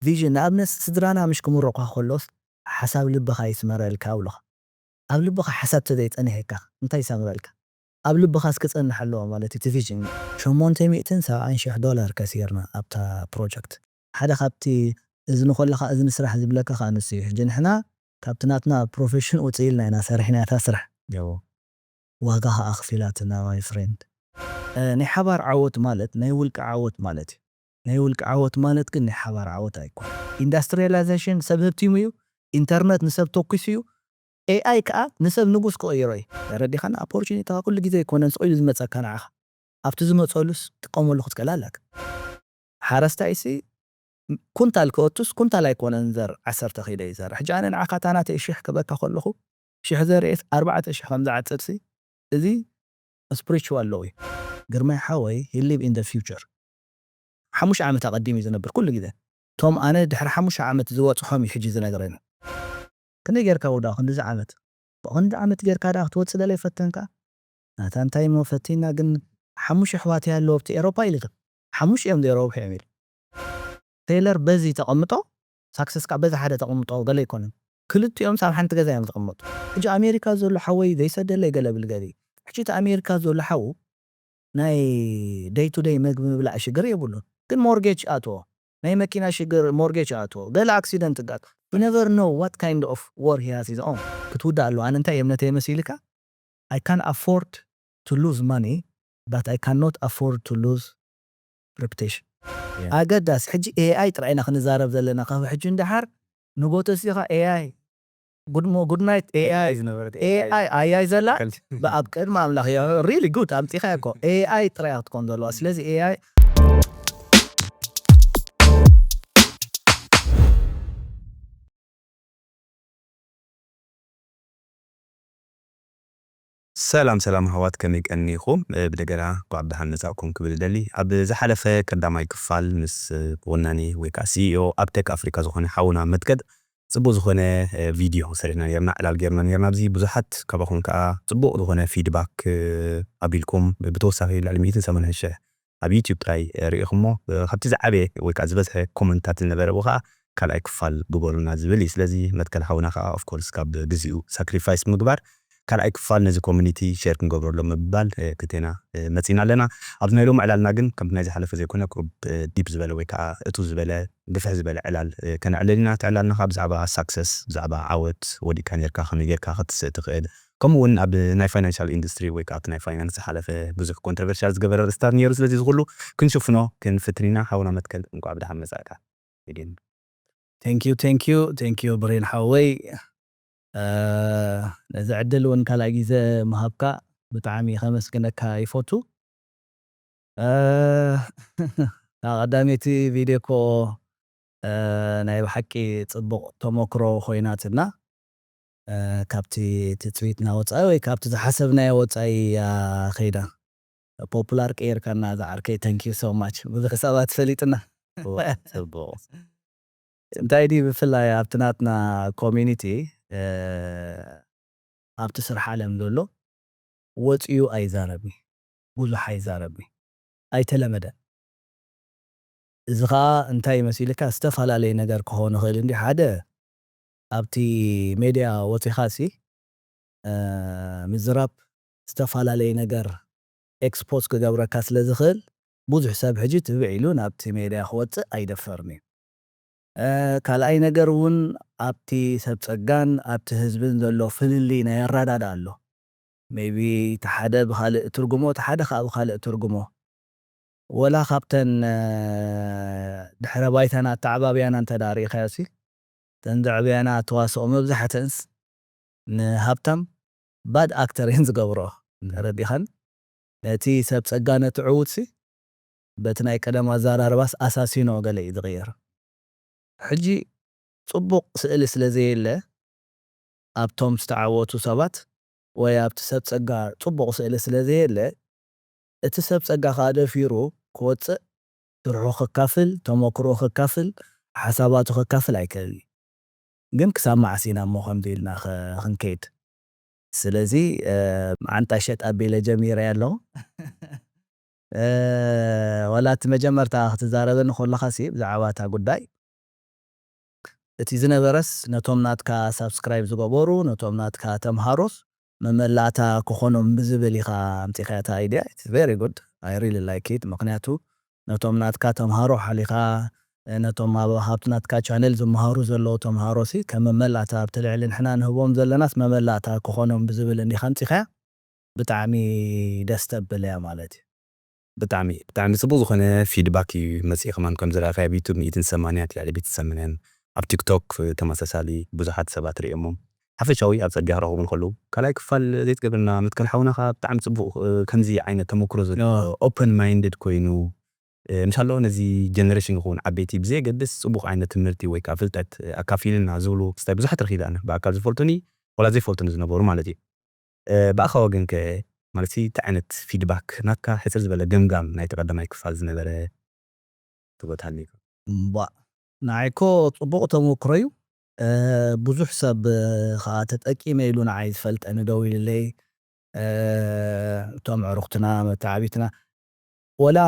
ቪዥን ንኣብነት ስድራና ምሽ ክምረቋ ከሎስ ሓሳብ ልብኻ ይስመረልካ ኣብሉኻ። ኣብ ልብኻ ሓሳብ ተዘይጸኒሐካ እንታይ ይሰምረልካ? ኣብ ልብኻ እስኪ ጸንሕ ኣለዎ ማለት እዩ እቲ ቪዥን። ሸሞንተ ሚእትን ሰብዓን ሽሕ ዶላር ከሲርና ኣብታ ፕሮጀክት። ሓደ ካብቲ እዝኒ ከለኻ እዝኒ ስራሕ ዝብለካ ከኣ ንሱ እዩ። ሕጂ ንሕና ካብቲ ናትና ፕሮፌሽን ውፅእ ኢልና ኢና ሰሪሕና እታ ስራሕ። ዋጋ ከኣ ኣኽፊላትና my friend። ናይ ሓባር ዓወት ማለት ናይ ውልቂ ዓወት ማለት እዩ። ናይ ውልቂ ዓወት ማለት ግን ናይ ሓባር ዓወት ኣይኮን። ኢንዳስትሪያላይዜሽን ሰብ ህብቲሙ እዩ። ኢንተርነት ንሰብ ተኩሱ እዩ። ኤኣይ ከኣ ንሰብ ንጉስ ክቕይሮ እዩ። ተረዲኻና? ኣፖርቹኒቲ ኩሉ ግዜ ኣይኮነን ስቕ ኢሉ ዝመጸካ ንዓኻ። ኣብቲ ዝመጸሉስ ጥቀመሉ ክትክእል ኣለካ። ሓረስታይ ሲ ኩንታል ክወቱስ ኩንታል ኣይኮነን ዘር ዓሰርተ ኪሎ ይዘር። ሕጂ ኣነ ንዓኻ ታናተ ሽሕ ክበካ ከለኹ ሽሕ ዘርእስ ኣርባዕተ ሽሕ ከም ዝዓጽድ ሲ እዚ ስፕሪቹዋል ሎው እዩ። ግርማይ ሓወይ he live in the future። ሓሙሽተ ዓመት ኣቐዲሙ እዩ ዝነብር ኩሉ ግዜ። ቶም ኣነ ድሕሪ ሓሙሽተ ዓመት ዝበጽሖም እዩ ሕጂ ዝነግረኒ። ክንደይ ጌርካ ወዳ ክንድዚ ዓመት ብቕንዲ ዓመት ጌርካ ደኣ ክትወጽእ ገለ ይፈተንካ። ናታ እንታይ እሞ ፈቲና ግን ሓሙሽ ኣሕዋት ኣለዎ ኣብቲ ኤሮፓ ኢሉ። ሓሙሽ እዮም ዘይረብሑ እዮም ኢሉ። ፌለር በዚ ተቐምጦ ሳክሰስ ከዓ በዚ ሓደ ተቐምጦ ገለ ኣይኮነን። ክልቲኦም ሳብ ሓንቲ ገዛ እዮም ዝቕመጡ። ሕጂ ኣሜሪካ ዘሎ ሓወይ ዘይሰደለይ ገለ ብል ገሊ። ሕጂ እቲ ኣሜሪካ ዘሎ ሓዉ ናይ ደይ ቱ ደይ መግቢ ምብላዕ ሽግር የብሉን። ግን ሞርጌጅ ኣትዎ ናይ መኪና ሽግር ሞርጌጅ ኣትዎ ገለ ኣክሲደንት ጋት you never know what kind of war he has his own ክትውዳእ ኣለዎ። ኣነ እንታይ እምነተይ መሲልካ I can afford to lose money but I cannot afford to lose reputation። ኣገዳሲ ሕጂ ኤኣይ ጥራይ ኢና ክንዛረብ ዘለና ካብ ሕጂ እንድሓር ንጎተሲኻ ኤኣይ ጉድ ናይት ኤኣይ ዝነበረት ኤኣይ ኣያይ ዘላ ብኣብ ቅድሚ ኣምላኽ እያ ሪሊ ጉድ ኣምፂኻ እኮ ኤኣይ ጥራይ ክትኮን ዘለዋ ስለዚ ኤኣይ ሰላም ሰላም ኣሕዋት ከመይ ቀኒኹም? ብደገና እንኳዕ ብደሓን መጻእኩም ክብል እደሊ። ኣብ ዝሓለፈ ቀዳማይ ክፋል ምስ ወናኒ ወይ ከዓ ሲኢኦ ኣብ ቴክ ኣፍሪካ ዝኾነ ሓውና መትከል ጽቡቅ ዝኾነ ቪድዮ ሰሪሕና ነርና፣ ዕላል ገርና ነርና። ኣብዚ ብዙሓት ካባኹም ከዓ ጽቡቅ ዝኾነ ፊድባክ ኣቢልኩም ብተወሳኺ ልዕሊ ሚእትን ሰማንያን ሽሕ ኣብ ዩቲዩብ ጥራይ ርኢኹሞ። ካብቲ ዝዓበየ ወይ ከዓ ዝበዝሐ ኮመንታት ዝነበረ ብኡ ከዓ ካልኣይ ክፋል ግበሩና ዝብል እዩ። ስለዚ መትከል ሓውና ከዓ ኦፍኮርስ ካብ ግዚኡ ሳክሪፋይስ ምግባር ካልኣይ ክፋል ነዚ ኮሚኒቲ ሸር ክንገብረሎም ምባል ክቴና መፂና ኣለና። ኣብዚ ናይ ሎም ዕላልና ግን ከምቲ ናይ ዝሓለፈ ዘይኮነ ቁሩብ ዲፕ ዝበለ ወይ ከዓ እቱ ዝበለ ግፍሕ ዝበለ ዕላል ከነዕልል ኢና። እቲ ዕላልና ከዓ ብዛዕባ ሳክሰስ ብዛዕባ ዓወት ወዲእካ ነርካ ከመይ ጌርካ ክትስእ ትኽእል ከምኡ እውን ኣብ ናይ ፋይናንሻል ኢንዱስትሪ ወይ ከዓ ኣብቲ ናይ ፋይናንስ ዝሓለፈ ብዙሕ ኮንትሮቨርሻል ዝገበረ ርእስታት ነይሩ። ስለዚ ዝኩሉ ክንሽፍኖ ክንፍትን ኢና። ሓውና መትከል እንኳዕ ብደሓን መፃእካ። Thank you thank you thank you ብሬን ሓወይ ነዚ ዕድል እውን ካልኣይ ግዜ ምሃብካ ብጣዕሚ ከመስግነካ ይፈቱ። እታ ቀዳመይቲ ቪድዮ እኮ ናይ ብሓቂ ፅቡቕ ተመክሮ ኮይናትና ካብቲ ትፅቢትና ወፃኢ ወይ ካብቲ ዝሓሰብናዮ ወፃኢ እያ ከይዳ። ፖፑላር ቀይርካና ዝዓርከይ thank you so much ብዙሕ ሰባት ፈሊጥና። እንታይ ድዩ ብፍላይ ኣብቲ ናትና ኮሚኒቲ ኣብቲ ስራሕ ዓለም ዘሎ ወፂኡ ኣይዛረብን ብዙሕ ኣይዛረብን ኣይተለመደን። እዚ ከዓ እንታይ መሲልካ ዝተፈላለየ ነገር ክኸውን ይኽእል እንዲ ሓደ ኣብቲ ሜድያ ወፂኻ ሲ ምዝራብ ዝተፈላለየ ነገር ኤክስፖዝ ክገብረካ ስለ ዝኽእል ብዙሕ ሰብ ሕጂ ትብዕ ኢሉ ናብቲ ሜድያ ክወፅእ ኣይደፈርን እዩ። ካልኣይ ነገር እውን ኣብቲ ሰብ ፀጋን ኣብቲ ህዝብን ዘሎ ፍልልይ ናይ ኣረዳዳ ኣሎ። ሜቢ እቲ ሓደ ብካልእ ትርጉሞ እቲ ሓደ ከዓ ብካልእ ትርጉሞ ወላ ካብተን ድሕረ ባይታና ኣተዓባብያና እንተ ርኢኻዮ ሲ እተን ዘዕበያና ተዋስኦ መብዛሕተንስ ንሃብታም ባድ ኣክተር እየን ዝገብሮ። ተረዲኻን ነቲ ሰብ ጸጋ ነቲ ዕዉት ሲ በቲ ናይ ቀደም ኣዘራርባስ ኣሳሲኖ ገለ እዩ ዝቕየር። ሕጂ ጽቡቕ ስእሊ ስለ ዘየለ ኣብቶም ዝተዓወቱ ሰባት ወይ ኣብቲ ሰብ ጸጋ ጽቡቕ ስእሊ ስለ ዘየለ እቲ ሰብ ጸጋ ከኣ ደፊሩ ክወጽእ ስርሑ ከካፍል ተመክሮ ከካፍል ሓሳባቱ ከካፍል ኣይክእል እዩ። ግን ክሳብ መዓስ ኢና እሞ ከምዚ ኢልና ክንከይድ? ስለዚ መዓንጣ ሸጥ ኣቢለ ጀሚረ ኣለኹ። ዋላ እቲ መጀመርታ ክትዛረበኒ ከለኻ ሲ ብዛዕባ እታ ጉዳይ እቲ ዝነበረስ ነቶም ናትካ ሳብስክራይብ ዝገበሩ፣ ነቶም ናትካ ተምሃሮስ መመላእታ ክኾኖም ብዝብል ኢኻ ኣምጺኻያ እታ ኣይድያ። It's very good, I really like it። ምኽንያቱ ነቶም ናትካ ተምሃሮ ሓሊኻ፣ ነቶም ኣብ ሃብቲ ናትካ ቻነል ዝመሃሩ ዘለዉ ተምሃሮ ሲ ከም መመላእታ ኣብቲ ልዕሊ ንሕና ንህቦም ዘለናስ መመላእታ ክኾኖም ብዝብል እንዲኻ ኣምጺኻያ። ብጣዕሚ ደስ ተብል እያ ማለት እዩ። ብጣዕሚ ብጣዕሚ ጽቡቅ ዝኾነ ፊድባክ እዩ መጽኢ። ከማን ከም ዝረኣኻዮ ኣብ ዩቱብ ሚእትን ሰማንያን ልዕሊ ሚእትን ሰማንያን፣ ኣብ ቲክቶክ ተመሳሳሊ ብዙሓት ሰባት ርእዮሞ ሓፈሻዊ ኣብ ጸድያ ክረኽቡ እንከለዉ። ካልኣይ ክፋል ዘይትገብርና መትከል ሓውና ከኣ ብጣዕሚ ጽቡቅ፣ እ፣ ከምዚ ዓይነት ተመክሮ ዘሎ ኦፕን ማይንድድ ኮይኑ፣ እ፣ ምሻሎ ነዚ ጀነሬሽን ክኸውን ዓበይቲ ብዘየገድስ ጽቡቅ ዓይነት ትምህርቲ ወይ ከዓ ፍልጠት፣ እ፣ ኣካፊልና ዝብሉ ክስታይ ብዙሓት ረኺበ ኣነ ብኣካል ዝፈልጡኒ ወላ ዘይፈልጡኒ ዝነበሩ ማለት እዩ። እ፣ ብኣኻ ወገን ከ ማለት እንታይ ዓይነት ፊድባክ ናትካ ሕጽር ዝበለ ገምጋም ናይቲ ቀዳማይ ክፋል ዝነበረ ትጎታኒ? እምቧእ፣ ንዓይ እኮ ጽቡቕ ተመክሮ እዩ። እ፣ ብዙሕ ሰብ፣ እ፣ ኸኣ ተጠቂመ ኢሉ ንዓይ ዝፈልጠኒ ደዊሉለይ። እ፣ እቶም ኣዕሩኽትና፣ መተዓቢትና፣ ወላ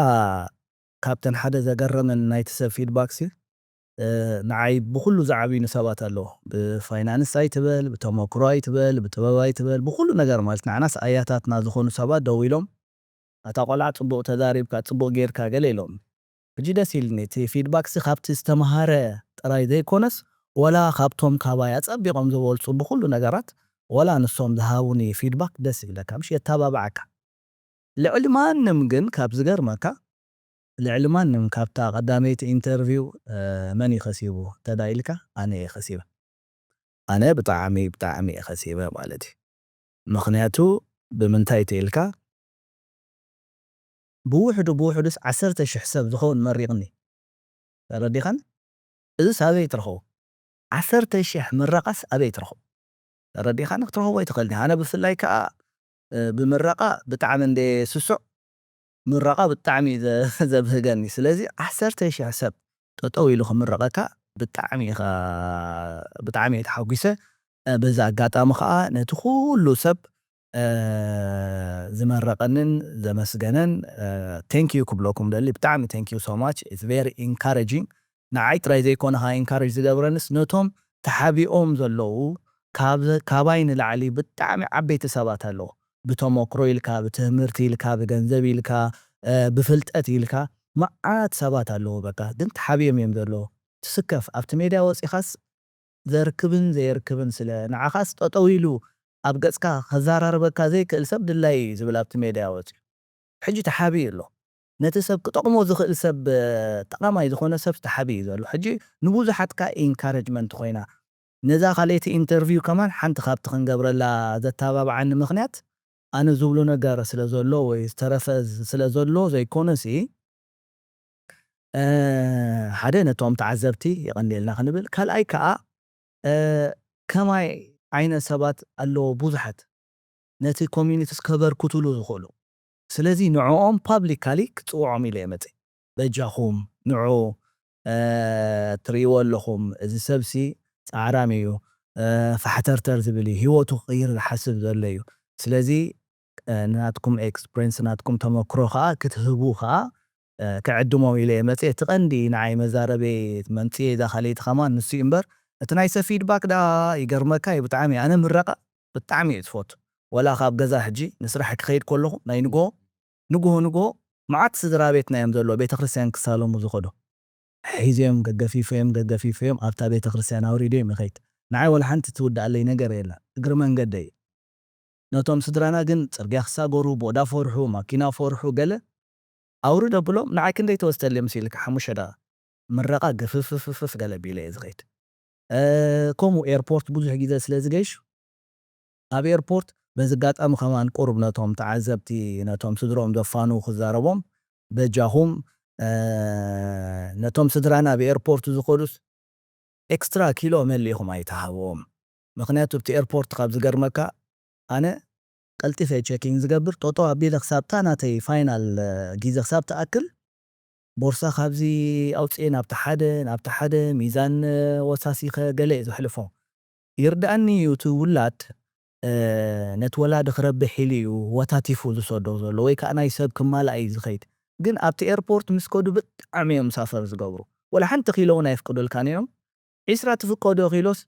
ካብተን ሓደ ዘገረመን ናይቲ ሰብ ፊድባክሲ፣ እ፣ ንዓይ ብኹሉ ዝዓብዩኒ ሰባት ኣለዉ። ብፋይናንስ ኣይትበል፣ ብተመክሮ ኣይትበል፣ ብጥበብ ኣይትበል፣ ብኹሉ ነገር ማለት ንዓናስ ኣያታትና ዝኾኑ ሰባት ደዊሎም፣ "ኣታ ቆልዓ ጽቡቕ ተዛሪብካ፣ ጽቡቕ ጌርካ" ገለ ኢሎም። ሕጂ ደስ ኢልኒ። እቲ ፊድባክሲ ካብቲ ዝተምሃረ ጥራይ ዘይኮነስ፣ ወላ ካብቶም ካባይ ኣጸቢቖም ዝበልጹ ብኹሉ ነገራት፣ ወላ ንሶም ዝሃቡኒ ፊድባክ ደስ ይብለካ፣ ምሽ የተባብዓካ። ልዕሊ ማንም ግን ካብ ዝገርመካ፣ ልዕሊ ማንም ካብታ ቀዳመይቲ ኢንተርቪው፣ እ፣ መን እዩ ከሲቡ እንተ ኢልካ፣ ኣነ እየ ከሲበ። ኣነ ብጣዕሚ፣ ብጣዕሚ እየ ከሲበ ማለት እዩ። ምኽንያቱ ብምንታይ እንተ ኢልካ፣ ብውሕዱ፣ ብውሕዱስ ዓሰርተ ሽሕ ሰብ ዝኸውን መሪቕኒ። ተረዲኻን? እዚስ ኣበይ ትረኽቦ? ዓሰርተ ሽሕ ምረቓስ ኣበይ ትረኽቦ? ተረዲኻን? ክትረኽቦ ኣይትኽእልን ኢኻ። ኣነ ብፍላይ ከኣ፣ እ፣ ብምረቓ ብጣዕሚ እንደ ስሱዕ፣ ምረቓ ብጣዕሚ ዘ-፣ ዘብህገኒ። ስለዚ ዓሰርተ ሽሕ ሰብ ጠጠው ኢሉ ክምረቐካ ብጣዕሚ ኢኻ፣ ብጣዕሚ እየ ተሓጒሰ። እ፣ በዚ ኣጋጣሚ ከኣ ነቲ ኩሉ ሰብ፣ እ፣ ዝመረቐንን ዘመስገነን፣ እ፣ thank you ክብለኩም ደሊ። ብጣዕሚ thank you so much. It's very encouraging። ንዓይ ጥራይ ዘይኮነ ከኣ ኢንካሬጅ ዝገብረንስ ነቶም ተሓቢኦም ዘለዉ ካብ-፣ ካባይ ንላዕሊ ብጣዕሚ ዓበይቲ ሰባት ኣለዉ። ብተመክሮ ኢልካ፣ ብትምህርቲ ኢልካ፣ ብገንዘብ ኢልካ፣ እ፣ ብፍልጠት ኢልካ፣ መዓት ሰባት ኣለዉ በቃ። ግን ተሓቢኦም እዮም ዘለዉ። ትስከፍ፣ ኣብቲ ሜድያ ወጺኻስ ዘርክብን ዘየርክብን ስለ ንዓኻስ ጠጠው ኢሉ ኣብ ገጽካ ከዘራርበካ ዘይክእል ሰብ ድላይ እዩ ዝብል ኣብቲ ሜድያ ወጺኡ። ሕጂ ተሓቢኡ ኣሎ። ነቲ ሰብ ክጠቕሞ ዝኽእል ሰብ፣ እ፣ ጠቓማይ ዝኾነ ሰብ ተሓቢኡ ዘሎ። ሕጂ ንብዙሓት ከኣ ኢንካረጅመንት ኮይና። ነዛ ካልኣይቲ ኢንተርቪው ከማን ሓንቲ ካብቲ ክንገብረላ ዘተባብዓኒ ምኽንያት፣ ኣነ ዝብሎ ነገር ስለ ዘሎ ወይ ዝተረፈ ዝ-፣ ስለ ዘሎ ዘይኮነሲ፣ እ፣ ሓደ ነቶም ተዓዘብቲ የቐንየልና ክንብል፣ ካልኣይ ከኣ፣ እ፣ ከማይ ዓይነት ሰባት ኣለዎ ብዙሓት ነቲ ኮሚኒቲስ ከበርክቱሉ ዝኽእሉ። ስለዚ ንዕኦም ፓብሊካሊ ክጽውዖም ኢለ እየ መጽእ። በጃኹም ንዑ፣ እ፣ ትርእይዎ ኣለኹም፣ እዚ ሰብሲ ጻዕራም እዩ፣ እ፣ ፋሕተርተር ዝብል እዩ፣ ህይወቱ ክቕይር ዝሓስብ ዘሎ እዩ። ስለዚ፣ እ፣ ናትኩም ኤክስፕሪንስ፣ ናትኩም ተመክሮ ከኣ ክትህቡ ከኣ፣ እ፣ ክዕድሞም ኢለ እየ መጽእ። እቲ ቀንዲ ንዓይ መዛረበይ መምጽኤ እዛ ካልኣይቲ ከማን ንሱ እዩ እምበር፣ እቲ ናይ ሰብ ፊድባክ ደኣ ይገርመካ እዩ ብጣዕሚ። ኣነ ምረቓ ብጣዕሚ እየ ዝፈቱ። ወላ ካብ ገዛ ሕጂ ንስራሕ ክኸይድ ከለኹ ናይ ንግሆ፣ ንግሆ፣ ንግሆ መዓት ስድራ ቤትና እዮም ዘለዉ ቤተክርስትያን ክሳለሙ ዝኸዱ። ሒዘዮም ገገፊፈዮም፣ ገገፊፈዮም ኣብታ ቤተክርስትያን ኣውሪደዮም ይኸይድ። ንዓይ ወላ ሓንቲ ትውድኣለይ ነገር የላ። እግሪ መንገደይ። ነቶም ስድራና ግን ጽርግያ ክሳገሩ፣ ቦዳ ፈርሑ፣ ማኪና ፈርሑ፣ ገለ ኣውርድ ኣብሎም፣ ንዓይ ክንደይ ተወስደለይ መሲልካ? ሓሙሽተ ደቓ። ምረቓ ግፍፍፍፍ ገለ ቢለ እየ ዝኸይድ። እ፣ ከምኡ ኤርፖርት ብዙሕ ግዜ ስለ ዝገይሽ፣ ኣብ ኤርፖርት በዚ ኣጋጣሚ ከማን ቁሩብ ነቶም ተዓዘብቲ፣ ነቶም ስድርኦም ዘፋንዉ ክዛረቦም፣ በጃኹም፣ እ፣ ነቶም ስድራና ኣብ ኤርፖርት ዝኸዱስ ኤክስትራ ኪሎ መሊእኹም ኣይትሃብዎም። ምኽንያቱ ኣብቲ ኤርፖርት ካብ ዝገርመካ፣ ኣነ ቀልጢፈ ቸኪንግ ዝገብር፣ ጠጠው ኣቢለ ክሳብታ ናተይ ፋይናል፣ እ፣ ግዜ ክሳብ ትኣክል፣ ቦርሳ ካብዚ ኣውጽኤ ናብቲ ሓደ፣ ናብቲ ሓደ፣ ሚዛን፣ እ፣ ወሳሲኸ ገለ እየ ዘሕልፎ። ይርድኣኒ እዩ እቲ ውላድ፣ እ፣ ነቲ ወላዲ ክረብሕ ኢሉ እዩ ወታቲፉ ዝሰዶ ዘሎ፣ ወይ ከኣ ናይ ሰብ ክማላእ እዩ ዝኸይድ። ግን ኣብቲ ኤርፖርት ምስ ከዱ ብጣዕሚ እዮም ሳፈር ዝገብሩ። ወላ ሓንቲ ኪሎ እውን ኣየፍቅዱልካን እዮም። ዒስራ ትፍቀዶ ኪሎስ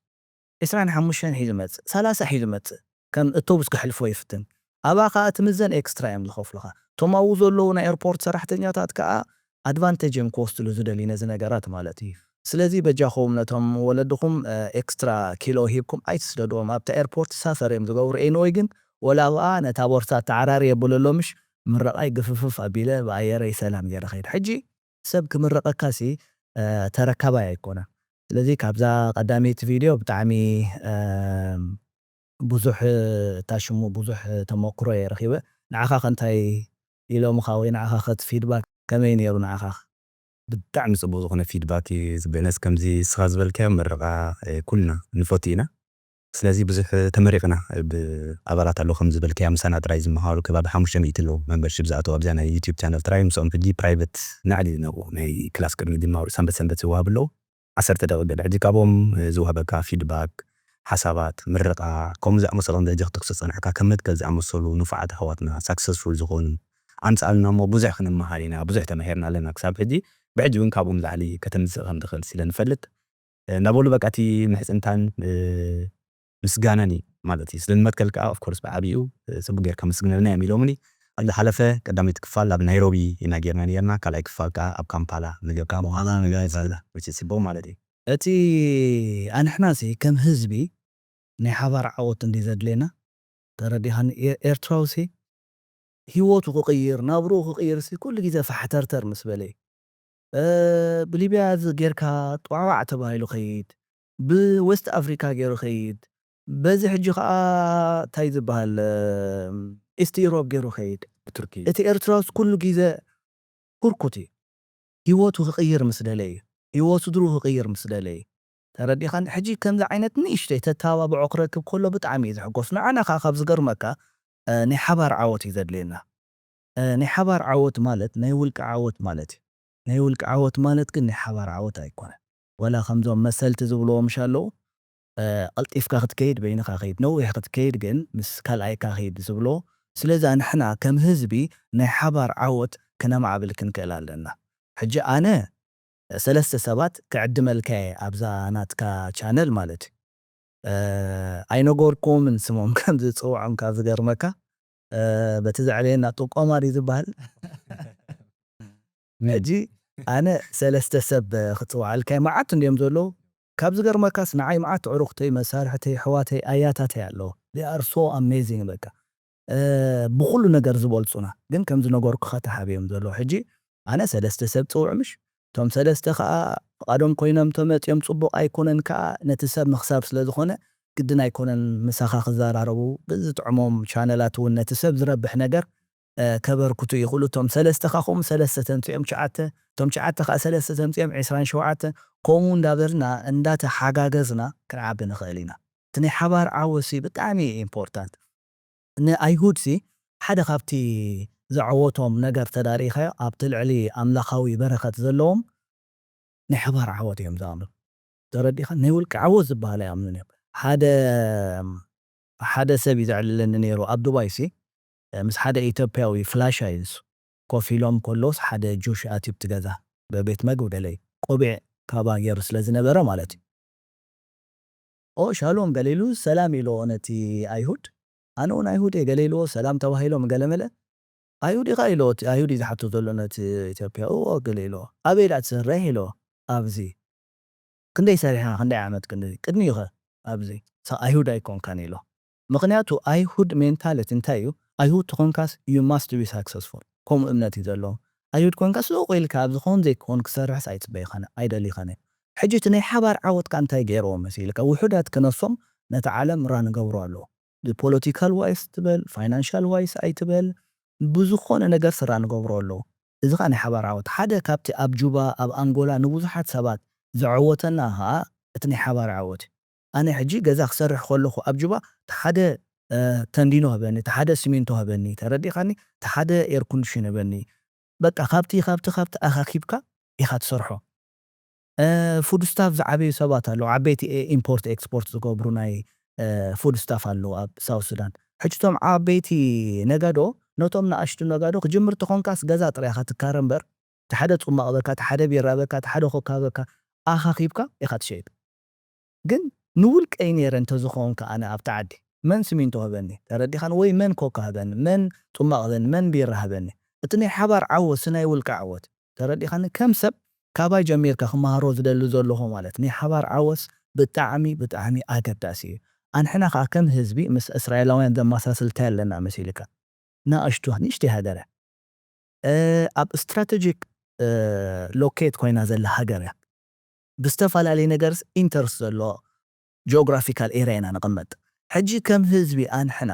ዒስራን ሓሙሽተን ሒዙ መጽእ፣ ሰላሳ ሒዙ መጽእ፣ ከም እቶቡስ ክሕልፎ ይፍትን። ኣብኣ ከኣ ትምዘን ኤክስትራ እዮም ዝኸፍሉኻ። እቶም ኣብኡ ዘለዉ ናይ ኤርፖርት ሰራሕተኛታት ከኣ ኣድቫንቴጅ እዮም ክወስድሉ ዝደልዩ ነዚ ነገራት ማለት እዩ። ስለዚ በጃኹም ነቶም ወለድኹም፣ እ፣ ኤክስትራ ኪሎ ሂብኩም ኣይትስደድዎም። ኣብቲ ኤርፖርት ሳፈር እዮም ዝገብሩ። ኤንወይ ግን ወላ ኣብኣ ነታ ቦርሳ ተዓራሪ የብለሎምሽ፣ ምረቓይ ግፍፍፍ ኣቢለ ብኣየረይ ሰላም ገይረ ከይድ። ሕጂ ሰብ ክምረቐካሲ፣ እ፣ ተረካባይ ኣይኮነን። ስለዚ ካብዛ ቀዳመይቲ ቪድዮ ብጣዕሚ፣ እ፣ ብዙሕ፣ እታ ሽሙ ብዙሕ ተመክሮ እየ ረኺበ። ንዓኻ ከ እንታይ ኢሎምኻ ወይ ንዓኻ ከ እቲ ፊድባክ ከመይ ነይሩ ንዓኻ? ብጣዕሚ ጽቡቕ ዝኾነ ፊድባክ እዩ ዝብእነስ። ከምዚ እስኻ ዝበልካዮ ምርቓ፣ እ፣ ኩልና ንፈቱ ኢና። ስለዚ ብዙሕ ተመሪቕና፣ ብኣባላት ኣለዉ ከም ዝበልካዮ ምሳና ጥራይ ዝመሃሩ ከባቢ ሓሙሽተ ሚእቲ ኣለዉ መምበርሺፕ ዝኣተዉ ኣብዚኣ ናይ ዩቲዩብ ቻነል ጥራይ። ምስኦም ሕጂ ፕራይቨት ናዕሊ ነብኡ ናይ ክላስ ቅድሚ ጅማሩ ሰንበት ሰንበት ዝወሃብ ኣለዉ። ዓሰርተ ደቂቕ ገለ። ሕጂ ካብኦም፣ እ፣ ዝወሃበካ ፊድባክ፣ ሓሳባት፣ ምርቓ፣ ከምኡ ዝኣመሰሉ ከም ደረጃ ክትደርሶ ዝጸናሕካ ከም መትከል ዝኣመሰሉ ንፉዓት ኣሕዋትና ሳክሰስፉል ዝኾኑ ኣምጻእልና እሞ ብዙሕ ክንመሃር ኢና፣ ብዙሕ ተማሂርና ኣለና ክሳብ ሕጂ። ብሕጂ እውን ካብኦም ላዕሊ ከተምጽእ ከም ትኽእል ስለ ንፈልጥ፣ እ፣ እናበሉ በቃ እቲ ምሕጽንታን፣ እ፣ ምስጋናን እዩ ማለት እዩ። ስለ ንመትከል ከኣ ኦፍ ኮርስ ብዓቢኡ፣ እ፣ ጽቡቅ ጌርካ መስግነልና እዮም ኢሎምኒ። ኣብ ዝሓለፈ ቀዳመይቲ ክፋል ኣብ ናይሮቢ ኢና ጌርና ኔርና፣ ካልኣይ ክፋል ከኣ ኣብ ካምፓላ ንገብራ ምዃና ንገዛ ይፈላ። Which is ጽቡቅ ማለት እዩ። እቲ ኣንሕናሲ ከም ህዝቢ ናይ ሓባር ዓወት እንዲ ዘድልየና ተረዲኻኒ። ኤ-፣ ኤርትራውሲ ህይወቱ ክቕይር፣ ናብርኡ ክቕይርሲ ኩሉ ግዜ ፋሕተርተር ምስ በለ እዩ። እ፣ ብሊብያ እዚ ጌርካ ጧዕዋዕ ተባሂሉ ኸይድ፣ ብዌስት ኣፍሪካ ገይሩ ኸይድ፣ በዚ ሕጂ ኸዓ እንታይ ዝበሃል፣ እ፣ ኢስት ኢሮፕ ገይሩ ኸይድ። ብቱርኪ። እቲ ኤርትራውስ ኩሉ ግዜ ኩርኩት እዩ። ህይወቱ ክቕይር ምስ ደለየ እዩ። ህይወት ስድርኡ ክቕይር ምስ ደለየ እዩ። ተረዲኻኒ? ሕጂ ከምዚ ዓይነት ንእሽተይ ተተባብዖ ክረክብ ከሎ ብጣዕሚ እዩ ዝሕጎስ። ንዓና ከኣ ካብ ዝገርመካ፣ እ፣ ናይ ሓባር ዓወት እዩ ዘድልየና። እ፣ ናይ ሓባር ዓወት ማለት ናይ ውልቂ ዓወት ማለት እዩ። ናይ ውልቂ ዓወት ማለት ግን ናይ ሓባር ዓወት ኣይኮነን። ወላ ከምዞም መሰልቲ ዝብልዎ ምሽ ኣለዉ፣ እ፣ ቀልጢፍካ ክትከይድ በይንኻ ከይድ፣ ነዊሕ ክትከይድ ግን ምስ ካልኣይካ ከይድ ዝብልዎ። ስለዚ ንሕና ከም ህዝቢ ናይ ሓባር ዓወት ክነማዕብል ክንክእል ኣለና። ሕጂ ኣነ ሰለስተ ሰባት ክዕድመልካ እየ ኣብዛ ናትካ ቻነል ማለት እዩ። እ፣ ኣይነገርኩምን ስሞም ከም ዝጽውዖም ካብ ዝገርመካ። እ፣ በቲ ዘዕለየና ጥቆማ ድዩ ዝበሃል? ሕጂ ኣነ ሰለስተ ሰብ ክጽውዓልካ እየ። መዓት እንድዮም ዘለዉ። ካብ ዝገርመካስ ንዓይ መዓት ኣዕሩኽተይ፣ መሳርሕተይ፣ ኣሕዋተይ፣ ኣያታተይ ኣለዉ። They are so amazing በቃ። እ፣ ብኹሉ ነገር ዝበልጹና። ግን ከም ዝነገርኩኻ ተሓቢኦም ዘለዉ። ሕጂ ኣነ ሰለስተ ሰብ ጽውዕ ምሽ? እቶም ሰለስተ ኸኣ ፍቓዶም ኮይኖም ተመጺኦም ጽቡቕ ኣይኮነን ከኣ ነቲ ሰብ ምኽሳብ ስለ ዝኾነ ግድን ኣይኮነን ምሳኻ ክዘራረቡ። ብዝጥዕሞም ቻነላት እውን ነቲ ሰብ ዝረብሕ ነገር፣ እ፣ ከበርክቱ ይኽእሉ። እቶም ሰለስተ ኸኣ ከምኡ ሰለስተ ተምጺኦም ትሽዓተ፣ እቶም ትሽዓተ ኸኣ ሰለስተ ተምጺኦም ዒስራን ሸውዓተ፣ ከምኡ እንዳበልና እንዳተሓጋገዝና ክንዓቢ ንኽእል ኢና። እቲ ናይ ሓባር ዓወትሲ ብጣዕሚ ኢምፖርታንት። ንኣይሁድሲ ሓደ ካብቲ ዘዐወቶም ነገር ተዳሪኻዮ ኣብቲ ልዕሊ ኣምላኻዊ በረኸት ዘለዎም ናይ ሓባር ዓወት እዮም ዝኣምኑ። ተረዲኻ? ናይ ውልቂ ዓወት ዝበሃል ኣይኣምኑን እዮም። ሓደ፣ ሓደ ሰብ እዩ ዘዕልለኒ ነይሩ ኣብ ዱባይሲ፣ ምስ ሓደ ኢትዮጵያዊ ፍላሻ እዩ ንሱ። ኮፍ ኢሎም ከለውስ ሓደ ጁሽ ኣትዩ ኣብቲ ገዛ፣ በቤት መግቢ ገለ እዩ። ቆቢዕ ካባ ገይሩ ስለ ዝነበረ ማለት እዩ። ኦ ሻሎም ገለ ኢሉ ሰላም ኢልዎ ነቲ ኣይሁድ። ኣነ እውን ኣይሁድ እየ ገለ ኢልዎ ሰላም ተባሂሎም ገለ መለ። ኣይሁድ ኢኻ ኢልዎ እቲ ኣይሁድ እዩ ዝሓቶ ዘሎ ነቲ ኢትዮጵያ። እዎ ገለ ኢልዎ። ኣበይ ደኣ ትሰርሕ ኢልዎ። ኣብዚ። ክንደይ ሰሪሕኻ ክንደይ ዓመት ክንደይ ቅድሚኡ ኸ ኣብዚ። ሳ-፣ ኣይሁድ ኣይኮንካን ኢልዎ። ምኽንያቱ ኣይሁድ ሜንታሊቲ እንታይ እዩ? ኣይሁድ ተኾንካስ you must be successful። ከምኡ እምነት እዩ ዘለዎም። ኣይሁድ ኮንካስ ሱቕ ኢልካ ኣብ ዝኾን ዘይኮን ክሰርሕስ ኣይጽበይኻን፣ ኣይደሊኻን እየ። ሕጂ እቲ ናይ ሓባር ዓወትካ እንታይ ገይርዎ መሲልካ? ውሑዳት ክነሶም ነቲ ዓለም ራን ገብሩ ኣለዉ። ብፖለቲካል ዋይስ ትበል፣ ፋይናንሻል ዋይስ ኣይትበል፣ ብዝኾነ ነገርስ ራን ገብሩ ኣለዉ። እዚ ኸኣ ናይ ሓባር ዓወት። ሓደ ካብቲ ኣብ ጁባ፣ ኣብ ኣንጎላ ንብዙሓት ሰባት ዘዐወተና ኸኣ እቲ ናይ ሓባር ዓወት እዩ። ኣነ ሕጂ ገዛ ክሰርሕ ከለኹ ኣብ ጁባ፣ እቲ ሓደ፣ እ፣ ተንዲኖ ህበኒ፣ እቲ ሓደ ሲሚንቶ ህበኒ፣ ተረዲኻኒ? እቲ ሓደ ኤር ኮንዲሽን ህበኒ። በቃ ካብቲ፣ ካብቲ፣ ካብቲ ኣኻኺብካ ኢኻ ትሰርሖ። እ፣ ፉድ ስታፍ ዝዓበዩ ሰባት ኣለዉ። ዓበይቲ፣ እ፣ ኢምፖርት ኤክስፖርት ዝገብሩ ናይ፣ እ፣ ፉድ ስታፍ ኣለዉ ኣብ ሳውት ሱዳን። ሕጂ እቶም ዓበይቲ ነጋዶ፣ ነቶም ንኣሽቱ ነጋዶ ክጅምር ተኾንካስ ገዛ ጥራይ ኢኻ ትካረ እምበር፣ እቲ ሓደ ጽማቕ በካ፣ እቲ ሓደ ቢራ በካ፣ እቲ ሓደ ኮካ በካ፣ ኣኻኺብካ ኢኻ ትሸይጥ። ግን ንውልቀይ ነይረ እንተዝኸውን ከኣ ኣነ ኣብቲ ዓዲ መን ስሚንቶ ህበኒ፣ ተረዲኻን? ወይ መን ኮካ ህበኒ፣ መን ጽማቕ ህበኒ፣ መን ቢራ ህበኒ? እቲ ናይ ሓባር ዓወት፣ ናይ ውልቀ ዓወት፣ ተረዲኻኒ? ከም ሰብ ካባይ ጀሚርካ ክመሃሮ ዝደሊ ዘለኹ ማለት ናይ ሓባር ዓወት ብጣዕሚ፣ ብጣዕሚ ኣገዳሲ እዩ። ኣንሕና ከኣ ከም ህዝቢ ምስ እስራኤላውያን ዘመሳስልታ ኣለና መሲልካ። ንኣሽቱ፣ ንእሽተይ ሃገር እያ። እ፣ ኣብ ስትራቴጂክ፣ እ፣ ሎኬት ኮይና ዘላ ሃገር እያ። ብዝተፈላለየ ነገርስ ኢንተረስት ዘሎ ጂኦግራፊካል ኤርያ ኢና ንቕመጥ። ሕጂ ከም ህዝቢ ኣንሕና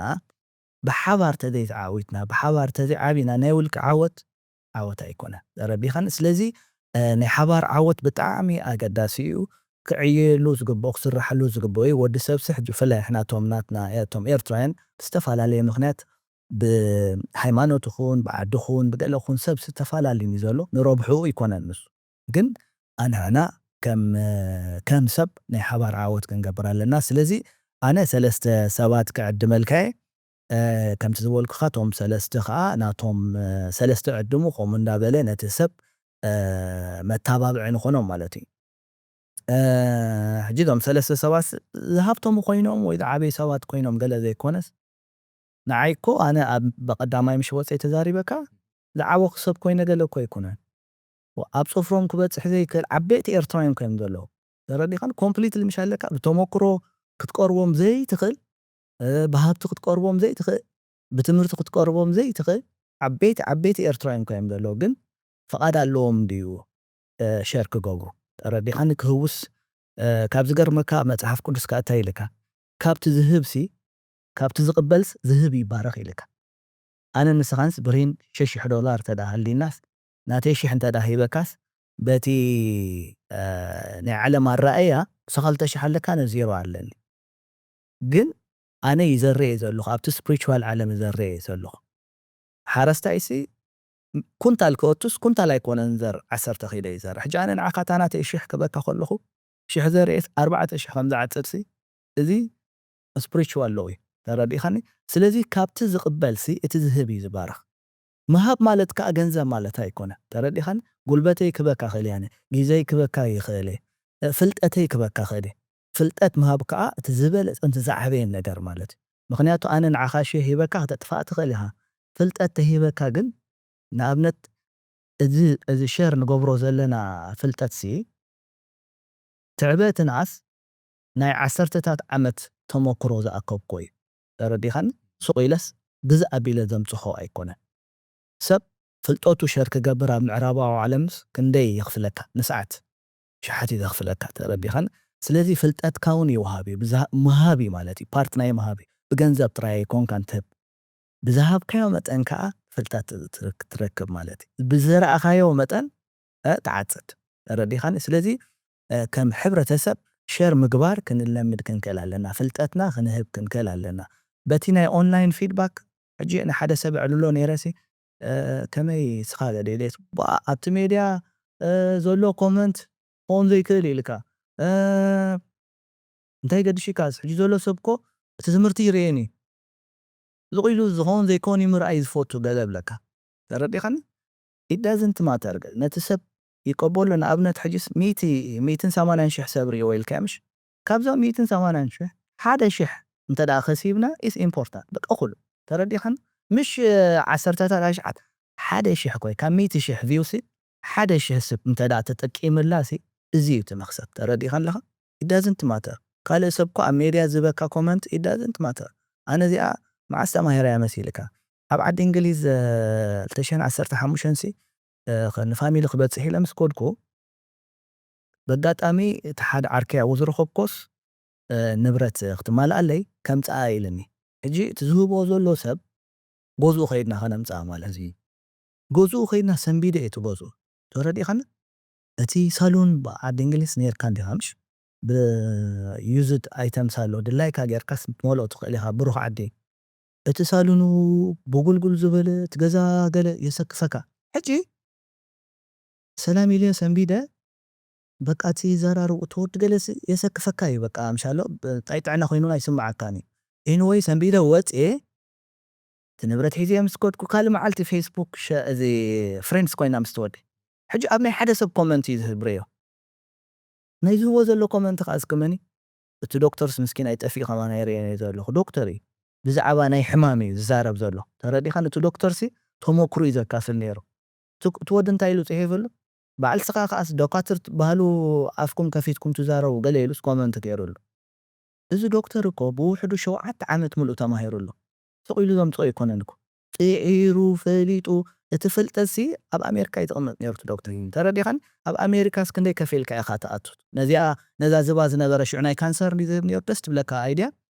ብሓባር ተዘይተዓዊትና፣ ብሓባር ተዘይዓቢና ናይ ውልቂ ዓወት፣ ዓወት ኣይኮነን። ተረዲኻኒ? ስለዚ፣ እ፣ ናይ ሓባር ዓወት ብጣዕሚ ኣገዳሲ እዩ። ክዕየየሉ ዝግብኦ፣ ክስራሓሉ ዝግብኦ እዩ። ወዲ ሰብሲ ሕጂ ብፍላይ ኣሕና እቶም ናትና፣ እቶም ኤርትራውያን ብዝተፈላለየ ምኽንያት ብሃይማኖት ይኹን፣ ብዓዲ ይኹን፣ ብገለ ይኹን ሰብ ዝተፈላለዩ እዩ ዘሎ። ንረብሕኡ ይኮነን ንሱ። ግን ኣንሕና ከም፣ ከም ሰብ ናይ ሓባር ዓወት ክንገብር ኣለና። ስለዚ ኣነ ሰለስተ ሰባት ክዕድመልካ እየ። እ፣ ከምቲ ዝበልኩኻ እቶም ሰለስተ ኸኣ ናቶም፣ እ፣ ሰለስተ ዕድሙ ከምኡ እንዳበለ ነቲ ሰብ፣ እ፣ መታባብዒ ንኾኖም ማለት እዩ። እ፣ ሕጂ እዞም ሰለስተ ሰባት ዝሃብተሙ ኮይኖም ወይ ዝዓበዩ ሰባት ኮይኖም ገለ ዘይኮነስ፣ ንዓይ እኮ ኣነ ኣብ በቀዳማይ ምሽ ወጸይ ተዛሪበካ ዝዓበኹ ሰብ ኮይነ ገለ እኮ ኣይኮነን። ወ-፣ ኣብ ጽፍሮም ክበጽሕ ዘይክእል ዓበይቲ ኤርትራውያን ኮይኖም ዘለዉ። ተረዲኻን? ኮምፕሊትሊ ምሽ ኣለካ ብተመክሮ ክትቀርቦም ዘይትኽእል፣ እ፣ ብሃብቲ ክትቀርቦም ዘይትኽእል፣ ብትምህርቲ ክትቀርቦም ዘይትኽእል ዓበይቲ፣ ዓበይቲ ኤርትራውያን ኮይኖም ዘለዉ። ግን ፍቓድ ኣለዎም ድዩ፣ እ፣ ሸር ክገብሩ? ተረዲኻኒ? ክህቡስ፣ እ፣ ካብ ዝገርመካ መጽሓፍ ቅዱስ ከኣ እንታይ ኢልካ? "ካብቲ ዝህብሲ፣ ካብቲ ዝቕበልስ ዝህብ ይባረኽ" ኢልካ። ኣነ ንስኻንስ ብሬን ሽሕ ሽሕ ዶላር እንተ ደኣ ሃልዩናስ፣ ናተይ ሽሕ እንተ ደኣ ሂበካስ፣ በቲ፣ እ፣ ናይ ዓለም ኣረኣእያ ንስኻ ክልተ ሽሕ ኣለካ፣ ኣነ ዜሮ ኣለኒ። ግን ኣነ ይዘርእ እየ ዘለኹ፣ ኣብቲ ስፕሪቹዋል ዓለም ይዘርእ እየ ዘለኹ። ሓረስታይሲ ኩንታል ክእቱስ ኩንታል ኣይኮነን ዘር ዓሰርተ ኪሎ ይዘርእ። ሕጂ ኣነ ንዓኻ እታ ናተይ ሽሕ ክበካ ከለኹ፣ ሽሕ ዘርእስ ኣርባዕተ ሽሕ ከም ዝዓጽድሲ፣ እዚ ስፕሪቹዋል ሎው እዩ። ተረዲእኻኒ? ስለዚ ካብቲ ዝቕበልሲ እቲ ዝህብ እዩ ዝባረኽ። ምሃብ ማለት ከኣ ገንዘብ ማለት ኣይኮነ። ተረዲእኻኒ? ጉልበተይ ክበካ ክእል እየ ኣነ፣ ግዜይ ክበካ ይኽእል እየ፣ እ፣ ፍልጠተይ ክበካ ክእል እየ። ፍልጠት ምሃብ ከኣ እቲ ዝበለጸን እቲ ዝዓበየን ነገር ማለት እዩ። ምኽንያቱ ኣነ ንዓኻ ሽሕ ሂበካ ክተጥፍኣ ትኽእል ኢኻ። ፍልጠት ተሂበካ ግን፣ ንኣብነት እዚ፣ እዚ ሸር ንገብሮ ዘለና ፍልጠትሲ ትዕበ እቲ ንኣስ ናይ ዓሰርተታት ዓመት ተመክሮ ዝኣከብኮ እዩ። ተረዲኻኒ? ሱቕ ኢለስ ግዝእ ኣቢለ ዘምጽኾ ኣይኮነን። ሰብ ፍልጠቱ ሸር ክገብር ኣብ ምዕራባዊ ዓለምስ ክንደይ የኽፍለካ? ንሰዓት ሸሓት እዩ ዘኽፍለካ። ተረዲኻኒ? ስለዚ ፍልጠትካ እውን ይወሃብ እዩ። ብዝሃ-፣ ምሃብ እዩ ማለት እዩ። ፓርት ናይ ምሃብ እዩ። ብገንዘብ ጥራይ ኣይኮንካን ትህብ። ብዝሃብካዮ መጠን ከኣ ፍልጠት ትርክ-፣ ትረክብ ማለት እዩ። ብዝዘራእኻዮ መጠን፣ እ፣ ትዓጽድ። ተረዲኻኒ? ስለዚ፣ እ፣ ከም ሕብረተሰብ ሸር ምግባር ክንለምድ ክንክእል ኣለና። ፍልጠትና ክንህብ ክንክእል ኣለና። በቲ ናይ ኦንላይን ፊድባክ፣ ሕጂ ንሓደ ሰብ ኣዕልሎ ነይረሲ፣ እ፣ ከመይ ስኻ ገለ ኢለስ፣ ባ-፣ ኣብቲ ሜድያ፣ እ፣ ዘሎ ኮመንት ክኸውን ዘይክእል ኢልካ፣ እ፣ እንታይ ገድሽካስ፣ ሕጂ ዘሎ ሰብ እኮ እቲ ትምህርቲ ይርእየን እዩ። ዝቕ ኢሉ ዝኸውን ዘይከውን እዩ ምርኣይ ዝፈቱ ገለ እብለካ። ተረዲኻኒ? It doesn't matter። ነቲ ሰብ ይቀበሎ። ንኣብነት ሕጅስ ሚእቲ፣ ሚእትን ሰማንያን ሽሕ ሰብ ርእይዎ ኢልካዮ ምሽ? ካብዞም ሚእትን ሰማንያን ሽሕ፣ ሓደ ሽሕ እንተ ደኣ ከሲብና is important። በቃ ኩሉ። ተረዲኻኒ? ምሽ፣ እ፣ ዓሰርተታት ኣሽሓት፣ ሓደ ሽሕ ኮይ፣ ካብ ሚእቲ ሽሕ ቪውሲ፣ ሓደ ሽሕ ሰብ እንተ ደኣ ተጠቂምላሲ፣ እዚ እዩ እቲ መኽሰብ። ተረዲኻ ኣለኻ? It doesn't matter። ካልእ ሰብ እኮ ኣብ ሜድያ ዝበካ ኮመንት፣ it doesn't matter። ኣነ እዚኣ መዓስ ተማሂረያ መሲልካ? ኣብ ዓዲ እንግሊዝ፣ እ፣ ክልተ ሽሕን ዓሰርተ ሓሙሽተን ሲ፣ እ፣ ኸ-፣ ንፋሚሊ ክበጽሕ ኢለ ምስ ከድኩ፣ በጋጣሚ እቲ ሓደ ዓርከይ ኣብኡ ዝረኸብኮስ፣ እ፣ ንብረት ክትማልኣለይ ከምጽኣ ኢልኒ። ሕጂ እቲ ዝህቦ ዘሎ ሰብ ገዝኡ ኸይድና ኸነምጽኣ ማለት እዩ። ገዝኡ ኸይድና ሰንቢደ እየ እቲ ገዝኡ። ተረዲእኻኒ? እቲ ሳሎን ብ-፣ ዓዲ እንግሊዝ ነይርካ እንዲኻ ምሽ? ብዩዝድ ኣይተምስ ኣሎ። ድላይካ ጌርካስ ክትመልኦ ትኽእል ኢኻ፣ ብሩኽ ዓዲ። እቲ ሳሎኑ ብጉልጉል ዝበለ፣ እቲ ገዛ ገለ የሰክፈካ። ሕጂ ሰላም ኢለ ሰንቢደ፣ በቃ እቲ ዘራርቡ እቲ ወዲ ገለሲ የሰክፈካ እዩ። በቃ ምሻሎ ብ-፣ ጣይ ጥዕና ኮይኑን ኣይስምዓካን እዩ። ኤኒወይ ሰንቢደ ወፅኤ፣ እቲ ንብረት ሒዘ ምስ ከድኩ ካልእ መዓልቲ ፌስቡክ ሸ-፣ እዚ ፍሬንድስ ኮይና ምስ ትወዲ። ሕጂ ኣብ ናይ ሓደ ሰብ ኮመንት እዩ ዝህብ ርእዮ። ናይ ዝህቦ ዘሎ ኮመንት ከዓ እስኪ መን እዩ? እቲ ዶክተርስ ምስኪን ኣይጠፊእ ከማን ኣይርእየን እየ ዘለኹ። ዶክተር እዩ። ብዛዕባ ናይ ሕማም እዩ ዝዛረብ ዘሎ። ተረዲኻን? እቲ ዶክተርሲ ተመክሩ እዩ ዘካፍል ነይሩ። እቲ እቲ ወዲ እንታይ ኢሉ ጽሒፉሉ? በዓል ስኻ ከኣስ ዶካትር ትበሃሉ ኣፍኩም ከፊትኩም ትዛረቡ ገለ ኢሉስ ኮመንት ገይሩሉ። እዚ ዶክተር እኮ ብውሕዱ ሸውዓተ ዓመት ምሉእ ተማሂሩ ኣሎ። ስቕ ኢሉ ዘምጽኦ ኣይኮነን እኮ። ጽዒሩ ፈሊጡ እቲ ፍልጠትሲ ኣብ ኣሜሪካ ይጥቕመጥ ነይሩ እቲ ዶክተር። ተረዲኻን? ኣብ ኣሜሪካስ ክንደይ ከፊልካ ኢኻ ትኣቱ? ነዚኣ ነዛ ዝባ ዝነበረ ሽዑ ናይ ካንሰር እንዲ ዝህብ ነይሩ ደስ ትብለካ ኣይድያ?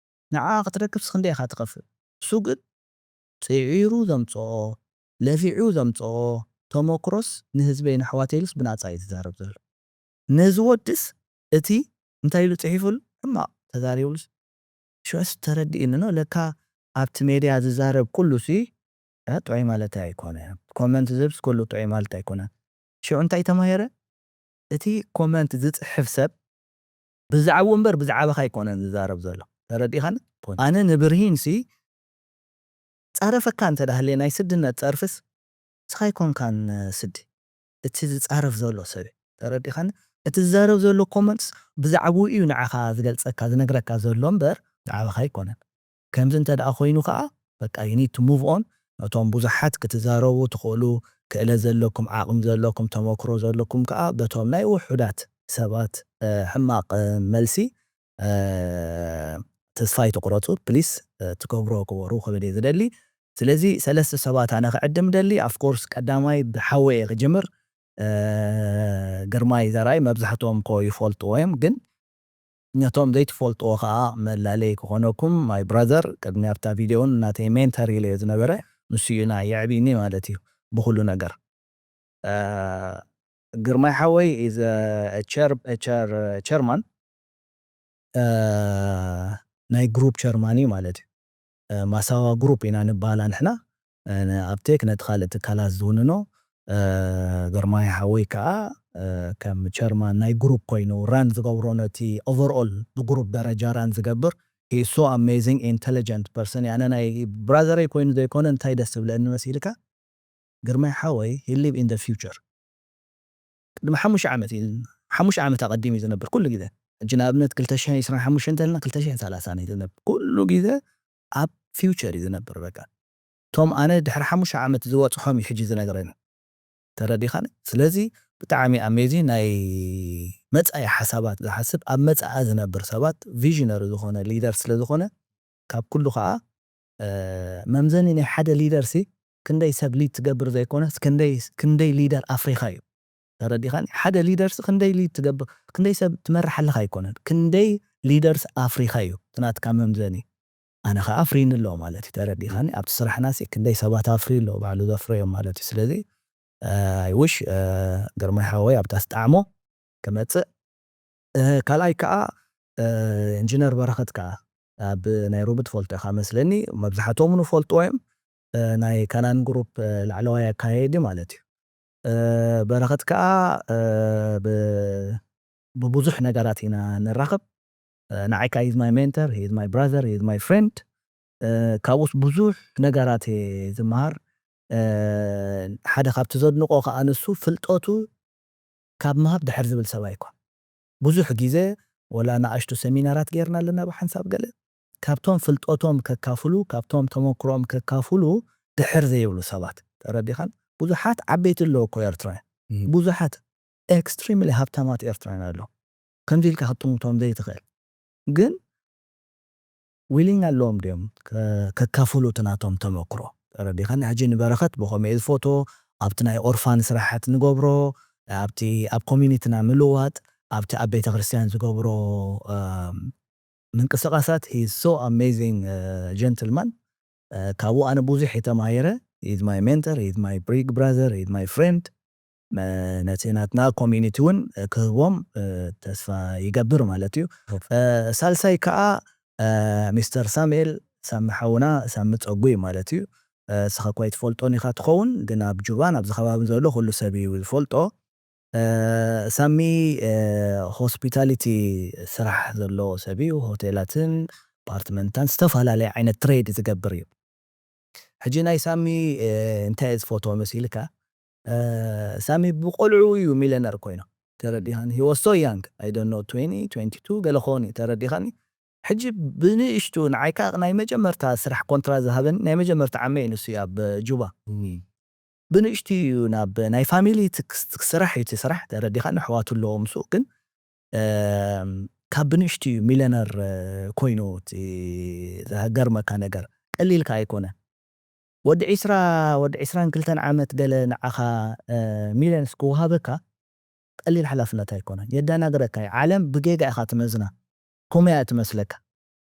ንዓ ክትረክብስ ክንደይ ኢኻ ትኸፍል? እሱ ግን ጽዒሩ ዘምጽኦ ለፊዑ ዘምጽኦ ተመክሮስ ንህዝበይ ንኣሕዋተይ ኢሉስ ብናጻ እዩ ዝዛረብ ዘሎ። ነዚ ወድስ እቲ እንታይ ኢሉ ጽሒፉሉ? ሕማቕ ተዛሪቡሉስ ሽዑስ ተረዲእኒ ነው ለካ ኣብቲ ሜድያ ዝዛረብ ኩሉ ሲ ጥዑይ ማለት ኣይኮነ። ኮመንት ዝህብስ ኩሉ ጥዑይ ማለት ኣይኮነ። ሽዑ እንታይ ተማሄረ? እቲ ኮመንት ዝጽሕፍ ሰብ ብዛዕባኡ እምበር ብዛዕባኻ ኣይኮነን ዝዛረብ ዘሎ። ተረዲኻን? ኣነ ንብርሂን ሲ ጻረፈካ እንተ ደኣ ሃልየ ናይ ስድነት ጸርፍስ ንስኻ ኣይኮንካን ስዲ እቲ ዝጻረፍ ዘሎ ሰብ እዩ። ተረዲኻን? እቲ ዝዛረብ ዘሎ ኮመንትስ ብዛዕባኡ እዩ ንዓኻ ዝገልጸካ ዝነግረካ ዘሎ እምበር ብዛዕባኻ ኣይኮነን። ከምዚ እንተ ደኣ ኮይኑ ከኣ በቃ you need to move on። ነቶም ብዙሓት ክትዛረቡ ትኽእሉ ክእለት ዘለኩም ዓቕሚ ዘለኩም ተመክሮ ዘለኩም ከኣ በቶም ናይ ውሑዳት ሰባት ሕማቕ መልሲ ተስፋ ኣይትቑረፁ ፕሊስ። ትገብሮ ክበሩ ክብል እየ ዝደሊ። ስለዚ ሰለስተ ሰባት ኣነ ክዕድም ደሊ። ኣፍኮርስ ቀዳማይ ብሓወይ እየ ክጅምር። ግርማይ ዘርኣይ መብዛሕትኦም ኮ ይፈልጥዎ እዮም፣ ግን ነቶም ዘይትፈልጥዎ ከዓ መላለይ ክኾነኩም ማይ ብራዘር ቅድሚ ኣብታ ቪድዮን ናተይ ሜንተር ኢለዮ ዝነበረ ንሱ እዩ ና የዕብኒ ማለት እዩ ብኩሉ ነገር። ግርማይ ሓወይ is chairman ናይ ግሩፕ ቸርማን እዩ ማለት እዩ። ማሳዋ ግሩፕ ኢና ንባሃላ ንሕና ኣብ ቴክ ነቲ ካልእ ትካላት ዝውንኖ። ግርማይ ሓወይ ከዓ ከም ቸርማን ናይ ግሩፕ ኮይኑ ራን ዝገብሮ ነቲ ኦቨርኦል ብግሩፕ ደረጃ ራን ዝገብር so amazing intelligent person። ኣነ ናይ ብራዘረይ ኮይኑ ዘይኮነ እንታይ ደስ ዝብለኒ መሲልካ ግርማይ ሓወይ he live in the future። ቅድሚ ሓሙሽተ ዓመት እዩ ሓሙሽተ ዓመት ኣቐዲሙ እዩ ዝነብር ኩሉ ግዜ። ሕጂ ንኣብነት ክልተ ሽሕን ዕስራን ሓሙሽተን እንተልና ክልተ ሽሕን ሰላሳን እዩ ዝነብር ኩሉ ግዜ ኣብ ፊውቸር እዩ ዝነብር። በቃ እቶም ኣነ ድሕሪ ሓሙሽተ ዓመት ዝበፅሖም እዩ ሕጂ ዝነግረኒ። ተረዲኻኒ? ስለዚ ብጣዕሚ ኣሜዚንግ ናይ መፃኢ ሓሳባት ዝሓስብ ኣብ መፃኣ ዝነብር ሰባት ቪዥነሪ ዝኾነ ሊደር ስለ ዝኾነ ካብ ኩሉ ከዓ መምዘኒ ናይ ሓደ ሊደር ሲ ክንደይ ሰብ ሊድ ትገብር ዘይኮነስ ክንደይ ክንደይ ሊደር ኣፍሪኻ እዩ። ተረዲኻኒ? ሓደ ሊደር ሲ ክንደይ ሊድ ትገብር ክንደይ ሰብ ትመርሕ ኣለኻ ኣይኮነን፣ ክንደይ ሊደርስ ኣፍሪኻ እዩ እቲ ናትካ መምዘኒ። ኣነ ከዓ ኣፍሪኒ ኣለዎ ማለት እዩ። ተረዲኻኒ? ኣብቲ ስራሕና ሲ ክንደይ ሰባት ኣፍሪ ኣለዎ ባዕሉ ዘፍረዮም ማለት እዩ። ስለዚ ኣይውሽ ግርማይ ሓወይ ኣብታ ስጣዕሞ ክመፅእ። ካልኣይ ከዓ ኢንጂነር በረኸት ከዓ ኣብ ናይ ሮቢ ትፈልጦ ኢኻ መስለኒ፣ መብዛሕትኦም ንፈልጥዎ እዮም። ናይ ካናን ግሩፕ ላዕለዋይ ኣካየዲ ማለት እዩ። በረኸት ከዓ ብብዙሕ ነገራት ኢና ንራኸብ። ንዓይ ከዓ is my mentor, he is my brother, he is my friend። ካብኡስ ብዙሕ ነገራት እየ ዝመሃር። ሓደ ካብቲ ዘድንቆ ከዓ ንሱ ፍልጠቱ ካብ ምሃብ ድሕር ዝብል ሰብ ኣይኮን። ብዙሕ ግዜ ወላ ንኣሽቱ ሰሚናራት ጌርና ኣለና ብሓንሳብ ገለ ካብቶም ፍልጠቶም ከካፍሉ ካብቶም ተመክሮኦም ከካፍሉ ድሕር ዘይብሉ ሰባት ተረዲኻን። ብዙሓት ዓበይቲ ኣለዉ እኮ ኤርትራውያን፣ ብዙሓት ኤክስትሪምሊ ሃብታማት ኤርትራውያን ኣለዉ። ከምዚ ኢልካ ክትጥምቶም ዘይትኽእል ግን ዊሊንግ ኣለዎም ድዮም ከካፍሉ እቲ ናቶም ተመክሮ? ተረዲኻኒ? ሕጂ ንበረኸት ብኸመይ ዝፎቶ ኣብቲ ናይ ኦርፋን ስራሓት ንገብሮ ኣብቲ ኣብ ኮሚኒቲና ምልዋጥ ኣብቲ ኣብ ቤተ ክርስቲያን ዝገብሮ ምንቅስቃሳት he is so amazing gentleman። ካብኡ ኣነ ብዙሕ የተማየረ is my mentor, is my big brother, is my friend። ነቲ ናትና ኮሚኒቲ እውን ክህቦም ተስፋ ይገብር ማለት እዩ። ሳልሳይ ከዓ ሚስተር ሳሙኤል ሳሚ ሓውና ሳሚ ፀጉ እዩ ማለት እዩ። ስኻ እኳ ኣይትፈልጦን ኢኻ ትኸውን፣ ግን ኣብ ጁባን ኣብዚ ከባቢ ዘሎ ኩሉ ሰብ እዩ ዝፈልጦ። ሳሚ ሆስፒታሊቲ ስራሕ ዘለዎ ሰብ እዩ። ሆቴላትን ኣፓርትመንታን ዝተፈላለየ ዓይነት ትሬድ ዝገብር እዩ። ሕጂ ናይ ሳሚ እንታይ ዝፈትዎ መሲልካ? ሳሚ ብቆልዑ እዩ ሚለነር ኮይኑ ተረዲኻኒ? He was so young, I don't know, twenty, twenty two ገለ ክኸውን እዩ። ተረዲኻኒ? ሕጂ ብንእሽቱ ንዓይ ከኣ ናይ መጀመርታ ስራሕ ኮንትራ ዝሃበኒ ናይ መጀመርታ ዓመይ እዩ ንሱ እዩ ኣብ ጁባ። ብንእሽቱ እዩ ናብ ናይ ፋሚሊ እቲ ክስ- ስራሕ እዩ እቲ ስራሕ። ተረዲኻኒ? ኣሕዋቱ ኣለዎ ምስኡ፣ ግን እም፣ ካብ ብንእሽቱ እዩ ሚለነር ኮይኑ። እቲ ዘገርመካ ነገር ቀሊልካ ኣይኮነ። ወዲ ዒስራ ወዲ ዒስራን ክልተን ዓመት ገለ ንዓኻ ሚለንስ ክወሃበካ ቀሊል ሓላፍነት ኣይኮነን። የደናግረካ እዩ። ዓለም ብጌጋ ኢኻ ትመዝና፣ ኮመያ ትመስለካ።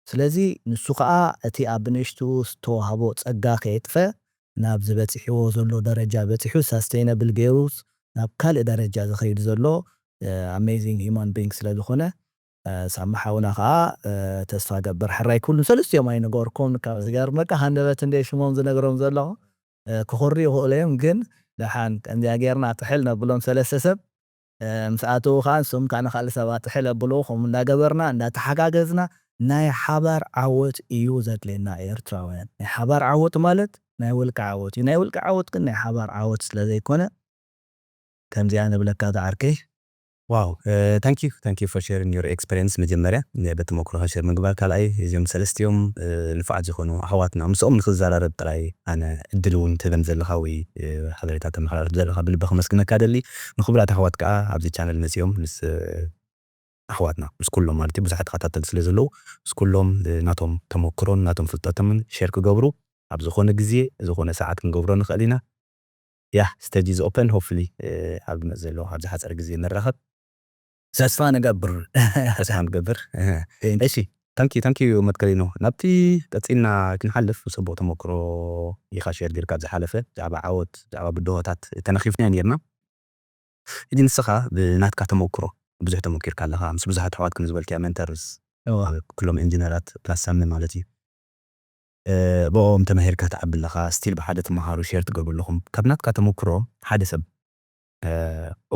ስለዚ ንሱ ከዓ እቲ ኣብ ንእሽቱ ዝተዋህቦ ጸጋ ከየጥፈ ናብ ዝበፂሕዎ ዘሎ ደረጃ በፂሑ ሳስተይነብል ገይሩ ናብ ካልእ ደረጃ ዝኸይድ ዘሎ ኣሜዚንግ ሂማን ቢንግ ስለ ዝኾነ፣ ሳሚ ሓውና ከዓ ተስፋ ገብር ሕራይ ኩሉ ሰለስቲኦም ኣይነገርኩም። ካብ ዝገርመካ ሃንደበት እንደ ሽሞም ዝነግሮም ዘለኹ ክኾሪ ይኽእሉ እዮም፣ ግን ደሓን ከምዚኣ ጌርና ጥሕል ነብሎም ሰለስተ ሰብ ምስ ኣተዉ ከዓ ንሶም ከዓ ንካልእ ሰባት ጥሕል ኣብሉ። ከምኡ እንዳገበርና እንዳተሓጋገዝና ናይ ሓባር ዓወት እዩ ዘድልየና ኤርትራውያን። ናይ ሓባር ዓወት ማለት ናይ ውልቀ ዓወት እዩ። ናይ ውልቀ ዓወት ግን ናይ ሓባር ዓወት ስለ ዘይኮነ ከምዚኣ ንብለካ ዝዓርከይ። Wow, uh, thank you, thank you for sharing your experience። መጀመርያ በተሞክሮኻ ሸር ምግባር፣ ካልኣይ እዚኦም ሰለስቲኦም ንፉዓት ዝኾኑ ኣሕዋትና ምስኦም ንክዘራረብ ጥራይ ኣነ እድል እውን ትህበን ዘለኻ ወይ ሓበሬታ ተመሓላልፍ ዘለኻ ብልቢ ከመስግነካ ደሊ። ንክቡራት ኣሕዋት ከዓ ኣብዚ ቻነል መፂኦም ምስ ኣሕዋትና ምስ ኩሎም ማለት እዩ ብዙሓት ተኸታተል ስለ ዘለዉ ምስ ኩሎም ናቶም ተመክሮን ናቶም ፍልጠቶምን ሸር ክገብሩ ኣብ ዝኾነ ግዜ ዝኾነ ሰዓት ክንገብሮ ንኽእል ኢና። Yeah, stage is open. Hopefully ኣብ ዝመፅ ዘሎ ኣብዚ ሓፀር ግዜ ንራኸብ። ተስፋ ንገብር። ተስፋ ንገብር። እሺ፣ thank you, thank you መትከሊኖ። ናብቲ ቀፂልና ክንሓልፍ፣ ጽቡቕ ተመክሮ ኢኻ ሸር ጌርካ ኣብ ዝሓለፈ ብዛዕባ ዓወት፣ ብዛዕባ ብድሆታት ተነኺፍና ነርና። ሕጂ ንስኻ ብናትካ ተመክሮ ብዙሕ ተመኪርካ ኣለኻ፣ ምስ ብዙሓት ኣሕዋት ከም ዝበልክያ ሜንተርስ፣ ኩሎም ኢንጂነራት ፕላስ ሳሚ ማለት እዩ። ብኦም ተማሂርካ ትዓቢ ኣለኻ፣ ስቲል ብሓደ ትመሃሩ ሼር ትገብሩ ኣለኹም። ካብ ናትካ ተመክሮ ሓደ ሰብ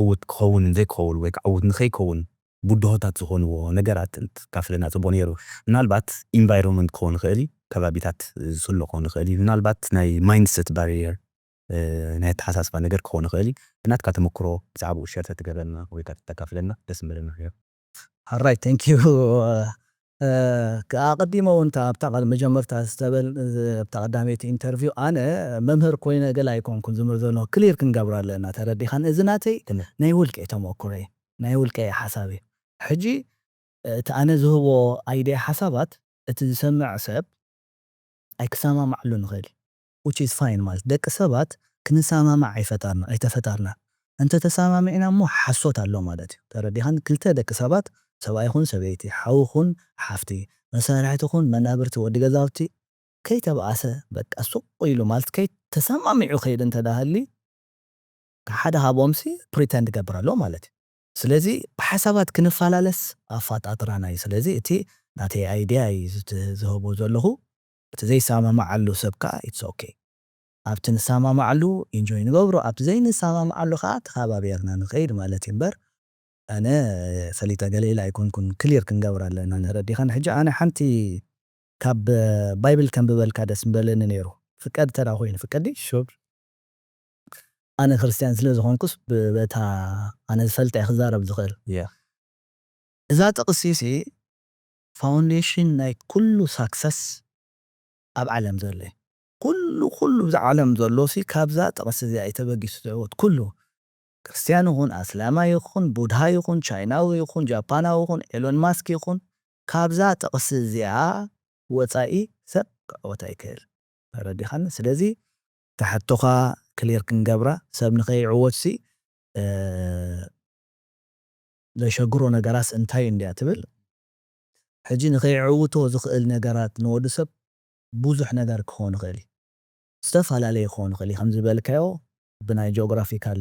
ዕዉት ክኸውን ዘይክኸውን ወይ ከዓ ዕዉት ንኸይከውን ብድሆታት ዝኾንዎ ነገራት እንትካፍለና ጽቡቕ ነይሩ። ምናልባት ኢንቫይሮንመንት ክኸውን ይኽእል እዩ፣ ከባቢታት ዝስሎ ክኸውን ይኽእል እዩ፣ ምናልባት ናይ ማይንድሰት ባሪየር ናይ ኣተሓሳስባ ነገር ክኸውን ይኽእል እዩ። ብናትካ ተመክሮ ብዛዕባኡ ሸር ተትገብረልና ወይ ከዓ ተተካፍለና ደስ ምበለና ነይሩ። ሓራይ thank you። ኣቐዲመ እውን ኣብታ መጀመርታ ዝተበል ኣብታ ቀዳመይቲ ኢንተርቪው ኣነ መምህር ኮይነ ገለ ኣይኮንኩን ዝምር ዘሎ ክሊር ክንገብሮ ኣለና ተረዲኻን እዚ ናተይ ናይ ውልቀ ተመክሮ ናይ ውልቀ ሓሳብ እዩ። ሕጂ እቲ ኣነ ዝህቦ ኣይዲያ ሓሳባት እቲ ዝሰምዕ ሰብ ኣይክሰማማዓሉ ንኽእል which is fine ማለት ደቂ ሰባት ክንሰማማዕ ኣይፈጣርና ኣይተፈጣርና እንተ ተሰማሚዕና እሞ ሓሶት ኣሎ ማለት እዩ። ተረዲኻን ክልተ ደቂ ሰባት ሰብኣይ ይኹን ሰበይቲ ሓው ይኹን ሓፍቲ መሳርሕቲ ይኹን መናብርቲ ወዲ ገዛውቲ ከይተባኣሰ በቃ ሱቕ ኢሉ ማለት ከይተሰማሚዑ ከይድ እንተዳሃሊ ሓደ ካብኦምሲ ፕሪተንድ ገብር ኣሎ ማለት እዩ። ስለዚ ብሓሳባት ክንፈላለስ ኣፋጣጥራና እዩ። ስለዚ እቲ ናተይ ኣይድያ እዩ ዝህቦ ዘለኹ። እቲ ዘይሰማማዓሉ ሰብ ከዓ ኢትስ ኦኬ። ኣብቲ ንሰማማዓሉ ኢንጆይ ንገብሮ፣ ኣብቲ ዘይንሰማማዓሉ ከዓ ተኸባቢርና ንኸይድ ማለት እዩ እምበር ኣነ ፈሊጠ ገለ ኢለ ኣይኮንኩን። ክሊር ክንገብር ኣለና ንረዲኻን። ሕጂ ኣነ ሓንቲ ካብ ባይብል ከንብበልካ ደስ ምበለኒ ነይሩ። ፍቀድ ተዳ ኮይኑ ፍቀዲ ሹር ኣነ ክርስትያን ስለ ዝኾንኩስ በታ ኣነ ዝፈልጠ ክዛረብ ዝኽእል። እዛ ጥቕሲ ሲ ፋውንዴሽን ናይ ኩሉ ሳክሰስ ኣብ ዓለም ዘሎ ኩሉ ኩሉ ብዛ ዓለም ዘሎ ሲ ካብዛ ጥቕሲ እዚኣ እዩ ተበጊሱ ዝዕወት ኩሉ ክርስትያን ይኹን ኣስላማ ይኹን ቡድሃ ይኹን ቻይናዊ ይኹን ጃፓናዊ ይኹን ኤሎን ማስክ ይኹን ካብዛ ጥቕሲ እዚኣ ወፃኢ ሰብ ክዕወት ኣይክእል። ተረዲኻኒ? ስለዚ ተሕቶኻ ክሊር ክንገብራ ሰብ ንኸይዕወት ሲ ዘሸግሮ ነገራስ እንታይ እንድያ ትብል። ሕጂ ንኸይዕውቶ ዝኽእል ነገራት ንወዲ ሰብ ብዙሕ ነገር ክኾን ይኽእል እዩ። ዝተፈላለየ ክኾን ይኽእል እዩ። ከም ዝበልካዮ ብናይ ጂኦግራፊካል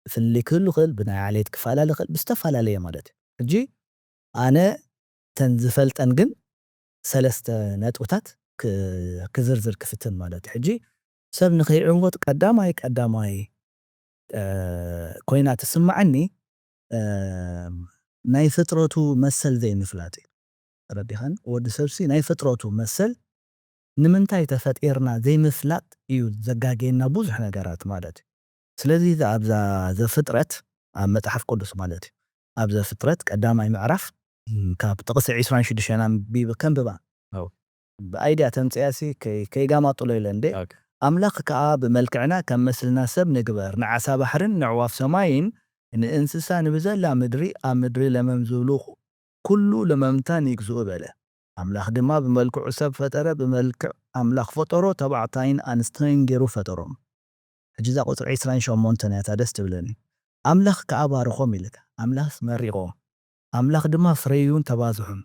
ፍልልይ ክህሉ ይኽእል፣ ብናይ ዓሌት ክፈላለ ይኽእል፣ ብዝተፈላለየ ማለት እዩ። ሕጂ ኣነ ተን ዝፈልጠን ግን ሰለስተ ነጥብታት ክዝርዝር ክፍትን ማለት እዩ። ሕጂ ሰብ ንኸይዕወት ቀዳማይ ቀዳማይ ኮይና ትስምዓኒ ናይ ፍጥረቱ መሰል ዘይምፍላጥ እዩ። ረዲኻን ወዲ ሰብሲ ናይ ፍጥረቱ መሰል ንምንታይ ተፈጢርና ዘይምፍላጥ እዩ ዘጋገየና ብዙሕ ነገራት ማለት እዩ። ስለዚ ኣብዛ ዘፍጥረት ኣብ መጽሓፍ ቅዱስ ማለት እዩ ኣብ ዘፍጥረት ቀዳማይ ምዕራፍ ካብ ጥቕሲ ዕስራን ሽዱሽተን ኣንቢበ ከንብባ። ኣው። ብኣይድያ ተምፅያሲ ከይ- ከይጋማጥሎ ኢለ እንዴ። ኦኬ። ኣምላኽ ከዓ ብመልክዕና ከም መስልና ሰብ ንግበር፣ ንዓሳ ባሕርን ንዕዋፍ ሰማይን ንእንስሳ ንብዘላ ምድሪ ኣብ ምድሪ ለመም ዝብሉ ኩሉ ለመምታን ይግዝኡ በለ። ኣምላኽ ድማ ብመልክዑ ሰብ ፈጠረ፣ ብመልክዕ ኣምላኽ ፈጠሮ፣ ተባዕታይን ኣንስተይን ገይሩ ፈጠሮም። ሕጂ እዛ ቁፅሪ ዕስራን ሸሞንተን እያ እታ ደስ ትብለኒ። ኣምላኽ ከዓ ባርኾም ኢልካ፣ ኣምላኽ መሪቖም። ኣምላኽ ድማ ፍረዩን ተባዝሑን፣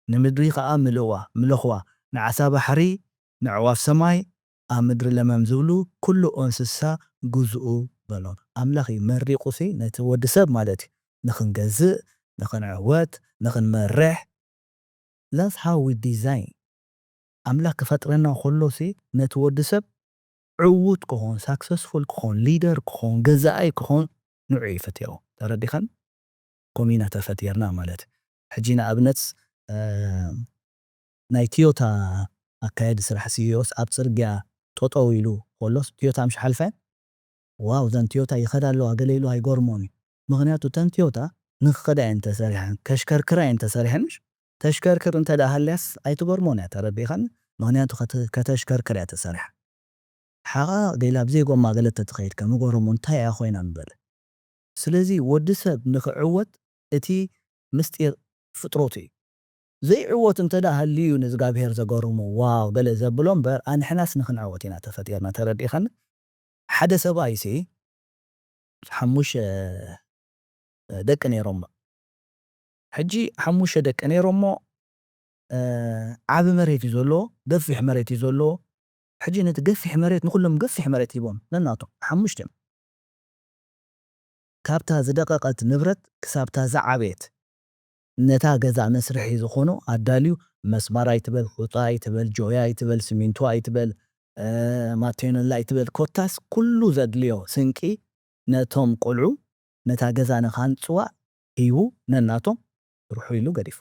ንምድሪ ከዓ ምልእዋ፣ ምለኽዋ፣ ንዓሳ ባሕሪ፣ ንዕዋፍ ሰማይ፣ ኣብ ምድሪ ለመም ዝብሉ ኩሉ እንስሳ ግዝኡ በሎም። ኣምላኽ እዩ መሪቑሲ ነቲ ወዲ ሰብ ማለት እዩ። ንኽንገዝእ፣ ንኽንዕወት፣ ንኽንመርሕ። That's how we design። ኣምላኽ ክፈጥረና ከሎሲ ነቲ ወዲ ሰብ ዕዉት ክኾን፣ ሳክሰስፉል ክኾን፣ ሊደር ክኾን፣ ገዛኣይ ክኾን ንዑ ይፈትያዎ። ተረዲኻን? ኮሚና ተፈጢርና ማለት። ሕጂ ንኣብነት፣ እ፣ ናይ ቶዮታ ኣካየዲ ስራሕ ሲኢኦስ ኣብ ጽርግያ ጠጠው ኢሉ ከሎስ ቶዮታ ምሽ ሓልፈን፣ "ዋው፣ ዘን ቶዮታ ይኸዳ ኣለዋ" ገለ ኢሉ ኣይጎርሞን እዩ። ምኽንያቱ ተን ቶዮታ ንክኸዳ እየን ተሰሪሐን፣ ከሽከርክራ እየን ተሰሪሐን። ምሽ ተሽከርክር እንተ ደኣ ሃልያስ ኣይትጎርሞን እያ፣ ተረዲኻን? ምኽንያቱ ከተ-፣ ከተሽከርክር እያ ተሰሪሓ። ሓቓ ገላ ብዘይ ጎማ ገለ ተትኸይድ ከምጎርሞ እንታይ እያ ኮይና ምበለ። ስለዚ ወዲ ሰብ ንኽዕወት እቲ ምስጢር ፍጥረቱ እዩ። ዘይዕወት እንተ ደኣ ሃልዩ ንእግዚኣብሔር ዘገርሞ ዋው ገለ ዘብሎ እምበር፣ ኣንሕናስ ንኽንዕወት ኢና ተፈጢርና። ተረዲኻን? ሓደ ሰብኣይሲ ሓሙሽተ ደቂ ነይሮሞ። ሕጂ ሓሙሽተ ደቂ ነይሮሞ፣ እ፣ ዓቢ መሬት እዩ ዘለዎ፣ ገፊሕ መሬት እዩ ዘለዎ። ሕጂ ነቲ ገፊሕ መሬት ንኹሎም ገፊሕ መሬት ሂቦም፣ ነናቶም ሓሙሽተ እዮም። ካብታ ዝደቐቐት ንብረት ክሳብታ ዝዓበየት፣ ነታ ገዛ መስርሒ ዝኾኖ ኣዳልዩ፣ መስማር ኣይትበል፣ ሑጻ ኣይትበል፣ ጆያ ኣይትበል፣ ሲሚንቶ ኣይትበል፣ እ፣ ማቴኖላ ኣይትበል፣ ኮታስ ኩሉ ዘድልዮ ስንቂ ነቶም ቆልዑ፣ ነታ ገዛ ንኻንጽዋ ሂቡ፣ ነናቶም ርሑ ኢሉ ገዲፎ።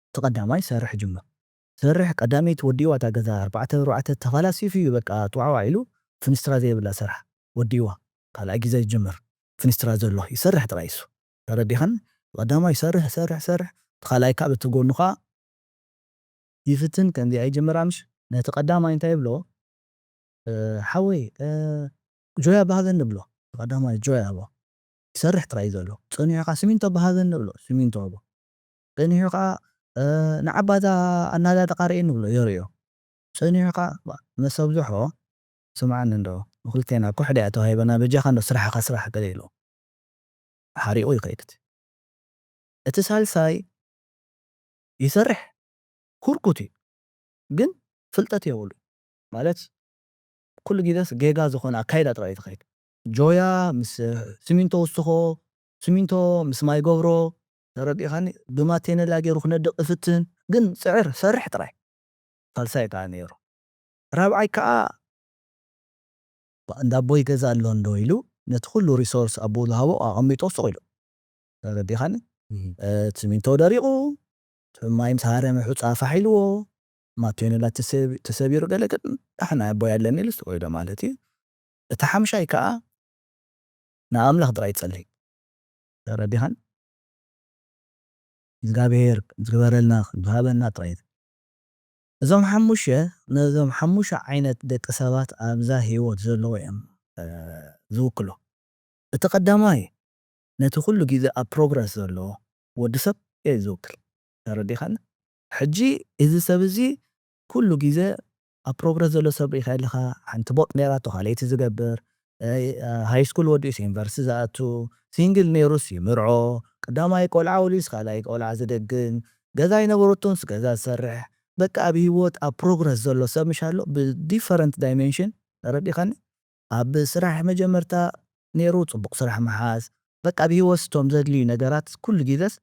እቲ ቀዳማይ ሰርሕ ጅምር። ሰርሕ ቀዳመይቲ ወዲዋ እታ ገዛ ኣርባዕተ ብኣርባዕተ ተፋላሲፉ እዩ፣ በቃ ጥዋዕዋ ኢሉ ፍንስትራ ዘይብላ ሰርሕ ወዲዋ። ካልኣይ ግዜ ጅምር ፍንስትራ ዘሎ ይሰርሕ ጥራይ እሱ። ተረዲኸን? ቀዳማይ ሰርሕ፣ ሰርሕ፣ ሰርሕ። እቲ ካልኣይ ካብ እቲ ጎኑ ኸዓ ይፍትን፣ ከምዚ ኣይጀምር ኣምሽ። ነቲ ቀዳማይ እንታይ ይብሎ? "እ፣ ሓወይ፣ እ፣ ጆያ በሃዘን" ንብሎ። ቀዳማይ ጆያ ኣቦ። ይሰርሕ ጥራይ ዘሎ። ጸኒሑ ኸዓ "ሲሚንቶ በሃዘን" ንብሎ። ሲሚንቶ ኣቦ። ጸኒሑ ኸዓ፣ እ፣ "ንዓባዛ ኣናዳድቓ ርእየኒ" ንብሎ። የርእዮ። ጸኒሑ ኸዓ፣ ባ-፣ መሰብዝሖ፣ "ስምዓኒ እንዶ፣ ንኽልቴና እኮ ሕደ እያ ተዋሂበና፣ በጃኻ እንዶ ስራሕኻ ስራሕ" ገለ ኢሉ። ሓሪቑ ይኸይድ። እቲ ሳልሳይ ይሰርሕ፣ ኩርኩት እዩ፣ ግን ፍልጠት የብሉ። ማለት፣ ኩሉ ግዜስ ጌጋ ዝኾነ ኣካይዳ ጥራይ እዩ ትኸይድ። ጆያ ምስ ሲሚንቶ ውስኾ፣ ሲሚንቶ ምስ ማይ ገብሮ፣ ተረዲእኻኒ? ብማቴነላ ገይሩ ክነድቕ እፍትን፣ ግን ጽዕር፣ ሰርሕ ጥራይ። ሳልሳይ ከኣ ነይሩ። ራብዓይ ከኣ፣ "እንዳ ኣቦይ ገዛ ኣሎ እንዶ?" ኢሉ ነቲ ኩሉ ሪሶርስ ኣቦኡ ዝሃቦ ኣቐሚጦ ሱቕ ኢሉ። ተረዲኻኒ? እህ። እ፣ እቲ ሲሚንቶ ደሪቑ፣ እቲ ማይ ምስ ሃረመ ሑጻ ፋሕ ኢልዎ፣ ማቴነላ ተሰቢ-፣ ተሰቢሩ ገለ፣ ግን ደሓን ኣቦይ ኣለኒ ኢሉ ሱቕ ኢሉ ማለት እዩ። እቲ ሓምሻይ ከኣ ንኣምላኽ ጥራይ ይጸሊ። ተረዲኻን? እግዚኣብሔር ዝግበረልና፣ ዝሃበና ጥራይ። እዞም ሓሙሽተ፣ ነዞም ሓሙሽተ ዓይነት ደቂ ሰባት ኣብዛ ህይወት ዘለዉ እዮም፣ እ፣ ዝውክሉ። እቲ ቀዳማይ፣ ነቲ ኩሉ ግዜ ኣብ ፕሮግረስ ዘሎ ወዲ ሰብ እዩ ዝውክል። ተረዲኻኒ? ሕጂ እዚ ሰብ እዚ ኩሉ ግዜ ኣብ ፕሮግረስ ዘሎ ሰብ ርኢኻ ኣለኻ? ሓንቲ ቦጥ ነይራቶ፣ ካልኣይቲ ዝገብር፣ እ፣ ሃይ ስኩል ወዲኡስ ዩኒቨርሲቲ ዝኣቱ፣ ሲንግል ነይሩስ ይምርዖ፣ ቀዳማይ ቆልዓ ወሊዱስ ካልኣይ ቆልዓ ዝደግም፣ ገዛ ኣይነበረቶንስ ገዛ ዝሰርሕ፣ በቃ ኣብ ህይወት ኣብ ፕሮግረስ ዘሎ ሰብ ምሽ ኣሎ፣ ብዲፈረንት ዳይሜንሽን። ተረዲኻኒ? ኣብ ስራሕ መጀመርታ ነይሩ ጽቡቕ ስራሕ ምሓዝ፣ በቃ ኣብ ህይወት እቶም ዘድልዩ ነገራት ኩሉ ግዜስ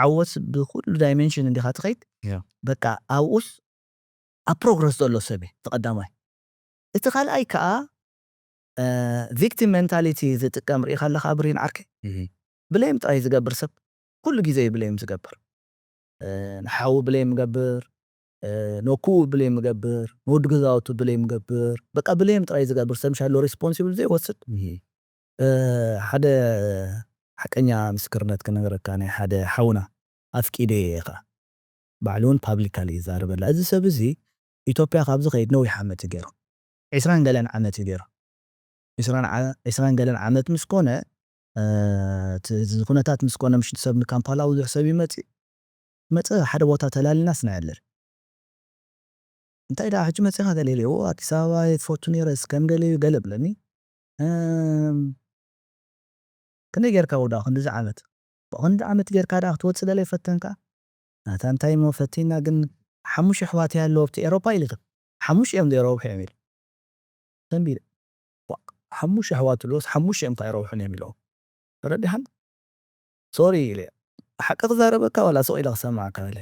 ዓወት ብኩሉ ዳይሜንሽን እንዲኻ ትኸይድ። ያ። በቃ ኣብኡስ ኣብ ፕሮግረስ ዘሎ ሰብ እዩ፣ እቲ ቀዳማይ። እቲ ካልኣይ ከኣ፣ እ፣ ቪክቲም ሜንታሊቲ ዝጥቀም ርኢኻ ኣለኻ ብሪን ዓርከይ? እህ። ብሌም ጥራይ ዝገብር ሰብ፣ ኩሉ ግዜ እዩ ብሌም ዝገብር። እ፣ ንሓዉ ብሌም ይገብር፣ እ፣ ነኩኡ ብሌም ይገብር፣ ንወዲ ገዛውቱ ብሌም ይገብር። በቃ ብሌም ጥራይ ዝገብር ሰብ ምሽ ኣሎ ሪስፖንሲብል ዘይወስድ። እህ። እ፣ ሓደ ሓቀኛ ምስክርነት ክነግረካ፣ ናይ ሓደ ሓውና ኣፍቂደ እየ ኢኻ። ባዕሉ እውን ፓብሊካሊ ይዛረበላ። እዚ ሰብ እዚ ኢትዮጵያ ካብ ዝኸይድ ነዊሕ ዓመት እዩ ገይሩ። ዒስራን ገለን ዓመት እዩ ገይሩ። ዒስራን ዓ-፣ ዒስራን ገለን ዓመት ምስ ኮነ፣ እ፣ እቲ፣ እዚ ኩነታት ምስ ኮነ፣ ምሽ ሰብ ንካምፓላ ብዙሕ ሰብ ይመጽእ። መጸ ሓደ ቦታ ተላሊና ስና ያለን። እንታይ ደኣ ሕጂ መጺኻ ገለ ኢለ፣ "ኦ፣ ኣዲስ ኣበባ እየ ትፈቱ ነይረ፣ እስከ ከም ገለ እዩ ገለ" ብለኒ። እም፣ "ክንደይ ጌርካ ወዳ ክንድዚ ዓመት? ክንዲ ዓመት ጌርካ ደኣ ክትወጽእ ገለ ይፈተንካ?" "ናታ እንታይ እሞ ፈቲና፣ ግን ሓሙሽተ ኣሕዋት እየ ኣለዎ ኣብቲ ኤሮፓ" ኢሉ። "ሓሙሽተ እዮም ዘይረብሑ እዮም" ኢሉ። ተንቢለ። "ዋ፣ ሓሙሽተ ኣሕዋት ኣለዎስ ሓሙሽተ እዮም ከይረብሑን እዮም" ኢሉ። ተረዲኻን? "ሶሪ" ኢለ። "ሓቂ ክዛረበካ ዋላ ስቕ ኢለ ክሰምዓካ?" ኢለ።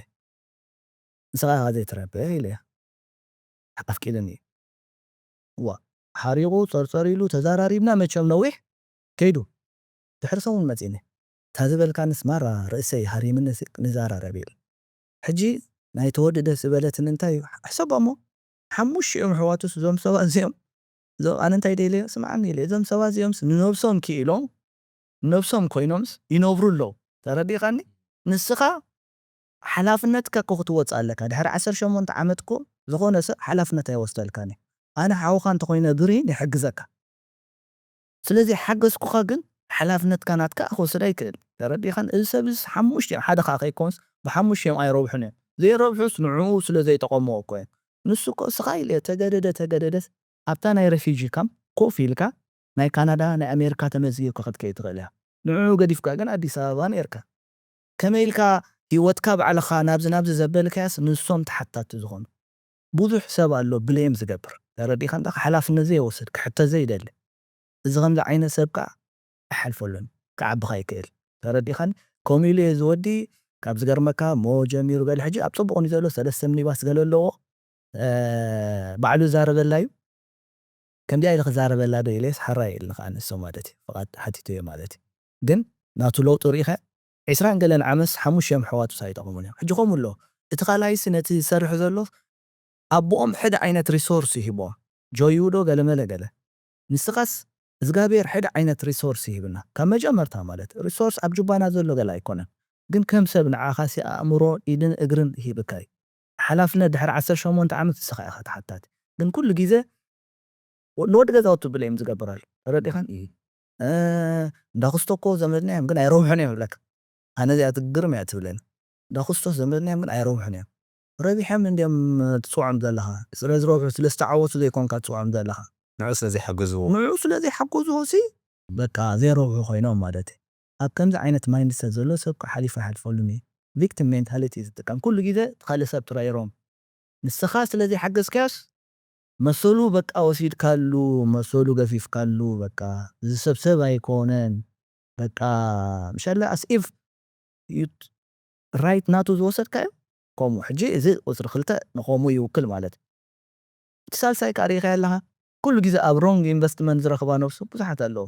"ንስኻ ኢኻ ዘይትረብሕ" ኢለ። ኣፍቂድኒ። ዋ፣ ሓሪቑ ጸርጸር ኢሉ ተዛራሪብና መቸም ነዊሕ ከይዱ። ድሕሪ ሰሙን መጺኒ። "እታ ዝበልካንስ ማራ ርእሰይ ሃሪምኒ ሲ-፣ ንዛራረብ" ኢሉ። ሕጂ ናይ ተወደደ ዝበለትን እንታይ እዩ? ሕሰቦ እሞ፣ ሓሙሽተ እዮም ኣሕዋቱስ እዞም ሰባት እዚኦም። እዞም፣ ኣነ እንታይ ደልየ? ስምዓኒ ኢለ። እዞም ሰባት እዚኦምስ ንነብሶም ክኢሎም፣ ንነብሶም ኮይኖምስ ይነብሩ ኣለዉ። ተረዲእካኒ? ንስኻ ሓላፍነትካ እኮ ክትወጽእ ኣለካ። ድሕሪ ዓሰርተ ሸሞንተ ዓመት እኮ ዝኾነ ሰብ ሓላፍነት ኣይወስደልካን እዩ። ኣነ ሓውኻ እንተኾይነ ግሪን ይሕግዘካ። ስለዚ ሓገዝኩኻ፣ ግን ሓላፍነትካ ናትካ ክወስድ ኣይክእል። ተረዲኻን? እዚ ሰብ እዚ ሓሙሽተ እዮም፣ ሓደ ከኣ ከይኮንስ ብሓሙሽተ እዮም ኣይረብሑን እዮም። ዘይረብሑስ ንዕኡ ስለ ዘይጠቐምዎ እኮ እዮም። ንሱ እኮ ስኻ ኢለ ተገደደ ተገደደስ ኣብታ ናይ ረፊጂ ካምፕ ኮፍ ኢልካ ናይ ካናዳ፣ ናይ ኣሜሪካ ተመዝጊብካ ክትከይድ ትኽእል ኢኻ። ንዕኡ ገዲፍካ ግን ኣዲስ ኣበባ ነይርካ። ከመይ ኢልካ ህይወትካ ባዕልኻ ናብዚ ናብዚ ዘበልካያስ ንሶም ተሓታቲ ዝኾኑ? ብዙሕ ሰብ ኣሎ ብሌም ዝገብር። ተረዲኻ እንዳ ሓላፍነት ዘይወስድ፣ ክሕተት ዘይደሊ። እዚ ከምዚ ዓይነት ሰብ ከኣ ኣይሓልፈሉን፣ ክዓቢ ከይክእል። ተረዲኻን? ከምኡ ኢሉ እዩ እዚ ወዲ፣ ካብ ዝገርመካ፣ ሞ ጀሚሩ ገለ ሕጂ ኣብ ጽቡቕ እዩ ዘሎ፣ ሰለስተ ሚኒባስ ገለ ኣለዎ። እ፣ ባዕሉ ዛረበላ እዩ። ከምዚኣ ኢለ ክዛረበላ ዶ ኢለስ፣ ሓራይ ኢልኒ ከኣ ንሶ ማለት እዩ። ፍቓድ ሓቲቱ እየ ማለት እዩ። ግን ናቱ ለውጢ ርኢኸ፣ ዒስራን ገለን ዓመስ ሓሙሽተ እዮም ኣሕዋቱስ ኣይጠቕሙን እዮም። ሕጂ ከምኡ ኣሎ። እቲ ካልኣይሲ ነቲ ዝሰርሕ ዘሎ ኣቦኦም ሕደ ዓይነት ሪሶርስ ይሂቦም። ጆዩ ዶ ገለመለ ገለ። ንስኻስ እግዚኣብሔር ሕደ ዓይነት ሪሶርስ ይሂብና። ካብ መጀመርታ ማለት ሪሶርስ ኣብ ጁባና ዘሎ ገለ ኣይኮነን። ግን ከም ሰብ ንዓኻሲ ኣእምሮ፣ ኢድን እግርን ይሂብካ እዩ። ሓላፍነት ድሕሪ ዓሰርተ ሸሞንተ ዓመት ንስኻ ኢኻ ተሓታቲ። ግን ኩሉ ግዜ ወ-፣ ንወዲ ገዛውቲ ብሌም ዝገብር ኣሎ። ተረዲኻን? እም። እ፣ እንዳ ክስቶ እኮ ዘመድና እዮም፣ ግን ኣይረብሑን እዮም ይብለካ። ኣነ እዚኣ ትግርም እያ ትብለኒ። እንዳ ክስቶስ ዘመድና እዮም፣ ግን ኣይረብሑን እዮም። ረቢሖም እንድዮም ትጽውዖም ዘለኻ። ስለ ዝረብሑ፣ ስለ ዝተዓወቱ ዘይኮንካ ትጽውዖም ዘለኻ። ንዑ ስለ ዘይሓገዝዎ። ንዑ ስለ ዘይሓገዝዎ ሲ፣ በቃ ዘይረብሑ ኮይኖም ማለት እዩ። ኣብ ከምዚ ዓይነት ማይንድሰት ዘሎ ሰብ ከ ሓሊፉ ኣይሓልፈሉን እዩ። ቪክቲም ሜንታሊቲ እዩ ዝጥቀም። ኩሉ ግዜ እቲ ካልእ ሰብ ጥራይ ይረም። ንስኻ ስለ ዘይሓገዝካዮስ፣ መሰሉ በቃ ወሲድካሉ፣ መሰሉ ገፊፍካሉ፣ በቃ እዚ ሰብ ሰብ ኣይኮነን። በቃ፣ ምሻለ፣ as if you right ናቱ ዝወሰድካዮ፣ ከምኡ። ሕጂ እዚ ቁጽሪ ክልተ ንኸምኡ ይውክል ማለት እዩ። እቲ ሳልሳይ ከኣ ርኢኻዮ ኣለኻ፣ ኩሉ ግዜ ኣብ ሮንግ ኢንቨስትመንት ዝረኽባ ነብሱ ብዙሓት ኣለዉ።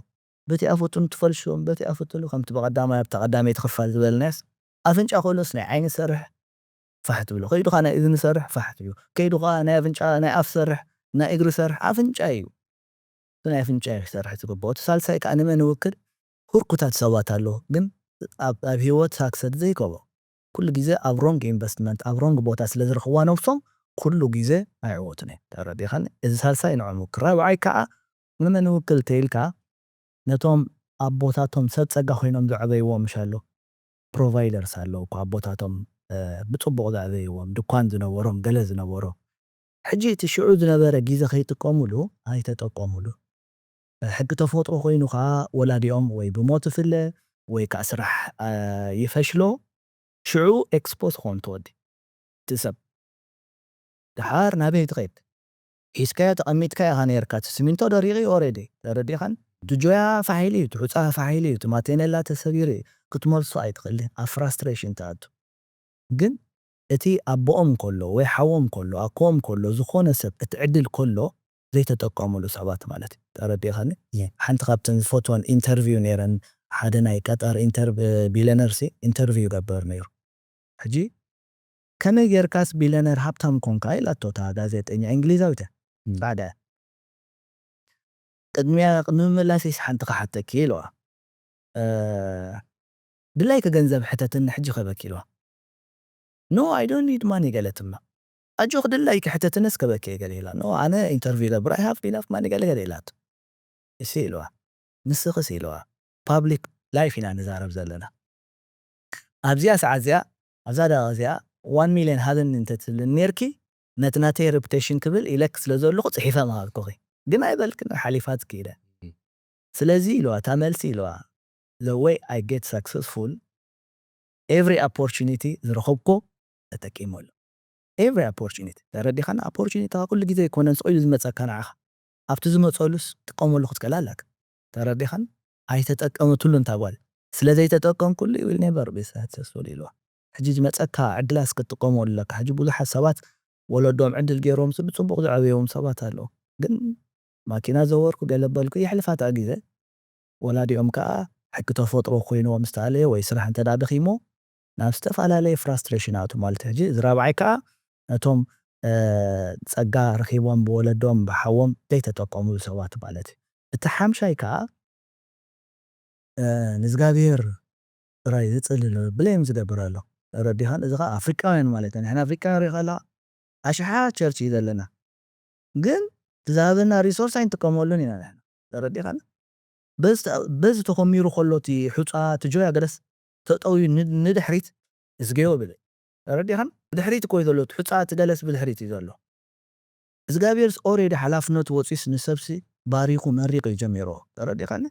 በቲ ኣፈቱን ትፈልሾም፣ በቲ ኣፈቱሉ፣ ከምቲ ብቐዳማይ ኣብታ ቀዳመይቲ ክፋል ዝበልናዮስ፣ ኣፍንጫ ክእሎስ ናይ ዓይኒ ሰርሕ፣ ፋሕ ትብሎ። ከይዱ ኸኣ ናይ እዝኒ ሰርሕ፣ ፋሕ ትብሎ። ከይዱ ኸኣ ናይ ኣፍንጫ፣ ናይ ኣፍ ሰርሕ፣ ናይ እግሪ ሰርሕ፣ ኣፍንጫ እዩ። እቲ ናይ ኣፍንጫ እዩ ክሰርሕ ዝግብኦ። እቲ ሳልሳይ ከኣ ንመን ይውክል? ህርኩታት ሰባት ኣለዉ፣ ግን ኣብ፣ ኣብ ህይወት ሳክሰስ ዘይገብሩ። ኩሉ ግዜ ኣብ ሮንግ ኢንቨስትመንት፣ ኣብ ሮንግ ቦታ ስለ ዝረኽብዋ ነብሶም፣ ኩሉ ግዜ ኣይዕወቱን እዮም። ተረዲኻኒ? እዚ ሳልሳይ ንዕኦም ይውክል። ራብዓይ ከኣ ንመን ይውክል ተይልካ፣ ነቶም ኣቦታቶም ሰብ ጸጋ ኮይኖም ዘዕበይዎም ምሽ ኣሎ። ፕሮቫይደርስ ኣለዉ እኮ ኣቦታቶም፣ እ፣ ብጽቡቕ ዘዕበይዎም፣ ድኳን ዝነበሮም፣ ገለ ዝነበሮም። ሕጂ እቲ ሽዑ ዝነበረ ግዜ ከይጥቀሙሉ ኣይተጠቀሙሉ። ሕጊ ተፈጥሮ ኮይኑ ከኣ ወላዲኦም ወይ ብሞት ይፍለ ወይ ከኣ ስራሕ፣ እ፣ ይፈሽሎ። ሽዑ ኤክስፖዝ ክኾን ትወዲ እቲ ሰብ። ደሓር ናበይ ትኸይድ? ሒዝካዮ ተቐሚጥካ ኢኻ ነይርካ። እቲ ሲሚንቶ ደሪቑ እዩ ኦሬዲ። ተረዲኻን? እቲ ጆያ ፋሕ ኢሉ እዩ፣ እቲ ሑጻ ፋሕ ኢሉ እዩ፣ እቲ ማቴኔላ ተሰቢሩ እዩ። ክትመልሶ ኣይትኽእልን። ኣብ ፍራስትሬሽን ትኣቱ። ግን እቲ ኣቦኦም ከሎ ወይ ሓዎም ከሎ፣ ኣኮኦም ከሎ፣ ዝኾነ ሰብ እቲ ዕድል ከሎ ዘይተጠቀሙሉ ሰባት ማለት እዩ። ተረዲኻኒ? እየ። ሓንቲ ካብተን ዝፈትወን ኢንተርቪው ነይረን፣ ሓደ ናይ ቀጠር ኢንተር-፣ ቢለነርሲ ኢንተርቪው ይገብር ነይሩ። ሕጂ "ከመይ ጌርካስ ቢለነር ሃብታም ኮንካ?" ኢላቶ እታ ጋዜጠኛ እንግሊዛዊት እያ። እም። ጻዕዳ እያ። "ቅድሚያ፣ ቅድሚ ምላሰይስ ሓንቲ ክሓተኪ" ኢለዋ። ድላይኪ ገንዘብ ሕተትኒ ሕጂ ከበኪ ኢልዋ። No, I don't need money ገለትማ። ኣጆኽ ድላይኪ ሕተትንስ ከበኪ ገለ ኢላ። No, ኣነ ኢንተርቪው ለብር I have enough money ገለ ገለ ኢላት። እሺ ኢልዋ። ንስኽስ ኢልዋ። ፓብሊክ ላይፍ ኢና ንዛረብ ዘለና። ኣብዚኣ ሰዓት እዚኣ ኣብዛ ደቂቕ እዚኣ ዋን ሚልዮን ሃብኒ እንተትብልኒ ኔርኪ ነቲ ናተይ ሬፑቴሽን ክብል ኢለክ ስለ ዘለኹ ጽሒፈ ምሃብኩኺ። ግን ኣይበልክን፣ ሓሊፋትኪ ኢለ። ስለዚ ኢልዋ፣ እታ መልሲ ኢልዋ፣ the way I get successful, every opportunity ዝረኸብኮ ተጠቂመሉ። Every opportunity። ተረዲኻና? ኦፖርቹኒቲ ኩሉ ግዜ ኣይኮነን ስቕ ኢሉ ዝመጸካ ንዓኻ። ኣብቲ ዝመጸሉስ ጥቀመሉ ክትክእል ኣለካ። ተረዲኻን? ኣይተጠቀመትሉ እንታ ጓል። ስለ ዘይተጠቀምኩሉ you will never be successful ኢልዋ። ሕጂ ዝመጸካ ዕድላስ ክትጥቀመሉ ኣለካ። ሕጂ ብዙሓት ሰባት ወለዶም ዕድል ገይሮም ብጽቡቕ ዘዕበዮም ሰባት ኣለዉ። ግን ማኪና ዘወርኩ ገለ በልኩ የሕልፋታ ግዜ። ወላዲኦም ከኣ ሕጊ ተፈጥሮ ኮይንዎም ዝተኣለየ ወይ ስራሕ እንተ ደኣ ደኺሞ ናብ ዝተፈላለየ ፍራስትሬሽን ኣቱ ማለት ሕጂ እዚ ራብዓይ ከኣ ነቶም ጸጋ ረኺቦም ብወለዶም ብሓዎም ዘይተጠቀምሉ ሰባት ማለት እዩ። እቲ ሓምሻይ ከኣ ንእዝጋብሔር ጥራይ ዝጽልል ብሌም ዝገብር ኣሎ። ተረዲኻን? እዚ ከኣ ኣፍሪቃውያን ማለት እዩ። ንሕና ኣፍሪቃውያን ሪኻ ኣለኻ ኣሽሓት ቸርች እዩ ዘለና። ግን ዝሃበና ሪሶርስ ኣይንጥቀመሉን ኢና ንሕና። ተረዲኻን? በዚ ተኾሚሩ ከሎ እቲ ሑጻ እቲ ጆያ ገለስ ተጠውዩ ንድሕሪት እዝገዮ ብለ። ተረዲኻን? ብድሕሪት እኮ እዩ ዘሎ እቲ ሑጻ እቲ ገለስ ብድሕሪት እዩ ዘሎ። እግዚኣብሔርስ ኦሬዲ ሓላፍነቱ ወፂስ ንሰብሲ ባሪኹ መሪቑ እዩ ጀሚሮ። ተረዲኻኒ?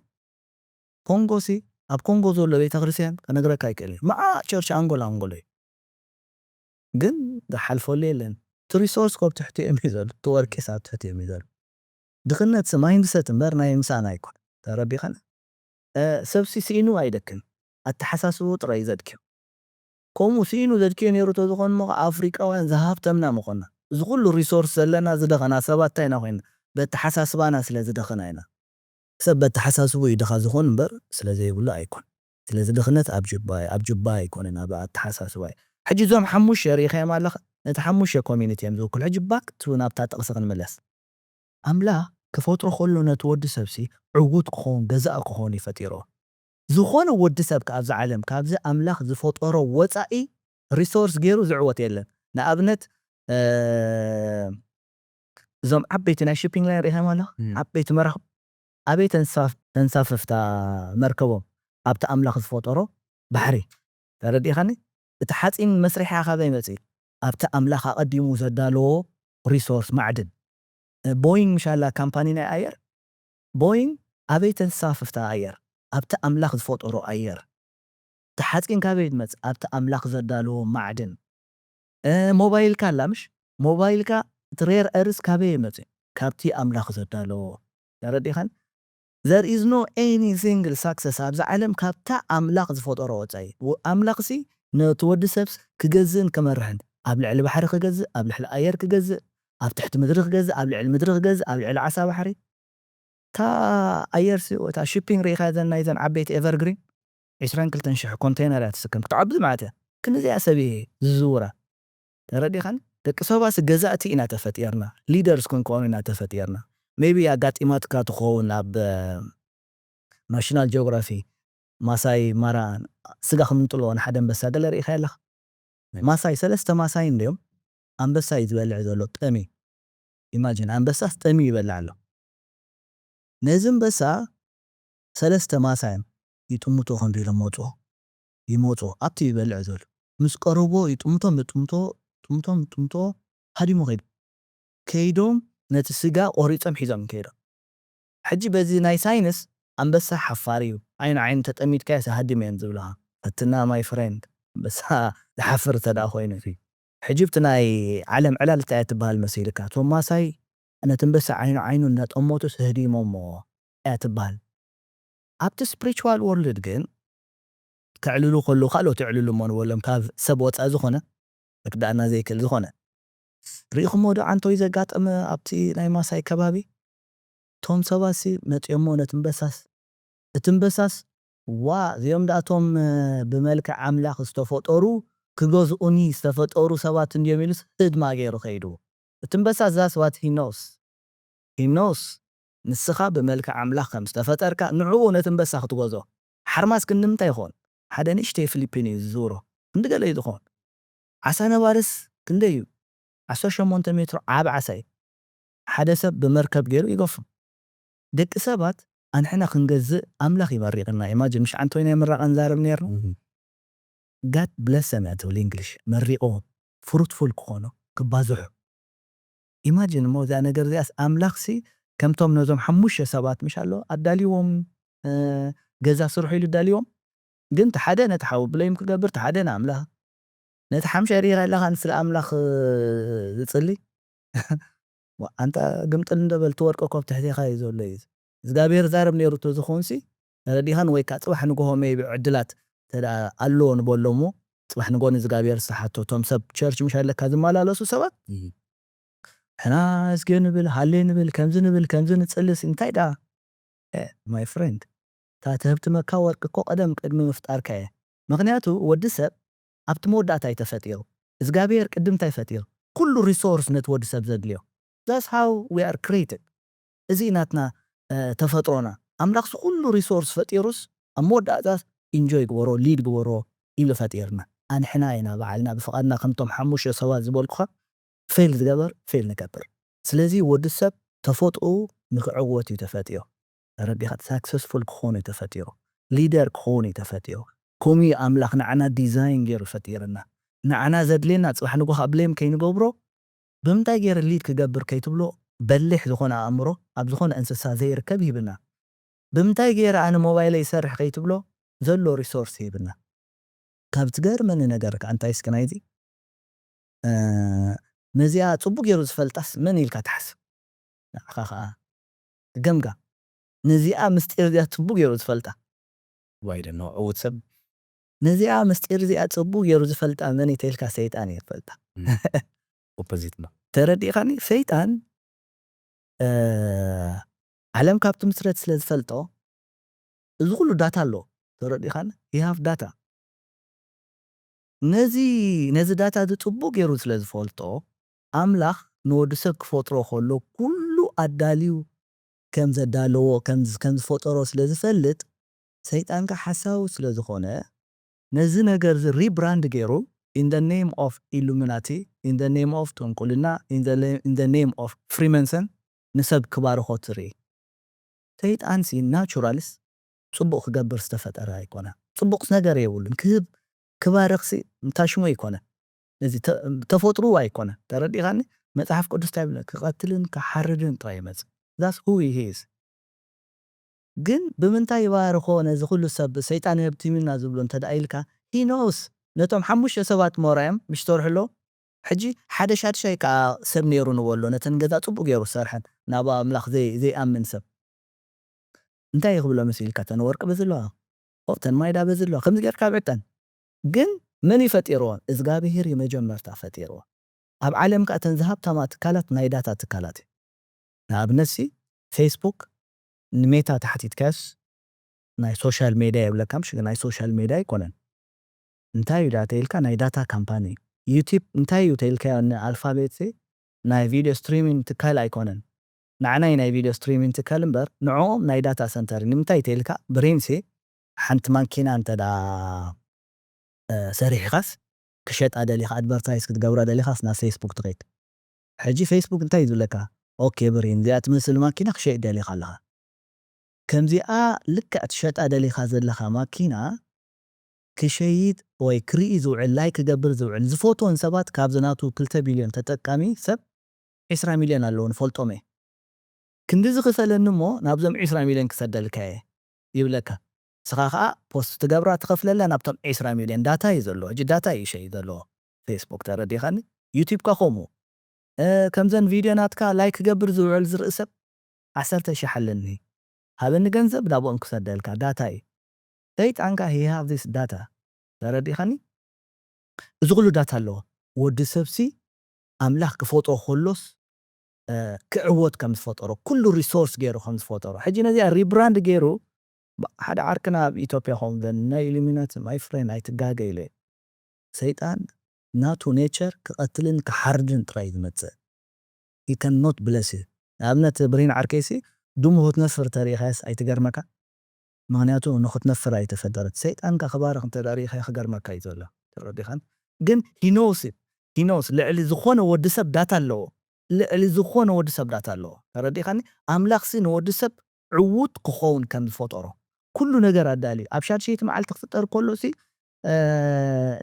ኮንጎ ሲ ኣብ ኮንጎ ዘሎ ቤተክርስትያን ከነግረካ ኣይክእል እዩ። መዓ ቸርች ኣንጎል ኣንጎል እዩ። ግን ዝሓልፈሉ የለን። እቲ ሪሶርስ ኮብ ትሕቲ እዮም እዩ ዘሎ። እቲ ወርቂስ ኣብ ትሕቲ እዮም እዩ ዘሎ። ድኽነት ሲ ማይንድሰት እምበር ናይ ምሳና ኣይኮን። ተረዲኻኒ? ሰብሲ ስኢኑ ኣይደክን። ኣተሓሳስቡ ጥራይ ዘድክዮ። ከምኡ ስኢኑ ዘድክዮ ነይሩ ተዝኾን እሞ ኣፍሪቃውያን ዝሃብተምና ምኾና። እዚ ኩሉ ሪሶርስ ዘለና ዝደኸና ሰባት እንታይ ኢና ኮይና? በተሓሳስባና ስለ ዝደኸና ኢና። ሰብ በተሓሳስቡ እዩ ድኻ ዝኾን እምበር ስለ ዘይብሉ ኣይኮን። ስለዚ ድኽነት ኣብ ጅባ እዩ፣ ኣብ ጅባ ኣይኮነን፣ ኣብ ኣተሓሳስባ እዩ። ሕጂ እዞም ሓሙሽተ ርኢኻዮም ኣለኻ? ነቲ ሓሙሽተ ኮሚኒቲ እዮም ዝውክሉ። ሕጂ ባክ ቱ ናብታ ጥቕሲ ክንምለስ። ኣምላኽ ክፈጥሮ ከሎ ነቲ ወዲ ሰብሲ ዕዉት ክኸውን፣ ገዛኢ ክኸውን እዩ ፈጢሮ። ዝኾነ ወዲ ሰብ ከኣ ኣብዚ ዓለም ካብዚ ኣምላኽ ዝፈጠሮ ወጻኢ ሪሶርስ ገይሩ ዝዕወት የለን። ንኣብነት እዞም ዓበይቲ ናይ ሺፒንግ ላይን ርኢኻዮም ኣለኻ? ዓበይቲ መራኽብ ኣበይ ተንሳፍፍታ መርከቦም ኣብቲ ኣምላኽ ዝፈጠሮ ባሕሪ። ተረዲኻኒ? እቲ ሓፂን መስርሕያ ካበይ መፅእ? ኣብቲ ኣምላኽ ኣቐዲሙ ዘዳለዎ ሪሶርስ ማዕድን። ቦይንግ ምሻላ ካምፓኒ ናይ ኣየር፣ ቦይንግ ኣበይ ተንሳፍፍታ ኣየር? ኣብቲ ኣምላኽ ዝፈጠሮ ኣየር። እቲ ሓፂን ካበይ መፅእ? ኣብቲ ኣምላኽ ዘዳለዎ ማዕድን። ሞባይልካ ኣላ ምሽ? ሞባይልካ እቲ ሬር እርስ ካበይ መፅእ? ካብቲ ኣምላኽ ዘዳለዎ። ተረዲኻን? There is no any single success ኣብዛ ዓለም ካብታ ኣምላኽ ዝፈጠሮ ወፃኢ። ኣምላኽሲ ነቲ ወዲ ሰብስ ክገዝእን ክመርሕን፣ ኣብ ልዕሊ ባሕሪ ክገዝእ፣ ኣብ ልዕሊ ኣየር ክገዝእ፣ ኣብ ትሕቲ ምድሪ ክገዝእ፣ ኣብ ልዕሊ ምድሪ ክገዝእ፣ ኣብ ልዕሊ ዓሳ ባሕሪ። እታ ኣየርሲ እታ ሺፒንግ ርኢኻ ዘን ናይዘን ዓበይቲ ኤቨርግሪን ዒስራን ክልተን ሽሕ ኮንቴነር እያ ትስከም። ክትዓብዝ ማለት እያ። ክንዚኣ ሰብ እየ ዝዝውራ። ተረዲኻን? ደቂ ሰባሲ ገዛእቲ ኢና ተፈጢርና፣ ሊደርስ ክንከውን ኢና ተፈጢርና። ሜቢ ኣጋጢማትካ ትኸውን ኣብ ናሽናል ጂኦግራፊ ማሳይ ማራ ስጋ ክምንጥሎ ንሓደ ኣንበሳ ገለ ርኢኻ ኣለኻ? ማሳይ ሰለስተ ማሳይ እንድዮም ኣንበሳ እዩ ዝበልዕ ዘሎ ጠሚ። ኢማጂን ኣንበሳስ ጠሚ ይበልዕ ኣሎ። ነዚ ኣንበሳ ሰለስተ ማሳይ ይጥምቶ ከምዚ ኢሎም መፅኦ ይመፅኦ ኣብቲ ይበልዕ ዘሎ ምስ ቀረቦ ይጥምቶም ይጥምቶ ጥምቶም ጥምቶ ሃዲሞ ከይዱ ከይዶም ነቲ ስጋ ቆሪፆም ሒዞም ከይዶም። ሕጂ በዚ ናይ ሳይንስ ኣንበሳ ሓፋር እዩ። ዓይኑ ዓይኑ ተጠሚትካዮ ሃድም እዮም ዝብልኻ። ፈትና ማይ ፍሬንድ ኣንበሳ ዝሓፍር እንተ ደኣ ኮይኑ። ሕጂ ብቲ ናይ ዓለም ዕላል እንታይ እያ ትበሃል መሲልካ? እቶም ማሳይ ነቲ ኣንበሳ ዓይኑ ዓይኑ እናጠመቱ ስህዲሞሞ እያ ትበሃል። ኣብቲ ስፕሪቹዋል ወርልድ ግን ከዕልሉ ከለዉ ካልኦት የዕልሉ እሞ ንበሎም ካብ ሰብ ወፃኢ ዝኾነ መክዳእና ዘይክእል ዝኾነ ርኢኹሞ ዶ ዓንቶይ ዘጋጠመ ኣብቲ ናይ ማሳይ ከባቢ እቶም ሰባሲ መፂኦሞ ነቲ እምበሳስ እቲ እምበሳስ ዋ እዚኦም ዳቶም ብመልክዕ ኣምላኽ ዝተፈጠሩ ክገዝኡኒ ዝተፈጠሩ ሰባት እንድዮም ኢሉስ ህድማ ገይሩ ከይዱ እቲ እምበሳ that's what he knows he knows ንስኻ ብመልክዕ ኣምላኽ ከም ዝተፈጠርካ ንዕኡ ነቲ እምበሳ ክትገዞ ሓርማዝ ክንዲ ምንታይ ይኸውን? ሓደ ንእሽተይ ፊሊፒን እዩ ዝዝውሮ። ክንዲ ገለ እዩ ዝኸውን። ዓሳ ነባርስ ክንደይ እዩ? ዓሰርተ ሸሞንተ ሜትሮ ዓቢ ዓሳ እዩ። ሓደ ሰብ ብመርከብ ገይሩ ይገፉ። ደቂ ሰባት ኣንሕና ክንገዝእ ኣምላኽ ይመሪቕና። ኢማጅን ምሽ ዓንቶይና ምራቐ ንዛረብ ነርና። God bless them እያ ትብል እንግሊሽ። መሪቕዎም፣ ፍሩትፉል ክኾኑ፣ ክባዝሑ። ኢማጅን እሞ እዚኣ ነገር እዚኣስ ኣምላኽሲ ከምቶም ነዞም ሓሙሽተ ሰባት ምሽ ኣሎ ኣዳልዎም፣ እ፣ ገዛ ስርሑ ኢሉ ኣዳልዎም። ግን እቲ ሓደ ነቲ ሓው ብለይም ክገብር፣ እቲ ሓደ ንኣምላኽ። ነቲ ሓምሻይ ርኢኻ ኣለኻ ንስለ ኣምላኽ፣ እ፣ ዝጽሊ? ዋ፣ ኣንታ ግምጥል እንደ በል፣ እቲ ወርቂ እኮ ኣብ ትሕቴኻ እዩ ዘሎ እዩ። እግዚኣብሔር ዛረብ ነይሩ ተዝኾንሲ፣ ተረዲኻን ወይ ከዓ ጽባሕ ንግሆ ሜቢ ዕድላት ተዳ ኣለዎ ንበሎ እሞ፣ ጽባሕ ንግሆ ንእግዚኣብሔር ዝሰሓቶ፣ እቶም ሰብ ቸርች ምሽ ኣለካ ዝመላለሱ ሰባት፣ እም። ሕና እስጌ ንብል፣ ሃሌ ንብል፣ ከምዚ ንብል፣ ከምዚ ንጽልስ፣ እንታይ ደኣ? እ፣ ማይ ፍሬንድ፣ እታ ትህብትመካ ወርቂ እኮ ቀደም ቅድሚ ምፍጣርካ እየ። ምኽንያቱ ወዲ ሰብ ኣብቲ መወዳእታ እዩ ተፈጢሩ። እግዚኣብሔር ቅድም እንታይ ፈጢሩ? ኩሉ ሪሶርስ ነቲ ወዲ ሰብ ዘድልዮ። That's how we are created። እዚ ናትና፣ እ፣ ተፈጥሮና። ኣምላኽሲ ኩሉ ሪሶርስ ፈጢሩስ ኣብ መወዳእታስ ኢንጆይ ግበሮ፣ ሊድ ግበሮ ኢሉ ፈጢርና። ኣንሕና ኢና ባዕልና ብፍቓድና ከምቶም ሓሙሽተ ሰባት ዝበልኩኻ ፌል ዝገበር፣ ፌል ንገብር። ስለዚ ወዲ ሰብ ተፈጥኡ ንክዕወት እዩ ተፈጢሩ። ተረዲኻ? ሳክሰስፉል ክኾን እዩ ተፈጢሩ። ሊደር ክኸውን እዩ ተፈጢሩ። ከምኡ እዩ ኣምላኽ ንዓና ዲዛይን ገይሩ ፈጢርና። ንዓና ዘድልየና ጽባሕ ንግሆ ብሌም ከይንገብሮ፣ ብምንታይ ገይረ ሊድ ክገብር ከይትብሎ፣ በሊሕ ዝኾነ ኣእምሮ ኣብ ዝኾነ እንስሳ ዘይርከብ ሂብና። ብምንታይ ገይረ ኣነ ሞባይለይ ይሰርሕ ከይትብሎ፣ ዘሎ ሪሶርስ ሂብና። ካብ ትገርመኒ ነገር ከኣ እንታይ እስኪ ናይዚ፣ እ፣ ነዚኣ ጽቡቅ ገይሩ ዝፈልጣስ መን ኢልካ ትሓስብ? ንዓኻ ከኣ ገምጋም። ነዚኣ ምስጢር እዚኣ ጽቡቅ ገይሩ ዝፈልጣ። ዋይ ደኖ፣ ዕዉት ሰብ። ነዚኣ ምስጢር እዚኣ ጽቡቅ ገይሩ ዝፈልጣ መን እዩ ተኢልካ፣ ሰይጣን እዩ ዝፈልጣ። እም። ኦፖዚት ነው። ተረዲእካኒ? ሰይጣን፣ እ፣ ዓለም ካብ ትምስረት ስለ ዝፈልጦ፣ እዚ ኩሉ ዳታ ኣሎ። ተረዲእካኒ? You have data። ነዚ፣ ነዚ ዳታ እዚ ጽቡቅ ገይሩ ስለ ዝፈልጦ፣ ኣምላኽ ንወዲ ሰብ ክፈጥሮ ከሎ ኩሉ ኣዳልዩ ከም ዘዳለዎ፣ ከም፣ ከም ዝፈጠሮ ስለ ዝፈልጥ፣ ሰይጣን ከኣ ሓሳዊ ስለ ዝኾነ፣ ነዚ ነገር እዚ ሪብራንድ ገይሩ፣ in the name of ኢሉሚናቲ፣ in the name of ጥንቁልና፣ in the le-፣ in the name of ፍሪመንሰን ንሰብ ክባርኾ ትርኢ። ሰይጣንሲ ናቹራልስ ጽቡቕ ክገብር ዝተፈጠረ ኣይኮነ። ጽቡቕ ነገር የብሉን። ክህብ፣ ክባርኽሲ እንታሽሙ ኣይኮነ። እዚ ተ-፣ ተፈጥሩ ኣይኮነ። ተረዲኻኒ? መጽሓፍ ቅዱስ እንታይ ይብል? ክቐትልን ክሓርድን ጥራይ ይመጽእ። That's who he is። ግን ብምንታይ ይባርኾ ነዚ ኩሉ ሰብ ሰይጣን የህብትምና ዝብሎ እንተ ደኣ ኢልካ፣ he knows። ነቶም ሓሙሽተ ሰባት ሞራዮም ምሽ ተርሑ ኣለዉ። ሕጂ ሓደ ሻድሻይ ከኣ ሰብ ነይሩ ንበሎ፣ ነተን ገዛ ጽቡቕ ገይሩ ዝሰርሐን፣ ናብ ኣምላኽ ዘይ-፣ ዘይኣምን ሰብ። እንታይ እዩ ክብሎ መሲልካ? "እተን ወርቂ በዚ ኣለዋ፣ ኦ፣ እተን ማይ ደኣ በዚ ኣለዋ፣ ከምዚ ጌርካ ኣብዕጠን።" ግን መን እዩ ፈጢርወን? እግዚኣብሄር እዩ መጀመርታ ፈጢርወን። ኣብ ዓለም ከኣ እተን ዝሃብታማ ትካላት ናይ ዳታ ትካላት እዩ። ንኣብነትሲ ፌስቡክ ንሜታ ተሓቲትካዮስ ናይ ሶሻል ሜድያ የብለካ፣ ምሽ ናይ ሶሻል ሜድያ ኣይኮነን። እንታይ እዩ ዳታ ኢልካ? ናይ ዳታ ካምፓኒ እዩ። ዩቲዩብ እንታይ እዩ ተኢልካዮ? ንኣልፋቤትሲ ናይ ቪድዮ ስትሪሚንግ ትካል ኣይኮነን። ንዓና እዩ ናይ ቪድዮ ስትሪሚንግ ትካል እምበር፣ ንዕኦም ናይ ዳታ ሰንተር እዩ። ንምንታይ ተኢልካ? ብሬንሲ ሓንቲ ማኪና እንተ ደኣ፣ እ፣ ሰሪሕኻስ ክሸጣ ደሊኻ፣ ኣድቨርታይዝ ክትገብራ ደሊኻስ ናብ ፌስቡክ ትኸይድ። ሕጂ ፌስቡክ እንታይ እዩ ዝብለካ? ኦኬ ብሬን፣ እዚኣ ትመስል ማኪና ክሸይጥ ደሊኻ ኣለኻ። ከምዚኣ ልክዕ ትሸጣ ደሊኻ ዘለኻ ማኪና ክሸይጥ ወይ ክርኢ ዝውዕል፣ ላይክ ክገብር ዝውዕል፣ ዝፈትዎን ሰባት ካብዚ ናቱ ክልተ ቢልዮን ተጠቃሚ ሰብ ዒስራ ሚልዮን ኣለዎ፣ ንፈልጦም እየ። ክንድዚ ክፈለኒ እሞ ናብዞም ዒስራ ሚልዮን ክሰደልካ እየ ይብለካ። ንስኻ ከኣ ፖስት ትገብራ ትኸፍለላ ናብቶም ዒስራ ሚልዮን። ዳታ እዩ ዘለዎ፣ ሕጂ ዳታ እዩ ሸዩ ዘለዎ ፌስቡክ፣ ተረዲኻኒ? ዩቲዩብ ከ ከምኡ። እ፣ ከምዘን ቪድዮ ናትካ ላይክ ክገብር ዝውዕል ዝርኢ ሰብ ዓሰርተ ሺሕ ኣለኒ፣ ሃበኒ ገንዘብ ናብኦም ክሰደልካ፣ ዳታ እዩ። ሰይጣን ከኣ he have this data፣ ተረዲኻኒ? እዚ ኩሉ ዳታ ኣለዎ። ወዲ ሰብሲ ኣምላኽ ክፈጥሮ ከሎስ፣ እ፣ ክዕወት ከም ዝፈጠሮ፣ ኩሉ ሪሶርስ ገይሩ ከም ዝፈጠሮ። ሕጂ ነዚኣ ሪብራንድ ገይሩ፣ ብ-፣ ሓደ ዓርክና ኣብ ኢትዮጵያ ከምኡ ኢለን፣ ናይ ኢሉሚናቲ፣ my friend፣ ኣይትጋገ ኢለ። ሰይጣን ናቱ ኔቸር ክቐትልን ክሓርድን ጥራይ እዩ ዝመጽእ። He cannot bless you። ንኣብነት ብሬን ዓርከይሲ፣ ድሙ ክትነፍር ተሪኢኻያስ ኣይትገርመካ? ምኽንያቱ ንኽትነፍር ኣይተፈጠረት። ሰይጣን ከኣ ክባርኽ እንተ ደኣ ርኢኻ ክገርመካ እዩ ዘሎ። ተረዲኻን? ግን he knows it. He knows ልዕሊ ዝኾነ ወዲ ሰብ ዳታ ኣለዎ። ልዕሊ ዝኾነ ወዲ ሰብ ዳታ ኣለዎ። ተረዲኻኒ? ኣምላኽሲ ንወዲ ሰብ ዕዉት ክኸውን ከም ዝፈጠሮ ኩሉ ነገር ኣዳልዩ። ኣብ ሻድሸይቲ መዓልቲ ክፍጠር ከሎ ሲ፣ እ፣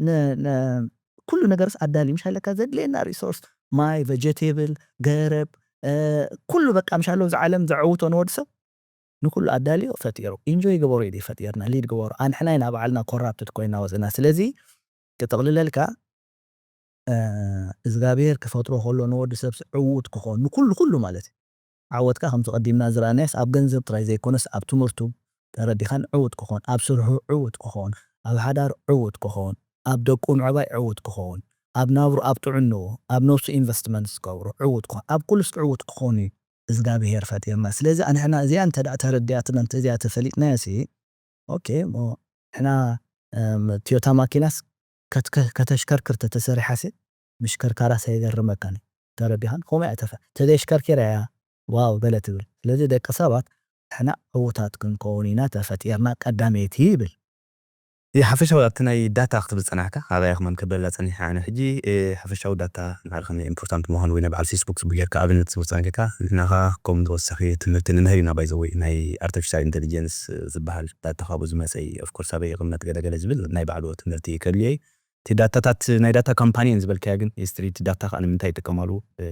ን-፣ ን-፣ ኩሉ ነገርስ ኣዳልዩ። ምሽ ኣለካ ዘድልየና ሪሶርስ፣ ማይ፣ ቨጀቴብል፣ ገረብ፣ እ፣ ኩሉ በቃ ምሽ ኣለዎ እዚ ዓለም ዘዕውቶ ንወዲ ሰብ ንኩሉ ኣዳልዩ ፈጢሩ። ኢንጆይ ግበሮ ኢሉ ፈጢርና፣ ሊድ ግበሮ። ኣንሕና ኢና ባዕልና ኮራፕትድ ኮይና ወፅና። ስለዚ ክጥቕልለልካ፣ እ፣ እግዚኣብሔር ክፈጥሮ ከሎ ንወዲ ሰብስ ዕዉት ክኾን፣ ንኩሉ፣ ኩሉ ማለት እዩ። ዓወትካ ከምቲ ቀዲምና ዝረኣናዮስ ኣብ ገንዘብ ጥራይ ዘይኮነስ ኣብ ትምህርቱ፣ ተረዲኻን፣ ዕዉት ክኾን፣ ኣብ ስርሑ ዕዉት ክኾን፣ ኣብ ሓዳር ዕዉት ክኾን፣ ኣብ ደቁ ምዕባይ ዕዉት ክኾን፣ ኣብ ናብሩ፣ ኣብ ጥዕንኡ፣ ኣብ ነብሱ ኢንቨስትመንት ዝገብሮ ዕዉት ክኾን፣ ኣብ ኩሉስ ዕዉት ክኾን እዩ እግዚኣብሔር ፈጢርና። ስለዚ ኣንሕና እዚኣ እንተ ደኣ ተረዲኣትና፣ እንተ እዚኣ ተፈሊጥናዮ ሲ፣ ኦኬ፣ እሞ ንሕና፣ እም፣ ቶዮታ ማኪናስ ከት-፣ ከ-፣ ከተሽከርክር ተተሰሪሓ ሲ፣ ምሽከርካራስ ኣይገርመካን እዩ። ተረዲኻን? ከምኡ እያ ተፈ-፣ ተዘይሽከርኪራ እያ ዋው ገለ ትብል። ስለዚ ደቂ ሰባት ንሕና ዕዉታት ክንከውን ኢና ተፈጢርና ቀዳመይቲ ይብል። ይህ ሓፈሻዊ ኣብቲ ናይ ዳታ ክትብል ጸናሕካ፣ ካባይ ክመን ክበላ ጸኒሐ ኣነ ሕጂ፣ እ፣ ሓፈሻዊ ዳታ ንባዕልኻ ናይ ኢምፖርታንት ምዃኑ ወይ ናይ በዓል ፌስቡክ ጽቡቅ ጌርካ ኣብነት ጽቡቅ ጸንኪካ፣ ንሕናኻ ከም ተወሳኺ ትምህርቲ ንምህር ኢና። ባይ ዘ ወይ ናይ ኣርቲፊሻል ኢንተሊጀንስ ዝበሃል ዳታ ካብኡ ዝመጸ እዩ። ኦፍ ኮርስ ኣበይ ይቕመጥ ገለ ገለ ዝብል ናይ ባዕሉ ትምህርቲ ከድልዮ እዩ። እቲ ዳታታት ናይ ዳታ ካምፓኒ እየን ዝበልካያ ግን ሂስትሪ እቲ ዳታ ከኣ ንምንታይ ይጥቀማሉ? እ፣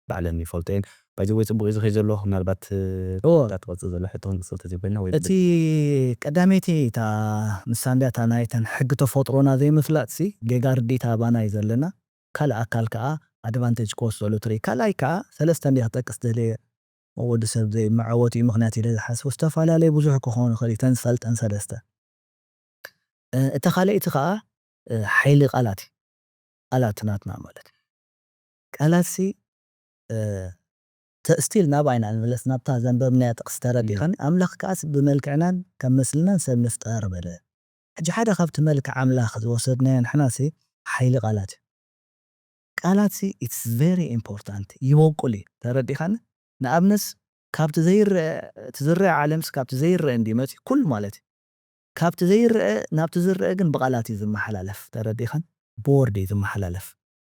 ባዕለን ይፈልጦ እየን። ባይ ዘ ወይ ጽቡቅ እዩ ዝኸይ ዘሎ፣ ምናልባት፣ እ፣ እዎ። እታ ትቐጽል ዘሎ ሕቶ ክንቅጽል ተዘይኮይና ወይ እቲ ቀዳመይቲ እታ ንሳ እንድያ እታ ናይተን ሕጊ ተፈጥሮና ዘይምፍላጥ ሲ ጌጋ ርዲት ኣባና እዩ ዘለና። ካልእ ኣካል ከኣ ኣድቫንቴጅ ክወስደሉ ትርኢ። ካልኣይ ከኣ ሰለስተ እንድያ ክጠቅስ ደልየ ወዲ ሰብ ዘይመዓወት እዩ ምኽንያት ኢለ ዝሓስቦ ዝተፈላለየ ብዙሕ ክኾን ይኽእል እዩ። እተን ዝፈልጠን ሰለስተ። እ፣ እታ ካልኣይቲ ከኣ፣ እ፣ ሓይሊ ቃላት እዩ። ቃላት ናትና ማለት እዩ። ቃላት ሲ፣ እ፣ ተ-፣ ስቲል ናባይና ንመለስ ናብታ ዘንበብናያ ጥቕሲ ተረዲኻኒ። ኣምላኽ ከኣስ ብመልክዕናን ከም ምስልናን ሰብ ንፍጠር በለ። ሕጂ ሓደ ካብቲ መልክዕ ኣምላኽ ዝወሰድናዮ ንሕና ሲ ሓይሊ ቃላት እዩ። ቃላት ሲ it's very important ይበቁል እዩ። ተረዲኻኒ? ንኣብነስ ካብቲ ዘይረአ፣ እቲ ዝረአ ዓለምስ ካብቲ ዘይረአ እንዲ መጽእ ኩሉ ማለት እዩ። ካብቲ ዘይረአ ናብቲ ዝረአ ግን ብቓላት እዩ ዝመሓላለፍ። ተረዲኻን? ብወርድ እዩ ዝመሓላለፍ።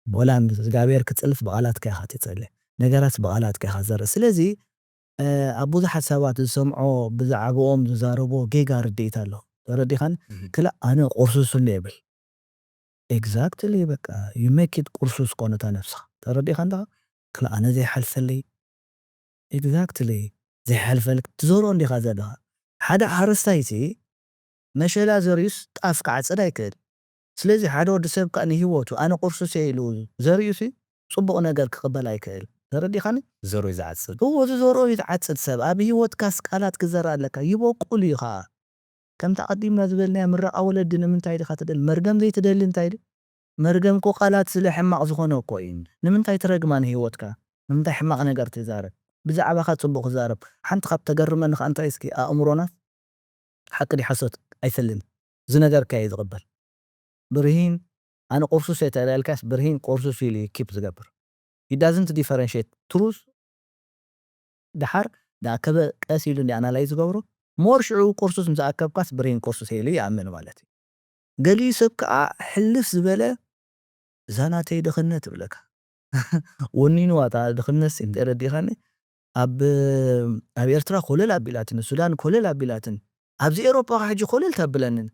ወላ ምስ እግዚኣብሔር ክጽልፍ ብቓላትካ ኢኻ ትጸልእ። ነገራት ብቓላትካ ኢኻ ትዘርእ። ስለዚ፣ እ፣ ኣብ ብዙሓት ሰባት ዝሰምዖ ብዛዕባኦም ዝዛረቦ ጌጋ ርድኢት ኣሎ። ተረዲኻን? እህ። ክላ ኣነ ቁርሱስ እንደ ይብል። ኤግዛክትሊ በቃ you make it ቁርሱስ ኮነታ ነብስኻ። ተረዲኻ እንዳ ክላ ኣነ ዘይሓልፈልይ። ኤግዛክትሊ ዘይሓልፈልክ ትዘርኦ እንዲኻ ዘለኻ። ሓደ ሓረስታይ ሲ መሸላ ዘርዩስ ጣፍ ክዓጽድ ኣይክእል። ስለዚ ሓደ ወዲ ሰብ ከኣ ንህይወቱ ኣነ ቁርሱስ እየ ኢሉ ዘርዩ ሲ ጽቡቕ ነገር ክቕበል ኣይክእል። ተረዲኻኒ? ዘርኡ እዩ ዝዓጽድ። እዎ ዝዘርኦ እዩ ዝዓጽድ ሰብ። ኣብ ህይወትካስ ቃላት ክዘርእ ኣለካ። ይበቁል እዩ ኸኣ። ከምቲ ኣቐዲምና ዝበልናዮ ምረቓ ወለዲ ንምንታይ ዲኻ ትደሊ? መርገም ዘይትደሊ እንታይ ድዩ? መርገም እኮ ቃላት ስለ ሕማቕ ዝኾነ እኮ እዩ። ንምንታይ ትረግማ ንህይወትካ? ንምንታይ ሕማቕ ነገር ትዛረብ? ብዛዕባኻ ጽቡቕ ክዛረብ። ሓንቲ ካብ ተገርመኒ ከኣ እንታይ እስኪ ኣእምሮና ሓቂ ድዩ ሓሶት ኣይፈልን። ዝነገርካዮ እዩ ዝቕበል። ብርሂን ኣነ ቁርሱስ እየ ተልልካስ ብርሂን ቁርሱስ ኢሉ እዩ ኪፕ ዝገብር። He doesn't differentiate truth ደሓር ዳከበ ቀስ ኢሉ እንዲ ኣናላይዝ ዝገብሮ ሞር ሽዑ ቁርሱስ ምስ ኣከብካስ ብርሂን ቁርሱስ ኢሉ ይኣምን ማለት እዩ። ገሊኡ ሰብ ከዓ ሕልፍ ዝበለ እዛ ናተይ ድኽነት ይብለካ። ወኒንዋ እታ ድኽነት ሲ ተረዲኻኒ። ኣብ ኣብ ኤርትራ ኮለል ኣቢላትን ሱዳን ኮለል ኣቢላትን ኣብዚ ኤሮፓ ከዓ ሕጂ ኮለል ተብለንን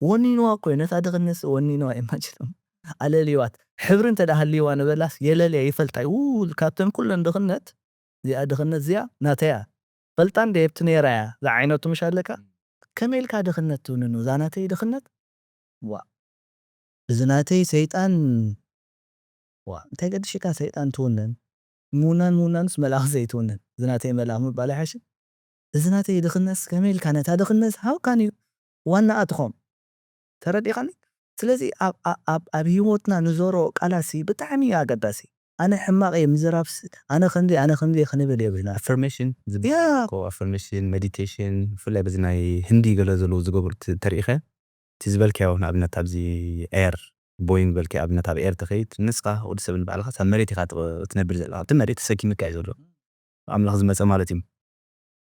ወኒንዋ እኮ እዩ ነታ ድኽነት ሲ ወኒንዋ ኢማጅን ኣለልዋት ሕብሪ እንተ ደኣ ሃልይዋ ንበላስ የለልያ ይፈልጣ እዩ ው ካብተን ኩለን ድኽነት እዚኣ ድኽነት እዚኣ ናተያ ፈልጣ እንደ የብቲ ነይራ እያ ዝዓይነቱ ምሽ ኣለካ ከመይ ኢልካ ድኽነት ትውንኑ እዛ ናተይ ድኽነት ዋ እዚ ናተይ ሰይጣን ዋ እንታይ ገድሽካ ሰይጣን ትውንን ምውናን ምውናንስ መልኣኽ ዘይትውንን እዚ ናተይ መልኣኽ ምባል ኣይሓሽን እዚ ናተይ ድኽነትስ ከመይ ኢልካ ነታ ድኽነት how can you ዋና ኣትኾም ተረዲኻኒ ስለዚ ኣብ ኣብ ኣብ ኣብ ህይወትና ንዘርኦ ቃላት ሲ ብጣዕሚ እዩ ኣገዳሲ ኣነ ሕማቕ እየ ምዝራብ ስ- ኣነ ከምዚ ኣነ ከምዚ እየ ክንብል የብልና ኣፈርሜሽን ያ ኣፈርሜሽን ሜዲቴሽን ብፍላይ በዚ ናይ ህንዲ ገለ ዘለዉ ዝገብሩ ት- ተሪኢኸ እቲ ዝበልካዮ ንኣብነት ኣብዚ ኤር ቦይንግ ዝበልካዮ ኣብነት ኣብ ኤር ተኸይድ ንስኻ ወዲ ሰብ ንባዕልኻ ኣብ መሬት ኢኻ ትቕ- ትነብር ዘለኻ ኣብቲ መሬት ተሰኪምካ እዩ ዘሎ ኣምላኽ ዝመፀ ማለት እዩ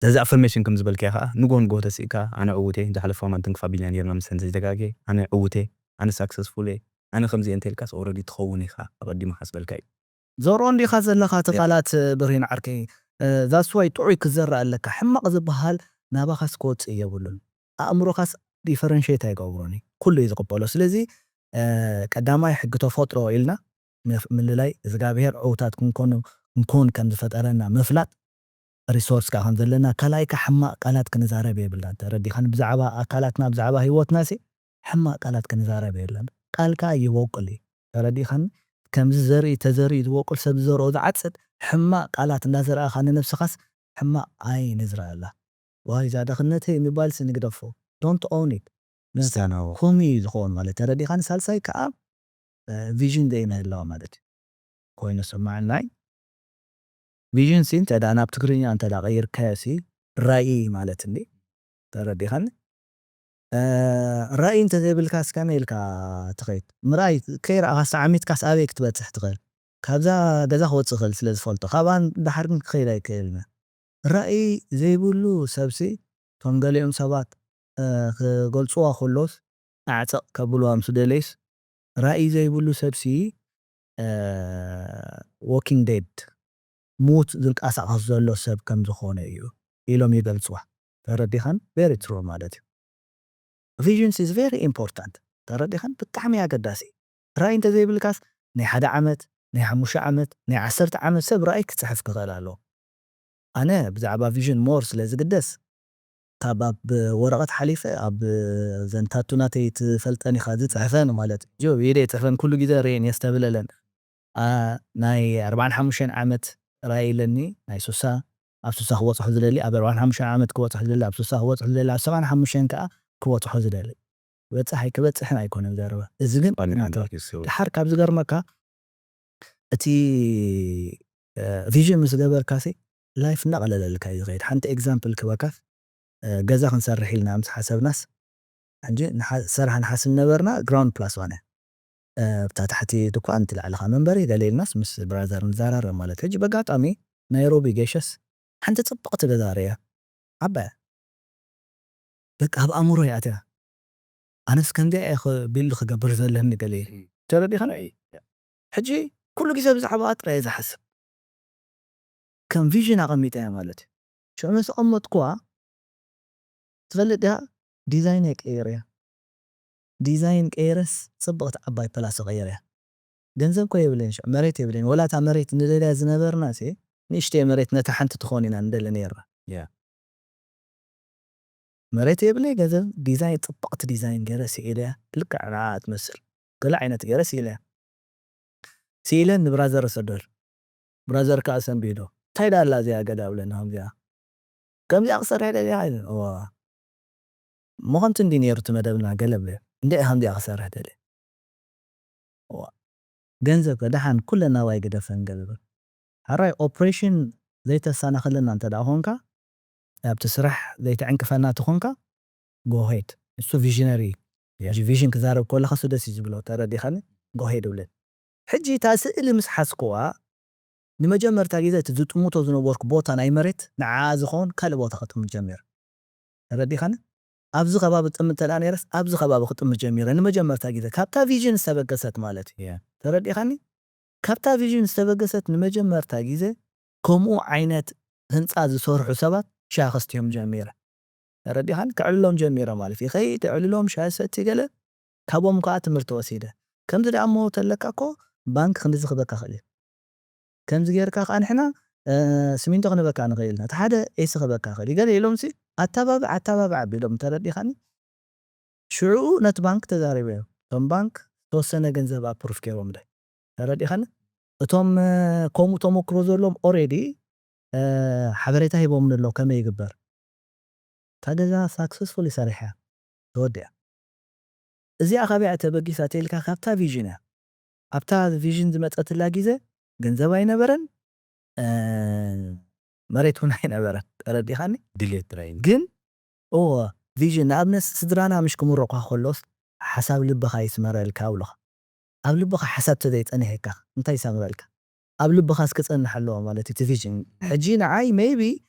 እዚ ኣፈርሜሽን ከም ዝበልካዮ ከዓ ንጎ ንጎ ተስእካ ኣነ ዕውቴ ዝሓለፈ ማንትን ክፋ ቢልያ ነርና ምስተን ዘይተጋጌ ኣነ ዕውቴ ኣነ ሳክሰስፉል እየ ኣነ ከምዚ እንተ ኢልካስ ኦረዲ ትኸውን ኢኻ ኣቐዲሙ ሓስበልካ እዩ። ዘርኦ እንዲኻ ዘለኻ እቲ ቃላት ብሬን ዓርከይ። ዛስዋይ ጥዑይ ክዘርእ ኣለካ። ሕማቕ ዝበሃል ናባኻስ ክወፅእ የብሉን። ኣእምሮኻስ ዲፈረንሽት ኣይገብሮን እዩ። ኩሉ እዩ ዝቕበሎ። ስለዚ ቀዳማይ ሕጊ ተፈጥሮ ኢልና ምልላይ እግዚኣብሔር ዕውታት ክንኮኑ ክንኮን ከም ዝፈጠረና ምፍላጥ ሪሶርስ ከዓ ከም ዘለና ካልኣይ ከዓ ሕማቕ ቃላት ክንዛረብ የብልናን ተረዲኻን ብዛዕባ ኣካላትና ብዛዕባ ህይወትና ሲ ሕማቕ ቃላት ክንዛረብ የለን ቃልካ ይወቅል እዩ ተረዲኻን ከምዚ ዘርኢ ተዘሪኡ ዝወቅል ሰብ ዝዘርኦ ዝዓፅድ ሕማቕ ቃላት እንዳዘርኣኻ ንነብስኻስ ሕማቕ ኣይ ንዝረኣላ ዋይ እዛ ደኽነተይ የሚባል ሲ ንግደፎ don't own it ምስተናው ከምኡ እዩ ዝኸውን ማለት ተረዲኻን ሳልሳይ ከዓ ቪዥን ዘይምህላው ማለት እዩ ኮይኑ ስማዕናይ ቪዥን ሲ እንተ ናብ ትግርኛ እንተ ቀይርካዮ ሲ ራኢ ማለት እንዲ ተረዲኻኒ ራኢ እንተ ዘይብልካ ስከመ ኢልካ ትኸይድ ምርኣይ ከይረኣኻስ ዓሚትካስ ኣበይ ክትበፅሕ ትኽእል ካብዛ ገዛ ክወፅእ ክእል ስለ ዝፈልጦ ካብኣ ዳሓር ግን ክኸይድ ኣይክእልን ራኢ ዘይብሉ ሰብሲ እቶም ገሊኦም ሰባት ክገልፅዋ ከሎስ ኣዕፀቕ ከብልዋ ምስ ደለይስ ራኢ ዘይብሉ ሰብሲ ዎኪንግ ዴድ ሙት ዝንቀሳቐስ ዘሎ ሰብ ከም ዝኾነ እዩ ኢሎም ይገልፅዋ ተረዲኻን very true ማለት እዩ visions is very important ተረዲኻን ብጣዕሚ ኣገዳሲ ራኢ እንተዘይብልካስ ናይ ሓደ ዓመት ናይ ሓሙሽተ ዓመት ናይ ዓሰርተ ዓመት ሰብ ራኢ ክፅሕፍ ክኽእል ኣለዎ ኣነ ብዛዕባ ቪዥን ሞር ስለ ዝግደስ ካብ ኣብ ወረቐት ሓሊፈ ኣብ ዘንታቱ ናተይ ትፈልጠን ኢኻ ዝፅሕፈን ማለት እዩ ኢደ ይፅሕፈን ኩሉ ግዜ ሬን የስተብለለን ናይ ኣርባዓን ሓሙሽተን ዓመት ራእይ ኣለኒ ናይ ሱሳ ኣብ ሱሳ ክበፅሖ ዝደሊ ኣብ ኣርባዓን ሓሙሽተን ዓመት ክበፅሖ ዝደሊ ኣብ ሱሳ ክበፅሖ ዝደሊ ኣብ ሰብዓን ሓሙሽተን ከዓ ክበፅሖ ዝደሊ ክበፅሕ ኣይክበፅሕን ኣይኮነን ዘረባ እዚ ግን ድሓር ካብ ዝገርመካ እቲ ቪዥን ምስ ገበርካሲ ላይፍ እናቐለለልካ እዩ ዝኸይድ ሓንቲ ኤግዛምፕል ክበካስ ገዛ ክንሰርሕ ኢልና ምስ ሓሰብናስ ሕጂ ሰራሕ ንሓስብ ነበርና ግራውንድ ፕላስ ዋን ብታ ታሕቲ ድኳን ትላዕልኻ መንበሪ ገለ ኢልናስ ምስ ብራዘር ንዘራረብ ማለት ሕጂ በጋጣሚ ናይሮቢ ገሸስ ሓንቲ ፅብቕቲ ገዛ ርያ ዓባያ በቃ ኣብ ኣእምሮ ይኣትያ ኣነስ ከምዚኣ እየ ቢልድ ክገብር ዘለኒ ገለ ተረዲኻና ሕጂ ኩሉ ግዜ ብዛዕባ ጥራይ ዝሓስብ ከም ቪዥን ኣቐሚጠያ ማለት እዩ ሽዑ ምስ ኣቐመጥኩዋ ትፈልጥ ዲያ ዲዛይን የቀይር እያ ዲዛይን ቀይረስ ፅብቕቲ ዓባይ ፕላስ ቀይር እያ ገንዘብ ኮ የብለይን ሽዑ መሬት የብለይን ወላ እታ መሬት ንደልያ ዝነበርና ሲ ንእሽተይ መሬት ነታ ሓንቲ ትኾን ኢና ንደሊ ነይርና መሬት የብለይ ገንዘብ ዲዛይን ፅብቕቲ ዲዛይን ገይረ ስኢለያ ልክዕ ንዓ ትመስል ገለ ዓይነት ገይረ ስኢለያ ስኢለ ንብራዘር ሰደል ብራዘር ከዓ ሰንቢዶ እንታይ ዳላ እዚኣ ገለ ኣብለኒ ከምዚኣ ከምዚኣ ክሰርሕ ደሊኻ ኢለ እሞ ከምቲ እንዲ ነይሩ እቲ መደብና ገለ ብለ እንደ ከምዚኣ ክሰርሕ ደሊ ገንዘብ ከ ደሓን ኩለን ናባይ ግደፈን ገለ በል ሓራይ ኦፕሬሽን ዘይተሰናኽለና እንተ ደኣ ኾንካ ኣብቲ ስራሕ ዘይተዕንቅፈና ተኾንካ ጎሄድ እሱ ቪዥነሪ እዩ ቪዥን ክዛረብ ከለኻ እሱ ደስ እዩ ዝብሎ ተረዲኻኒ ጎሄድ እብለን ሕጂ እታ ስእሊ ምስ ሓዝክዋ ንመጀመርታ ግዜ እቲ ዝጥምቶ ዝነበርኩ ቦታ ናይ መሬት ንዓ ዝኸውን ካልእ ቦታ ክጥምት ጀሚረ ተረዲኻኒ ኣብዚ ከባቢ ጥምት ተደኣ ነይረስ ኣብዚ ከባቢ ክጥምት ጀሚረ ንመጀመርታ ግዜ ካብታ ቪዥን ዝተበገሰት ማለት እዩ ተረዲኻኒ ካብታ ቪዥን ዝተበገሰት ንመጀመርታ ግዜ ከምኡ ዓይነት ህንፃ ዝሰርሑ ሰባት ሻሂ ከስትዮም ጀሚረ ተረዲኻኒ ከዕልሎም ጀሚረ ማለት እዩ ከይድ ዕልሎም ሻሂ ሰቲ ገለ ካብኦም ከዓ ትምህርቲ ወሲደ ከምዚ ደኣ እሞ ተለካ እኮ ባንክ ክንድዚ ክበካ ክእል እዩ ከምዚ ጌርካ ከዓ ንሕና ስሚንቶ ክንበካ ንኽእል ኢና እቲ ሓደ ኤሲ ክበካ ክእል እዩ ገለ ኢሎም ሲ ኣተባብዕ ኣተባብዕ ኣቢሎም ተረዲኻኒ ሽዑ ነቲ ባንክ ተዛሪበ እዮም እቶም ባንክ ዝተወሰነ ገንዘብ ኣፕሩፍ ገይሮምለ ተረዲኻኒ እቶም ከምኡ ተመክሮ ዘለዎም ኦሬዲ ሓበሬታ ሂቦምኒ ኣለዉ ከመይ ይግበር እታ ገዛ ሳክሰስፉሊ ሰሪሐ ተወዲኣ እዚኣ ካበይ እያ ተበጊሳ ተልካ ካብታ ቪዥን እያ ኣብታ ቪዥን ዝመፀትላ ግዜ ገንዘብ ኣይነበረን መሬት እውን ኣይነበረን ተረዲኻኒ ድሌት ጥራይ ግን እዎ ቪዥን ንኣብነት ስድራና ምሽ ክምረቋ ከሎስ ሓሳብ ልብኻ ይስመረልካ ኣብሉኻ ኣብ ልብኻ ሓሳብ ተዘይፀኒሕካ እንታይ ይሰምረልካ ኣብ ልብኻስ ክፀንሕ ኣለዎ ማለት እዩ እቲ ቪዥን ሕጂ ንዓይ ሜይቢ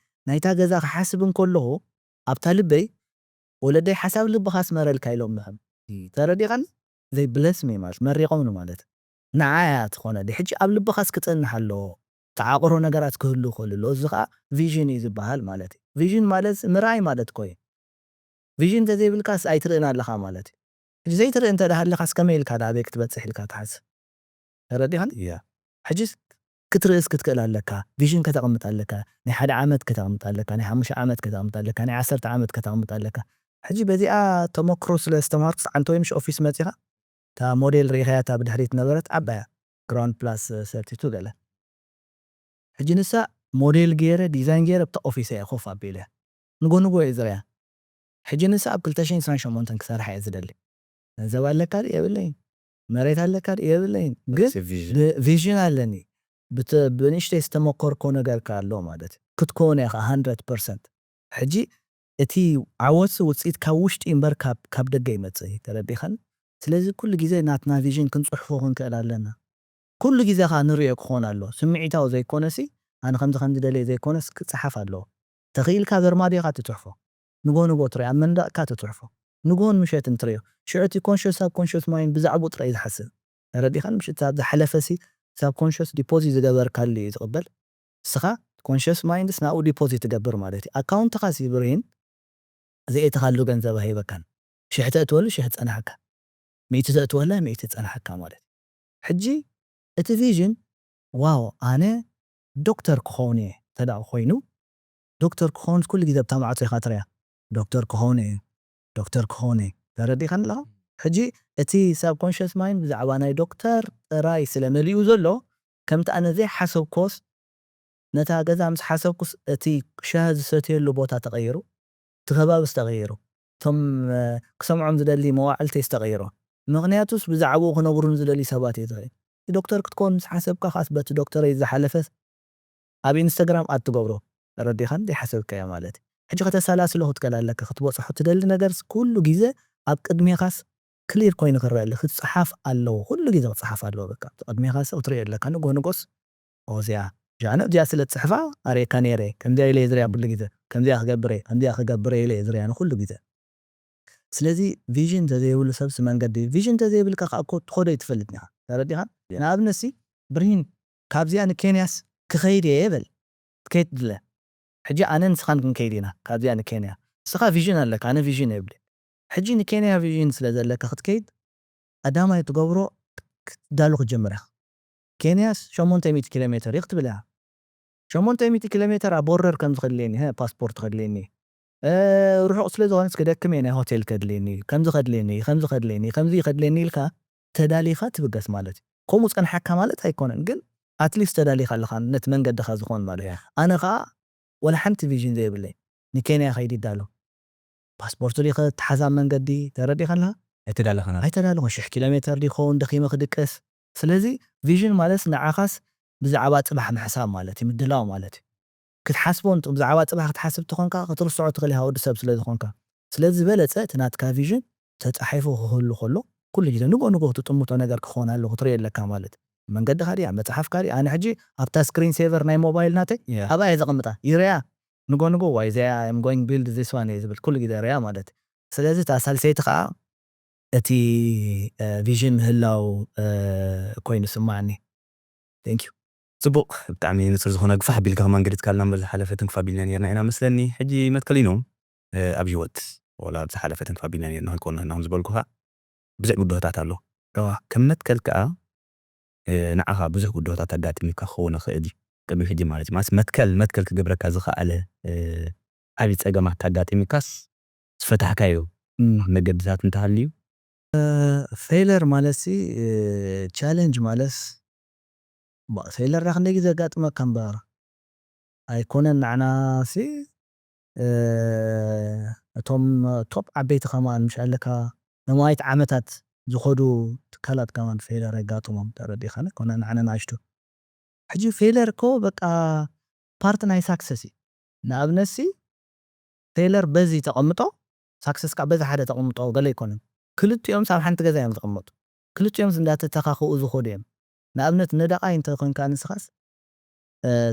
ናይታ ገዛ ክሓስብ እንከለኹ ኣብታ ልበይ ወለደይ ሓሳብ ልብኻ ስመረልካ ኢሎም ምሕም ተረዲኻን ዘይ ብለስ ሚ ማለት መሪቖምኒ ማለት ንዓ እያ ትኾነ ሕጂ ኣብ ልብኻስ ክጸንሕ ኣለዎ ተዓቕሮ ነገራት ክህሉ ይኽእል ኣሎ እዚ ከዓ ቪዥን እዩ ዝበሃል ማለት እዩ ቪዥን ማለት ምርኣይ ማለት ኮዩ ቪዥን እንተዘይብልካስ ኣይትርእን ኣለኻ ማለት እዩ ሕጂ ዘይትርኢ እንተ ደሃለኻስ ከመይ ኢልካ ዳ ኣበይ ክትበፅሕ ኢልካ ትሓስብ ተረዲኻን እያ ሕጂስ ክትርእስ ክትክእል ኣለካ ቪዥን ከተቕምጥ ኣለካ ናይ ሓደ ዓመት ከተቕምጥ ኣለካ ናይ ሓሙሽተ ዓመት ከተቕምጥ ኣለካ ናይ ዓሰርተ ዓመት ከተቕምጥ ኣለካ ሕጂ በዚኣ ተመክሮ ስለ ዝተማርኩ ሰዓንተ ወይ ምሽ ኦፊስ መፂኻ እታ ሞዴል ርኢኻያ እታ ብድሕሪት ነበረት ዓባያ ግራውንድ ፕላስ ሰርቲቱ ገለ ሕጂ ንሳ ሞዴል ገይረ ዲዛይን ገይረ ብታ ኦፊስ እያ ኮፍ ኣቢለ ንጎ ንጎ እየ ዝርያ ሕጂ ንሳ ኣብ ክልተ ሽሕን ዕስራን ሸሞንተን ክሰርሓ እየ ዝደሊ ገንዘብ ኣለካ ድዩ የብለይን መሬት ኣለካ ድዩ የብለይን ግን ቪዥን ኣለኒ ብንእሽተይ ዝተመኮርኮ ነገር ኣሎ ማለት ክትከውን ኢኻ 100 ፐርሰንት ሕጂ እቲ ዓወት ውፅኢት ካብ ውሽጢ እምበር ካብ ደገ ይመፅእ ተረዲኻን ስለዚ ኩሉ ግዜ ናትና ቪዥን ክንፅሕፎ ክንክእል ኣለና ኩሉ ግዜ ከዓ ንሪኦ ክኾን ኣሎ ስምዒታዊ ዘይኮነሲ ኣነ ከምዚ ከምዚ ደለየ ዘይኮነስ ክፀሓፍ ኣለዎ ተኽኢልካ በርማድዮኻ ትፅሕፎ ንጎ ንጎ ትሪኦ ኣብ መንደቕካ ትፅሕፎ ንጎን ምሸትን ትሪኦ ሽዑ እቲ ኮንሽስ ሳብ ኮንሽስ ማይንድ ብዛዕባኡ ጥራይ ዝሓስብ ተረዲኻን ምሽ እታ ዝሓለፈሲ ሳብ ኮንሽስ ዲፖዚት ዝገበርካሉ እዩ ዝቕበል እስኻ ኮንሽስ ማይንድስ ናብኡ ዲፖዚት ትገብር ማለት እዩ ኣካውንትኻ ሲብርሂን ዘእተኻሉ ገንዘብ ኣይበካን ሽሕ ተእትወሉ ሽሕ ትጸንሓካ ሚእቲ ተእትወላ ሚእቲ ትጸንሓካ ማለት እዩ ሕጂ እቲ ቪዥን ዋው ኣነ ዶክተር ክኸውን እየ ተዳ ኮይኑ ዶክተር ክኸውን ኩሉ ግዜ ብታ ማዕጾ ኢኻ ትሪያ ዶክተር ክኸውን እየ ዶክተር ክኸውን እየ ተረዲኻን ኣለኻ ሕጂ እቲ ሳብ ኮንሽስ ማይንድ ብዛዕባ ናይ ዶክተር ጥራይ ስለ መሊኡ ዘሎ ከምቲ ኣነ ዘይሓሰብኮስ ነታ ገዛ ምስ ሓሰብኩስ እቲ ሻሂ ዝሰትየሉ ቦታ ተቐይሩ እቲ ከባብስ ተቐይሩ እቶም ክሰምዖም ዝደሊ መዋዕልተይስ ተቐይሩ ምኽንያቱስ ብዛዕባኡ ክነግሩን ዝደሊ ሰባት እየ ዝርኢ ዶክተር ክትኮን ምስ ሓሰብካ ካስ በቲ ዶክተረይ ዝሓለፈስ ኣብ ኢንስታግራም ኣድ ትገብሮ ተረዲኻን ዘይሓሰብካዮ ማለት ሕጂ ከተሰላስሎ ክትከል ኣለካ ክትበፅሖ ትደሊ ነገርስ ኩሉ ግዜ ኣብ ቅድሜኻስ ክሊር ኮይኑ ክረአሊ ክፀሓፍ ኣለዎ ኩሉ ግዜ ክፀሓፍ ኣለዎ በቃ ቅድሜኻስ ክትሪኦ ኣለካ ንጎ ንጎስ እዚኣ ጃነ እዚኣ ስለ ትፅሕፋ ኣሬካ ነይረ ከምዚኣ ኢለ ዝሪያ ኩሉ ግዜ ከምዚኣ ክገብረ ከምዚኣ ክገብረ ኢለ ዝሪያ ንኩሉ ግዜ ስለዚ ቪዥን እንተዘይብሉ ሰብሲ መንገዲ ቪዥን እንተዘይብልካ ከዓ እኮ ትኸዶ ይትፈልጥ ኒኻ ተረዲኻ ንኣብነሲ ብርሂን ካብዚኣ ንኬንያስ ክኸይድ እየ በል ትከይድ ድለ ሕጂ ኣነ ንስኻን ክንከይድ ኢና ካብዚኣ ንኬንያ ንስኻ ቪዥን ኣለካ ኣነ ቪዥን የብለ ሕጂ ንኬንያ ቪዥን ስለ ዘለካ ክትከይድ ቀዳማይ ትገብሮ ክትዳሉ ክትጀምር ኢኻ ኬንያስ ሸሞንተ ሚእቲ ኪሎ ሜትር እዩ ክትብል እያ ሸሞንተ ሚእቲ ኪሎ ሜትር ኣብ ቦርደር ከምዚ ከድልየኒ ፓስፖርት ከድልየኒ ርሑቕ ስለ ዝኾነስ ክደክም እየ ናይ ሆቴል ከድልየኒ ከምዚ ከድልየኒ ከምዚ ከድልየኒ ከምዚ ከድልየኒ ኢልካ ተዳሊኻ ትብገስ ማለት እዩ ከምኡ ፀንሓካ ማለት ኣይኮነን ግን ኣትሊስት ተዳሊኻ ኣለኻ ነቲ መንገድኻ ዝኾን ማለት እዩ ኣነ ከዓ ወላ ሓንቲ ቪዥን ዘይብለይ ንኬንያ ከይዲ ይዳሎ ፓስፖርቱ ዲኸ ተሓዛብ መንገዲ ተረዲኻ ኣለኻ ኣይተዳለኸና ኣይተዳለኹ ሽሕ ኪሎ ሜተር ዲኸውን ደኺመ ክድቅስ ስለዚ ቪዥን ማለት ንዓኻስ ብዛዕባ ፅባሕ ምሕሳብ ማለት እዩ ምድላው ማለት እዩ ክትሓስቦ ብዛዕባ ፅባሕ ክትሓስብ ተኾንካ ክትርስዖ ትኽእል ኢኻ ወዲ ሰብ ስለ ዝኾንካ ስለዚ ዝበለፀ እቲ ናትካ ቪዥን ተፃሒፉ ክህሉ ከሎ ኩሉ ግዜ ንጎ ንጎ ክትጥምቶ ነገር ክኾን ኣሎ ክትሪኦ ኣለካ ማለት መንገድኻ ድያ መፅሓፍካ ድያ ኣነ ሕጂ ኣብታ ስክሪን ሴቨር ናይ ሞባይል ናተይ ኣብኣ እየ ዘቐምጣ ይረያ ንጎ ንጎ ዋይ እዚኣ I'm going build this one እየ ዝብል ኩሉ ግዜ ሪኣ ማለት እዩ ስለዚ እታ ሳልሰይቲ ከዓ እቲ ቪዥን ምህላው ኮይኑ ስማዓኒ thank you ፅቡቕ ብጣዕሚ ንፅር ዝኾነ ግፋሕ ቢልካ ከማን ገዲትካልና እምበር ዝሓለፈ ትንክፍ ኣቢልና ነርና ኢና መስለኒ ሕጂ መትከል ኢኖም ኣብ ህይወት ወላ ኣብ ዝሓለፈ ትንክፍ ኣቢልና ነርና ክንኮንና ኢና ዝበልኩኻ ብዙሕ ብድሆታት ኣሎ ከም መትከል ከዓ ንዓኻ ብዙሕ ብድሆታት ኣጋጢሙካ ክኸውን ይኽእል እዩ ቅድሚ ሕጂ ማለት እዩ ማለት መትከል መትከል ክገብረካ ዝኸኣለ ዓብዪ ፀገማት ኣጋጢሙካስ ዝፈታሕካዮ መገድታት እንተሃልዩ ፌለር ማለት ሲ ቻለንጅ ማለት ፌለር ዳ ክንደይ ግዜ ኣጋጥመካ እምበር ኣይኮነን ንዓና ሲ እቶም ቶፕ ዓበይቲ ከማን ምሽ ኣለካ ነማይት ዓመታት ዝኸዱ ትካላት ከማን ፌለር የጋጥሞም ተረዲኻነ ኮነ ንዓነ ንኣሽቱ ሕጂ ፌለር ኮ በቃ ፓርት ናይ ሳክሰስ እዩ ንኣብነት ሲ ፌለር በዚ ተቐምጦ ሳክሰስ ከዓ በዚ ሓደ ተቐምጦ ገለ ኣይኮነን ክልቲኦም ሳብ ሓንቲ ገዛ እዮም ዝቐመጡ ክልቲኦም እንዳተተኻኽኡ ዝኸዱ እዮም ንኣብነት ነዳቓይ እንተ ኮንካ ንስኻስ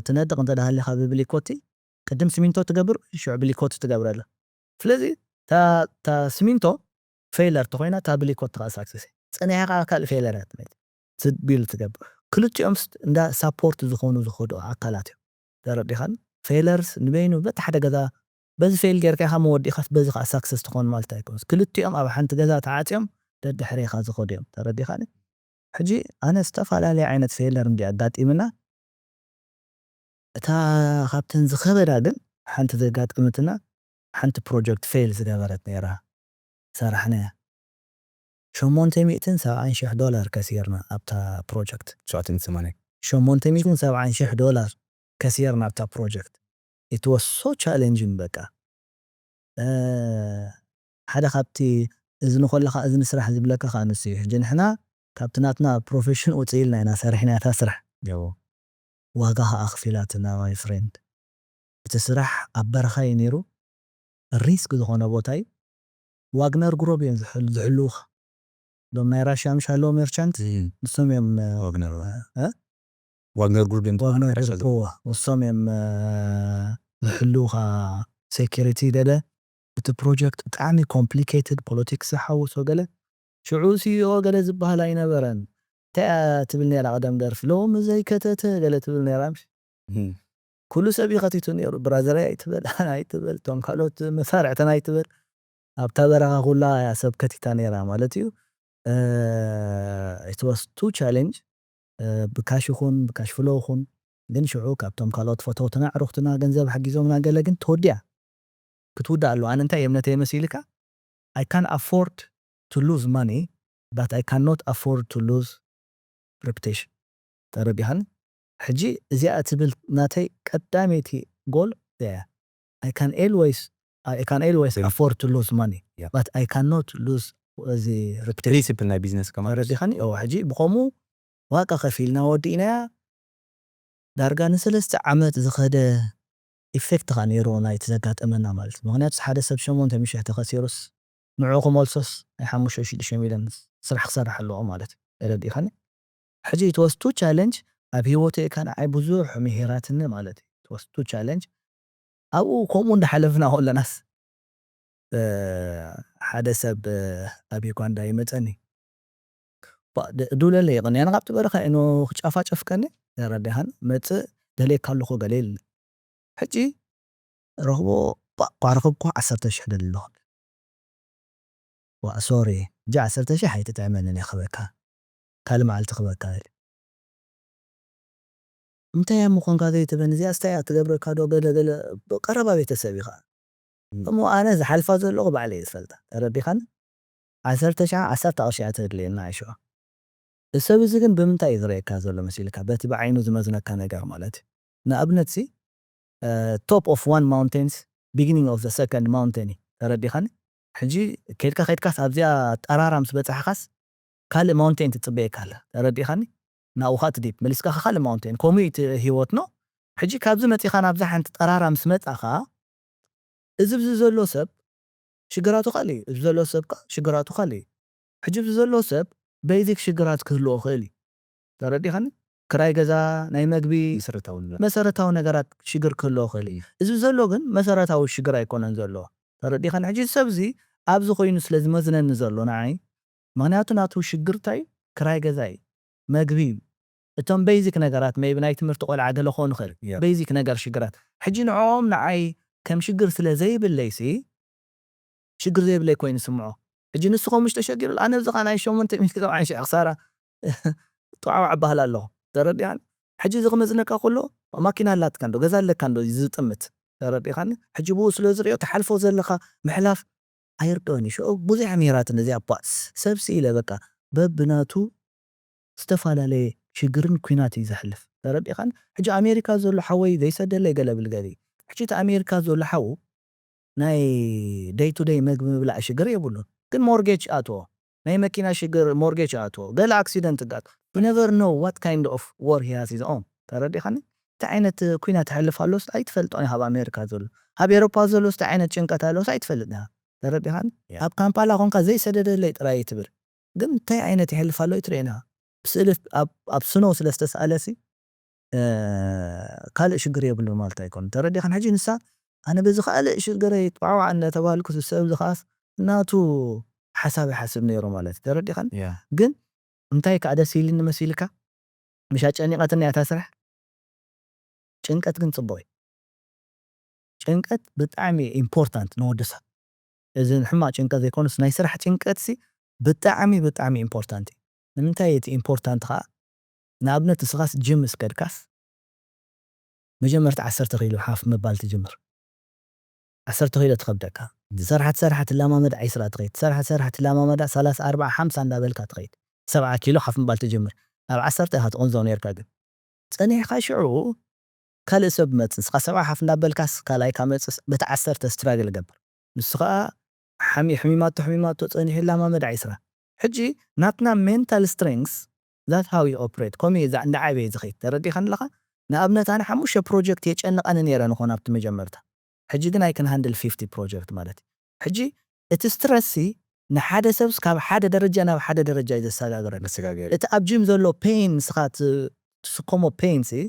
ትነድቕ እንተ ሃሊኻ ብብሊኮቲ ቅድም ስሚንቶ ትገብር፣ ሽዑ ብሊኮት ትገብረላ። ስለዚ እታ ስሚንቶ ፌለር ተኾይና፣ እታ ብሊኮት ትኻ ሳክሰስ። ጸኒሓ ከዓ ካልእ ፌለር እያ ትመጽእ። ትቢል ትገብር። ክልቲኦም እንዳ ሳፖርት ዝኾኑ ዝኸዱ ኣካላት እዮም። ተረዲኻን? ፌለርስ ንበይኑ በቲ ሓደ ገዛ በዚ ፌል ጌርካ ኢኻ መወዲእኻስ በዚ ከዓ ሳክሰስ ትኾን ማለት ኣይኮንስ። ክልቲኦም ኣብ ሓንቲ ገዛ ተዓፅዮም ደድሕሬኻ ዝኸዱ እዮም። ተረዲኻኒ? ሕጂ ኣነ ዝተፈላለየ ዓይነት ፌለር እንዲ ኣጋጢምና፣ እታ ካብተን ዝኸበዳ ግን ሓንቲ ዘጋጠመትና፣ ሓንቲ ፕሮጀክት ፌል ዝገበረት ነይራ። ሰራሕናያ። ሸሞንተ ሚእትን ሰብዓን ሽሕ ዶላር ከሲርና ኣብታ ፕሮጀክት። ሸውዓተ ሚእትን ሰማንያ። ሸሞንተ ሚእትን ሰብዓን ሽሕ ዶላር ከሲርና ኣብታ ፕሮጀክት። It was so challenging በቃ። ሓደ ካብቲ እዝኒ ከለኻ እዝኒ ስራሕ ዝብለካ ከዓ ንሱ እዩ። ሕጂ ንሕና ካብቲ ናትና ፕሮፌሽን ውፅእ ኢልና ኢና ሰሪሕና እታ ስራሕ። ዋጋ ከዓ ኣኽፊላትና my friend። እቲ ስራሕ ኣብ በረኻ እዩ ነይሩ። ሪስክ ዝኾነ ቦታ እዩ። ዋግነር ግሩፕ እዮም ዝሕልውኻ። እዞም ናይ ራሽያ ምሽ ኣለዉ መርቻንት፣ ንሶም እዮም ዋግነር ግሩፕ እዮም። ንሶም እዮም ዝሕልውኻ። ሴኪሪቲ ገለ፣ እቲ ፕሮጀክት ብጣዕሚ ኮምፕሊኬትድ፣ ፖለቲክስ ዝሓወሶ ገለ። ሽዑ ሲኢኦ ገለ ዝበሃል ኣይነበረን። እንታይ እያ ትብል ነይራ ቀደም ደርፊ፣ ሎሚ ዘይከተተ ገለ ትብል ነይራ ምሽ። ኩሉ ሰብ ይኸቲቱ ነይሩ። ብራዘረይ ኣይትበል፣ ኣነ ኣይትበል፣ እቶም ካልኦት መሳርዕተን ኣይትበል። ኣብታ በረኻ ኩላ እያ ሰብ ከቲታ ነይራ ማለት እዩ። It was too challenge። ብካሽ ይኹን ብካሽ ፍሎ ይኹን፣ ግን ሽዑ ካብቶም ካልኦት ፈተውትና ኣዕሩኽትና ገንዘብ ሓጊዞምና ገለ፣ ግን ተወዲኣ ክትውዳእ ኣለዋ። ኣነ እንታይ እምነተይ መሲልካ፣ I can afford to lose money, but I cannot afford to lose reputation። ተረዲኻኒ? ሕጂ እዚኣ ትብል ናተይ ቀዳመይቲ ጎል እያ። I can always I can always afford to lose money, but I cannot lose እዚ reputation። ፕሪንሲፕል ናይ ቢዝነስ ከማን። ተረዲኻኒ? እዎ፣ ሕጂ ብኸምኡ ዋጋ ከፊልና ወዲእናያ። ዳርጋ ንሰለስተ ዓመት ዝኸደ ኢፌክት ኻ ነይርዎ ናይቲ ዘጋጠመና ማለት እዩ። ምኽንያቱ ሓደ ሰብ ሸሞንተ ሚእቲ ሺሕ ተኸሲሩስ ንዑ ክመልሶስ ናይ ሓሙሽተ ሽዱሽተ ሚልዮን ስራሕ ክሰርሕ ኣለዎ ማለት እዩ። ተረዲኻኒ? ሕጂ it was too challenge። ኣብ ህይወተይ እካ ንዓይ ብዙሕ ምሂራትኒ ማለት እዩ። It was too challenge። ኣብኡ ከምኡ እንዳሓለፍና ከለናስ ሓደ ሰብ ኣብ ዩጋንዳ ይመፀኒ። ዱለለ ይቕንያና ካብቲ በረኻ ኢኖ ክጫፋጨፍከኒ። ተረዲኻኒ? መፅእ ደልየካ ኣለኹ ገለ ኢልኒ። ሕጂ ረኽቦ ኳ ረኽብኳ ዓሰርተ ሽሕ ደሊ ኣለኹ። ዋ ሶሪ፣ እጂ ዓሰርተ ሽሕ ኣይትጥዕመንን እየ ክበካ፣ ካልእ መዓልቲ ክበካ ኢለ። እንታይ እያ ምኾንካ ዘይትበኒ፣ እዚኣ ስታይ እያ ትገብረካ ዶ ገለ ገለ። ቀረባ ቤተሰብ ኢኻ። እሞ ኣነ ዝሓልፋ ዘለኹ ባዕለ እየ ዝፈልጣ። ተረዲኻኒ? ዓሰርተ ሻዓ ዓሰርተ ቅርሺ እያ ተድልየና ኣይሸዋ። እዚ ሰብ እዚ ግን ብምንታይ እዩ ዝረየካ ዘሎ መሲልካ? በቲ ብዓይኑ ዝመዝነካ ነገር ማለት እዩ። ንኣብነት ሲ top of one mountains, beginning of the second mountain እዩ። ተረዲኻኒ? ሕጂ ከይድካ ከይድካስ ኣብዚኣ ጠራራ ምስ በጻሕካስ ካልእ ማውንቴን ትጽበየካ ኣላ። ተረዲኻኒ? ናብኡ ኸኣ ትዲብ መሊስካ ኸኣ ካልእ ማውንቴን። ከምኡ እዩ እቲ ህይወት ኖ። ሕጂ ካብዚ መጺኻ ናብዛ ሓንቲ ጠራራ ምስ መጻኻ፣ እዚ ብዚ ዘሎ ሰብ ሽግራቱ ካልእ እዩ፣ እዚ ዘሎ ሰብ ከኣ ሽግራቱ ካልእ እዩ። ሕጂ ብዚ ዘሎ ሰብ ቤዚክ ሽግራት ክህልዎ ይኽእል እዩ። ተረዲኻኒ? ክራይ ገዛ፣ ናይ መግቢ፣ መሰረታዊ ነገር። መሰረታዊ ነገራት ሽግር ክህልዎ ይኽእል እዩ። እዚ ዘሎ ግን መሰረታዊ ሽግር ኣይኮነን ዘለዎ። ተረዲኻኒ? ሕጂ እዚ ሰብ እዚ ኣብዚ ኮይኑ ስለ ዝመዝነኒ ዘሎ ንዓይ፣ ምኽንያቱ ናቱ ሽግር እንታይ እዩ? ክራይ ገዛ እዩ፣ መግቢ እዩ። እቶም ቤዚክ ነገራት ሜይቢ ናይ ትምህርቲ ቆልዓ ገለ ክኾኑ ይኽእል። ያ። ቤዚክ ነገር ሽግራት። ሕጂ ንዕኦም ንዓይ ከም ሽግር ስለ ዘይብለይሲ ሽግር ዘይብለይ ኮይኑ ይስምዖ። ሕጂ ንሱ ከምኡ ተሸጊሩ ኣነ ኣብዚ ኸኣ ናይ ሸሞንተ ሚእቲ ሰብዓን ሺሕ ክሳራ ጥዋዕዋዕ እበሃል ኣለኹ። ተረዲኻኒ? ሕጂ እዚ ክመዝነካ ከሎ ማኪና ኣላትካ እንዶ ገዛ ኣለካ እንዶ እዩ ዝጥምት። ተረዲኻኒ? ሕጂ ብኡ ስለ ዝሪኦ ትሓልፎ ዘለኻ ምሕላፍ ኣይርድኦን እዩ። ሽዑ ብዙሕ ምሂራትኒ እዚኣ እኳ ሰብ ስኢለ በቃ በብናቱ ዝተፈላለየ ሽግርን ኲናት እዩ ዘሕልፍ። ተረዲኻኒ? ሕጂ ኣሜሪካ ዘሎ ሓወይ ዘይሰደለይ ገለ ብል ገሊ። ሕጂ እቲ ኣሜሪካ ዘሎ ሓው ናይ ደይ ቱ ደይ መግቢ ምብላዕ ሽግር የብሉን። ግን ሞርጌጅ ኣትዎ። ናይ መኪና ሽግር ሞርጌጅ ኣትዎ። ገለ ኣክሲደንት ጋጥ። You never know what kind of war he has his own። ተረዲኻኒ? እንታይ ዓይነት ኲናት ይሕልፍ ኣሎስ ኣይትፈልጦን ኢኻ ኣብ ኣሜሪካ ዘሎ። ኣብ ኤሮፓ ዘሎስ እንታይ ዓይነት ጭንቀት ኣሎስ ኣይትፈልጥን ኢኻ። ተረዲኻኒ? ያ። ኣብ ካምፓላ ኮንካ ዘይሰደደለይ ጥራይ እዩ ትብል። ግን እንታይ ዓይነት ይሕልፍ ኣሎ ኣይትርእን ኢኻ። ብስእሊ ኣብ፣ ኣብ ስኖው ስለ ዝተሳእለሲ ካልእ ሽግር የብሉ ማለት ኣይኮን። ተረዲኻን? ሕጂ ንሳ ኣነ በዚ ካልእ ሽግረይ ይጥዋዕዋዕ እናተባህልኩ ዝሰብ ዝኸኣስ ናቱ ሓሳብ ይሓስብ ነይሩ ማለት እዩ። ተረዲኻን? ግን እንታይ ከዓ ደስ ኢልኒ መሲልካ? ምሻ ጨኒቐትኒ እያ እታ ስራሕ። ጭንቀት ግን ፅቡቕ እዩ። ጭንቀት ብጣዕሚ ኢምፖርታንት ንወዲ ሰብ። እዚ ሕማቕ ጭንቀት ዘይኮኑስ ናይ ስራሕ ጭንቀት ሲ ብጣዕሚ ብጣዕሚ ኢምፖርታንት እዩ። ንምንታይ እቲ ኢምፖርታንት ከዓ? ንኣብነት ንስኻስ ጅም እስከድካስ መጀመርታ ዓሰርተ ኪሎ ሓፍ ምባል ትጅምር። ዓሰርተ ኪሎ ትኸብደካ። ትሰርሓ ትሰርሓ ትላማመድ ዒስራ ትኸይድ። ትሰርሓ ትሰርሓ ትላማመዳ ሰላሳ ኣርባዓ ሓምሳ እንዳበልካ ትኸይድ። ሰብዓ ኪሎ ሓፍ ምባል ትጅምር። ኣብ ዓሰርተ ኢኻ ትቕንዞ ነርካ ግን ጸኒሕካ ሽዑ ካልእ ሰብ መጽእ ንስኻ ሰብዓ ሓፍ እንዳበልካስ ካልኣይ ካመጽስ በቲ ዓሰርተ ስትራግል ገብር። ንሱ ኸኣ ሓሚ ሕሚማቶ ሕሚማቶ ጸኒሑ ይላማመድ ዒስራ። ሕጂ ናትና ሜንታል ስትሬንግስ ዛት ሃው ዩ ኦፕሬት ኮሚ እዛ እንዳ ዓበየ ዝኸይድ ተረዲኻን ኣለኻ። ንኣብነት ኣነ ሓሙሽተ ፕሮጀክት የጨንቐኒ ነይረ ንኾን ኣብቲ መጀመርታ። ሕጂ ግን ኣይ ከን ሃንድል ፊፍቲ ፕሮጀክት ማለት እዩ። ሕጂ እቲ ስትረስ ሲ ንሓደ ሰብስ ካብ ሓደ ደረጃ ናብ ሓደ ደረጃ እዩ ዘሰጋግረካ። መሰጋገሪ። እቲ ኣብ ጅም ዘሎ ፔን ንስኻ ት- ትስከሞ ፔን ሲ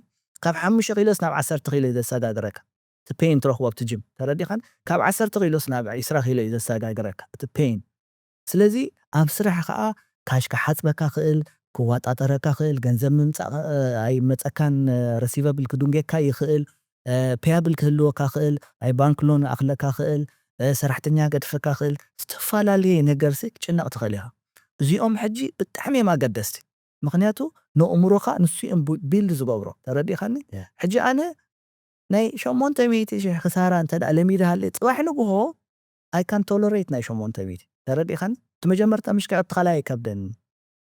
ካብ ሓሙሽተ ኪሎስ ናብ ዓሰርተ ኪሎ እዩ ዘሰጋግረካ። እቲ ፔን ትረኽቦ ኣብቲ ጅም ተረዲኻን ካብ ዓሰርተ ኪሎስ ናብ ዒስራ ኪሎ እዩ ዘሰጋግረካ እቲ ፔን። ስለዚ ኣብ ስራሕ ከዓ ካሽ ክሓፅበካ ክእል፣ ክዋጣጠረካ ክእል፣ ገንዘብ ምምፃእ እ፣ ኣይመፀካን፣ ረሲቨብል ክዱንጌካ ይኽእል፣ ፔያብል ክህልወካ ክእል፣ ናይ ባንክ ሎን ኣኽለካ ክእል፣ እ፣ ሰራሕተኛ ገድፈካ ክእል፣ ዝተፈላለየ ነገር ሲ ክጭነቕ ትኽእል ኢኻ። እዚኦም ሕጂ ብጣዕሚ እዮም ኣገደስቲ። ምኽንያቱ ንእምሮኻ ንሱ እዮም ቡ- ቢልድ ዝገብሮ። ተረዲኻኒ? ሕጂ ኣነ ናይ ሸሞንተ ሚእቲ ሽሕ ክሳራ እንተ ደኣ ለሚደ ሃለ፣ ጽባሕ ንግሆ ኣይ ካን ቶለሬት ናይ ሸሞንተ ሚእቲ። ተረዲኻኒ? እቲ መጀመርታ ምሽ ክዕብቲ ካልኣይ ኣይከብደኒ።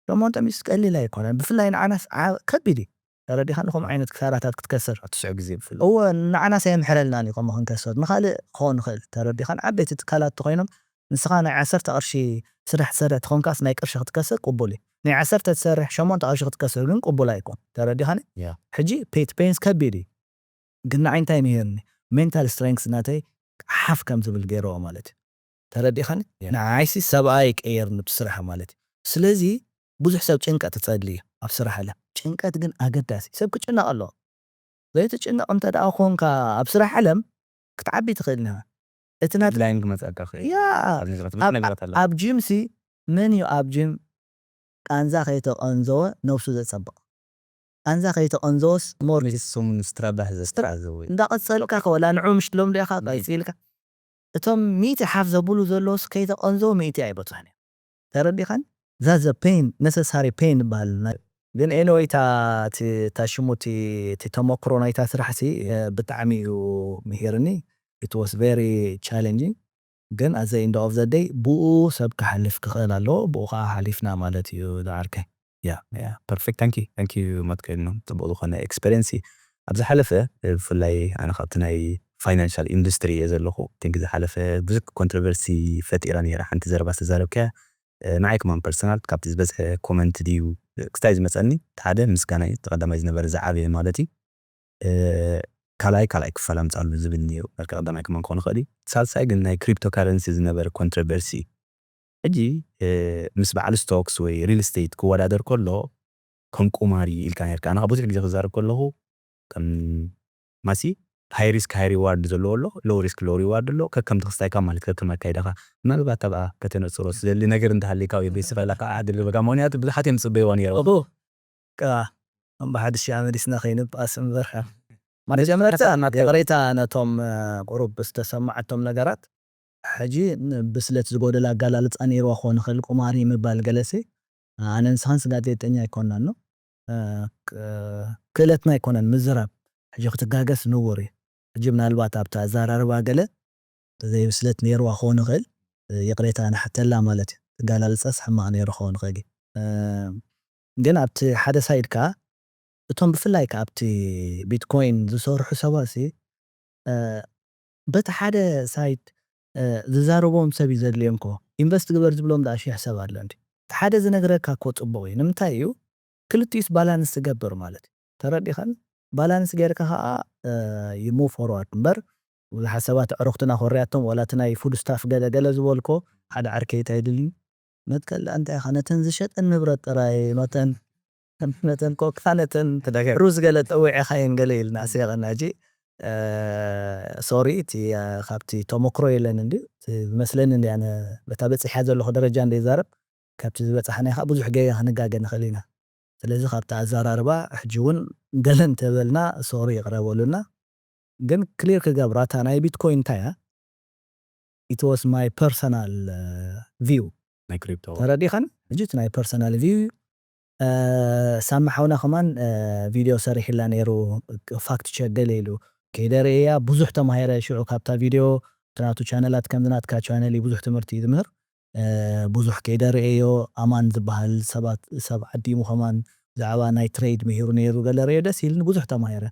ሸሞንተ ሚእቲ ቀሊል ኣይኮነን። ብፍላይ ንዓናስ ዓ- ከቢድ እዩ። ተረዲኻኒ? ከምኡ ዓይነት ክሳራታት ክትከስር። ኣብ ትስዑ ግዜ ብፍላይ። እወ፣ ንዓናስ ኣየምሕረልናን እዩ ከምኡ ክንከስር። ንኻልእ ክኸውን ይኽእል። ተረዲኻኒ? ዓበይቲ ትካላት ተኾይኖም ንስኻ ናይ ዓሰርተ ቅርሺ ስራሕ ትሰርሕ ተኾንካስ ናይ ቅርሺ ክትከስር ቅቡል እዩ። ናይ ዓሰርተ ትሰርሕ ሸሞንተ ቅርሺ ክትከስር ግን ቅቡል ኣይኮን። ተረዲኻኒ? ያ። ሕጂ ፔት ፔንስ ከቢድ እዩ። ግን ንዓይ እንታይ ምሂርኒ? ሜንታል ስትሬንግስ ናተይ ሓፍ ከም ዝብል ገይረዎ ማለት እዩ። ተረዲኻኒ? ያ። ንዓይሲ ሰብኣይ ቀየርኒ ብስራሕ ማለት እዩ። ስለዚ ብዙሕ ሰብ ጭንቀት ትጸሊ እዩ ኣብ ስራሕ ኣለ። ጭንቀት ግን ኣገዳሲ። ሰብ ክጭነቕ ኣለዎ። ዘይትጭነቕ እንተ ደኣ ኾንካ ኣብ ስራሕ ዓለም ክትዓቢ ትኽእል ኢኻ። እቲ ናት ላይን ክመጽኣካ ክእል። ያ። ኣብ ነገራት ብዙሕ ኣብ- ነገራት ኣለዋ። ኣብ ጂም ሲ መን እዩ ኣብ ጂም ቃንዛ ከይተቐንዘወ ነብሱ ዘጸብቕ? ቃንዛ ከይተቐንዘወስ ሞር ሚስ ሱም ስትራባህ ዘስትራዘው። እንዳቐጸልካ ከወላ ንዑ ምሽ ትሎም ዲኻ ቀይጽ ኢልካ እቶም ሚእቲ ሓፍ ዘብሉ ዘለውስ ከይተቐንዘው ሚእቲ ኣይበጽሑን እዮም። ተረዲኻን? ዛዘ ፔን ነሰሳሪ ፔን ይበሃል። ግን ኤኒወይ እታ እቲ- እታ ሽሙ እቲ እቲ ተመክሮ ናይታ ስራሕ ሲ እ፣ ብጣዕሚ እዩ ምሂርኒ። It was very challenging። ግን at the end of the day ብኡ ሰብ ክሓልፍ ክኽእል ኣለዎ። ብኡ ከዓ ሓሊፍና ማለት እዩ ዝዓርከይ። ያ። ያ ፐርፌክት። ታንኪ ታንኪ መትከል ነው። ጽቡቅ ዝኾነ ኤክስፔሪንስ። ኣብ ዝሓለፈ ብፍላይ ኣነ ካብቲ ናይ ፋይናንሻል ኢንዱስትሪ እየ ዘለኹ። ቲንክ ዝሓለፈ ብዙሕ ኮንትሮቨርሲ ፈጢራ ነይራ። ሓንቲ ዘረባ ዝተዛረብካያ ንዓይ ከማን ፐርሰናል ካብቲ ዝበዝሐ ኮመንት ድዩ ክስታይ ዝመፀኒ፣ እቲ ሓደ ምስጋና እዩ። እቲ ቀዳማይ ዝነበረ ዝዓበየ ማለት እዩ። ካልኣይ ካልኣይ ክፋል ኣምፃሉ ዝብል እዩ። መልክዕ ቀዳማይ ከማን ክኾን ይኽእል እዩ። ሳልሳይ ግን ናይ ክሪፕቶ ካረንሲ ዝነበረ ኮንትሮቨርሲ እዩ። ሕጂ ምስ በዓል ስቶክስ ወይ ሪል ስቴት ክወዳደር ከሎ ከም ቁማር እዩ ኢልካ ነርካ። ኣነ ብዙሕ ግዜ ክዛረብ ከለኹ ከም ማሲ ሃይ ሪስክ ሃይ ሪዋርድ ዘለዎ ኣሎ፣ ሎው ሪስክ ሎው ሪዋርድ ኣሎ። ከከም ትኽስታይካ ማለት ከከም ኣካይዳኻ ምናልባት ኣብኣ ከተነፅሮ ዝደሊ ነገር እንተሃሊካ ወይ ቤተሰብ ኣለካ ዓዲ ልበጋ ምክንያቱ ብዙሓት እዮም ዝፅበይዋ ነይሮም። ኦሆ፣ ቃ እምባ ሓድሽ ዓመት ዲስና ከይንብኣስ እምበር። መጀመርታ ይቕሬታ ነቶም ቁሩብ ዝተሰማዓቶም ነገራት። ሕጂ ብስለት ዝጎደለ ኣጋላልፃ ነይርዋ ክኾን ይኽእል ቁማሪ ምባል ገለሲ ኣነ ንስኻን ስጋዜጠኛ ኣይኮንና ኣሎ። ክእለትና ኣይኮነን ምዝራብ። ሕጂ ክትጋገስ ንውር እዩ። ሕጂ ምናልባት ኣብቲ ኣዘራርባ ገለ ዘይብስለት ነይርዋ ክኸውን ይኽእል። ይቕሬታ ንሓተላ ማለት እዩ። ኣጋላልፃስ ሕማቕ ነይሩ ክኸውን ይኽእል እዩ። ግን ኣብቲ ሓደ ሳይድ ከዓ እቶም ብፍላይ ከዓ ኣብቲ ቢትኮይን ዝሰርሑ ሰባት ሲ በቲ ሓደ ሳይድ ዝዛረቦም ሰብ እዩ ዘድልዮም። ኮ ኢንቨስት ግበር ዝብሎም ደኣ ሽሕ ሰብ ኣሎ እንዲ ሓደ ዝነግረካ እኮ ፅቡቕ እዩ። ንምንታይ እዩ ክልቲኡስ ባላንስ ትገብር ማለት እዩ። ተረዲኻን? ባላንስ ጌርካ ከዓ ይሙቭ ፎርዋርድ እምበር ብዙሓት ሰባት ኣዕሩኽትና ኮርያቶም ዋላ እቲ ናይ ፉድ ስታፍ ገለ ገለ ዝበልኮ ሓደ ዓርከይ እንታይ ድልዩ መትከል እንታይ ኢኻ ነተን ዝሸጠን ንብረት ጥራይ መተን ነተን ኮካ ነተን ተደገ ሩዝ ገለ ጠዊዕኻየን ገለ ኢልና ስያቐና ሕጂ ሶሪ እቲ ካብቲ ተመክሮ የለን እንዲ መስለኒ እንዲ ኣነ በታ በፂሕያ ዘለኹ ደረጃ እንደ ይዛረብ ካብቲ ዝበፃሕና ኢኻ ብዙሕ ገያ ክንጋገ ንኽእል ኢና። ስለዚ ካብቲ ኣዘራርባ ሕጂ እውን ገለ እንተበልና ሶሪ ይቕረበሉና። ግን ክሊር ክገብራ እታ ናይ ቢትኮይን እንታይ እያ? It was my personal view። ናይ ክሪፕቶ ተረዲኸን ሕጂ እቲ ናይ personal view እዩ። ሳሚ ሓውና ከማን ቪድዮ ሰሪሕላ ነይሩ። ፋክት ቸክ ገለ ኢሉ ከይደ ርእያ ብዙሕ ተማሂረ። ሽዑ ካብታ ቪድዮ ናቱ ቻነላት ከምዚ ናትካ ቻነል ብዙሕ ትምህርቲ እዩ ዝምህር። ብዙሕ ከይደ ርእዮ። ኣማን ዝበሃል ሰባት ሰብ ዓዲሙ ከማን ብዛዕባ ናይ ትሬድ ምሂሩ ነይሩ። ገለ ርእዮ ደስ ኢልኒ ብዙሕ ተማሂረ።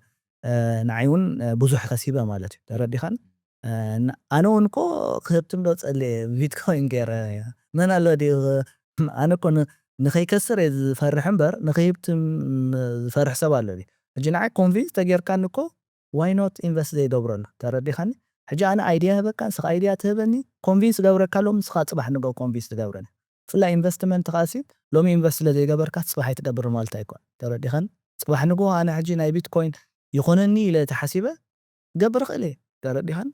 ንዓይ እውን ብዙሕ ከሲበ ማለት እዩ። ተረዲኻን? ኣነ እውን እኮ ክህብትም ዶ ጸልየ ቢትኮይን ገይረ መን ኣሎ ድዩ? ኣነ እኮ ንኸይከስር እየ ዝፈርሕ እምበር ንኸይህብትም ዝፈርሕ ሰብ ኣሎ ድዩ? ሕጂ ንዓይ ኮንቪንስ ተጌርካኒ እኮ ዋይ ኖት ኢንቨስት ዘይገብረሉ? ተረዲኻኒ? ሕጂ ኣነ ኣይድያ ህበካ ንስኻ ኣይድያ ትህበኒ ኮንቪንስ ገብረካ ሎም ንስኻ ጽባሕ ንጎ ኮንቪንስ ትገብረኒ። ብፍላይ ኢንቨስትመንት ከኣሲ ሎሚ ኢንቨስት ስለ ዘይገበርካ ጽባሕ ኣይትገብር ማለት ኣይኮን። ተረዲኻኒ? ጽባሕ ንጎ ኣነ ሕጂ ናይ ቢትኮይን ይኾነኒ ኢለ ተሓሲበ ገብር ኽእል እየ። ተረዲኻኒ?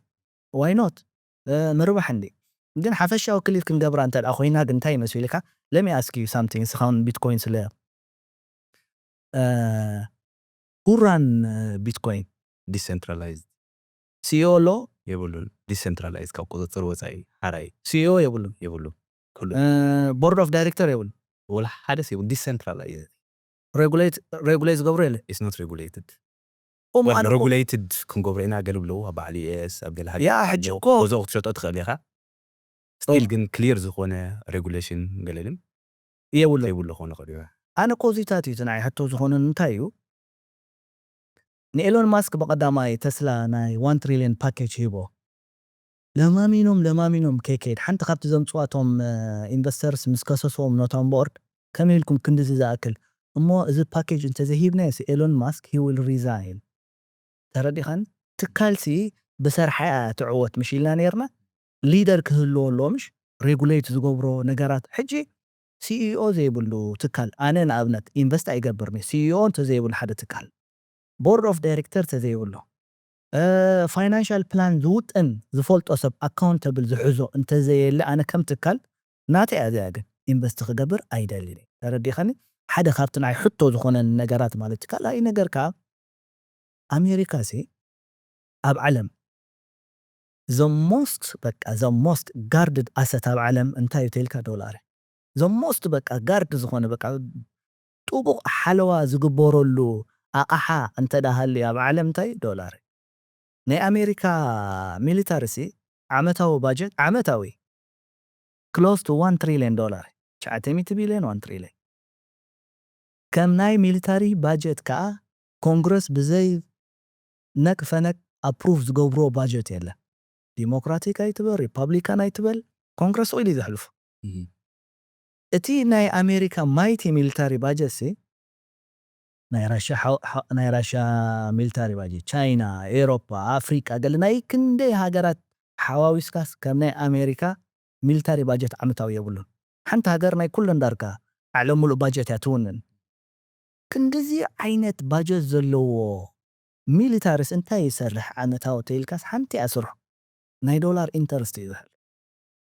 ዋይ ኖት? ምርባሕ እንዲ ግን ሓፈሻዊ ክሊር ክንገብራ እንተ ኮይና ግን እንታይ ይመስልካ? ለሚ ኣስኪ ሳምቲንግ ስኻውን ቢትኮይን ስለ ሁራን ቢትኮይን ዲሰንትራላይዝድ ሲዮ ኣሎ የብሉን። ዲሰንትራላይዝ ካብ ቁፅፅር ወፃኢ ሓራይ ሲዮ የብሉን የብሉ ኩሉ ቦርድ ኦፍ ዳይሬክተር የብሉን ወላ ሓደ ሰብ ዲሰንትራላይዝ ሬጉሌት ዝገብሩ የለ is not regulated እሞ ኣነ እኮ- regulated ክንገብሮ ኢና ገለ ብለው ኣብ በዓል ዩኤስ ኣብ ገለ ያ ሕጂ እኮ ገዛ ክትሸጦ ትኽእል ኢኻ ስቲል ግን ክሊር ዝኾነ ሬጉሌሽን ገለልም የብሉ ዘይብሉ ክኾነ ይኽእል እዩ ኣነ እኮ እዚታት እዩ እቲ ንዓይ ሕቶ ዝኾነን እንታይ እዩ ንኤሎን ማስክ ብቐዳማይ ተስላ ናይ ዋን ትሪልዮን ፓኬጅ ሂቦ ለማሚኖም ለማሚኖም ከይከይድ ሓንቲ ካብቲ ዘምፅዋቶም ኢንቨስተርስ ምስ ከሰስዎም ኖታም ቦርድ ከመይ ኢልኩም ክንድዚ ዝኣክል እሞ እዚ ፓኬጅ እንተዘይሂብናዮስ ኤሎን ማስክ he will resign ተረዲኻን ትካልሲ ብሰርሓ እያ ትዕወት ምሽ ኢልና ነርና ሊደር ክህልዎ ኣለዎ ምሽ ሬጉሌት ዝገብሮ ነገራት ሕጂ ሲኢኦ ዘይብሉ ትካል ኣነ ንኣብነት ኢንቨስት ኣይገብርኒ ሲኢኦ እንተዘይብሉ ሓደ ትካል ቦርድ ኦፍ ዳይሬክተር እንተዘይብሉ ፋይናንሻል ፕላን ዝውጥን ዝፈልጦ ሰብ ኣካውንተብል ዝሕዞ እንተዘየለ ኣነ ከም ትካል ናተይ እያ እዚኣ ግን ኢንቨስት ክገብር ኣይደልን እየ ተረዲኻኒ ሓደ ካብቲ ናይ ሕቶ ዝኾነን ነገራት ማለት ካልኣይ ነገር ከዓ ኣሜሪካ ሲ ኣብ ዓለም the most በቃ the most guarded asset ኣብ ዓለም እንታይ እዩ ተልካ ዶላር the most በቃ ጋርድ ዝኾነ በቃ ጥቡቕ ሓለዋ ዝግበረሉ ኣቕሓ እንተዳሃሉ ኣብ ዓለም እንታይ ዶላር ናይ ኣሜሪካ ሚሊታሪ ሲ ዓመታዊ ባጀት ዓመታዊ close to one trillion dollar ትሽዓተ ሚእቲ ቢልዮን one trillion ከም ናይ ሚሊታሪ ባጀት ከዓ ኮንግረስ ብዘይ ነቅ ፈነቅ ኣፕሩቭ ዝገብርዎ ባጀት የለን ዲሞክራቲክ ኣይትበል ሪፐብሊካን ኣይትበል ኮንግረስ ኢሉ እዩ ዘሕልፎ እቲ ናይ ኣሜሪካ ማይቲ ሚሊታሪ ባጀት ሲ ናይ ራሻ ሓው- ሓ- ናይ ራሻ ሚሊታሪ ባጀት ቻይና ኤሮፓ ኣፍሪቃ ገለ ናይ ክንደይ ሃገራት ሓዋዊስካስ ከም ናይ ኣሜሪካ ሚሊታሪ ባጀት ዓመታዊ የብሉን ሓንቲ ሃገር ናይ ኩለን ዳርጋ ዓለም ሙሉእ ባጀት እያ ትውንን ክንድዚ ዓይነት ባጀት ዘለዎ ሚሊታሪስ እንታይ ይሰርሕ ዓመታዊ ተይልካስ ሓንቲ እያ ስርሑ ናይ ዶላር ኢንተርስት እዩ ዝሕል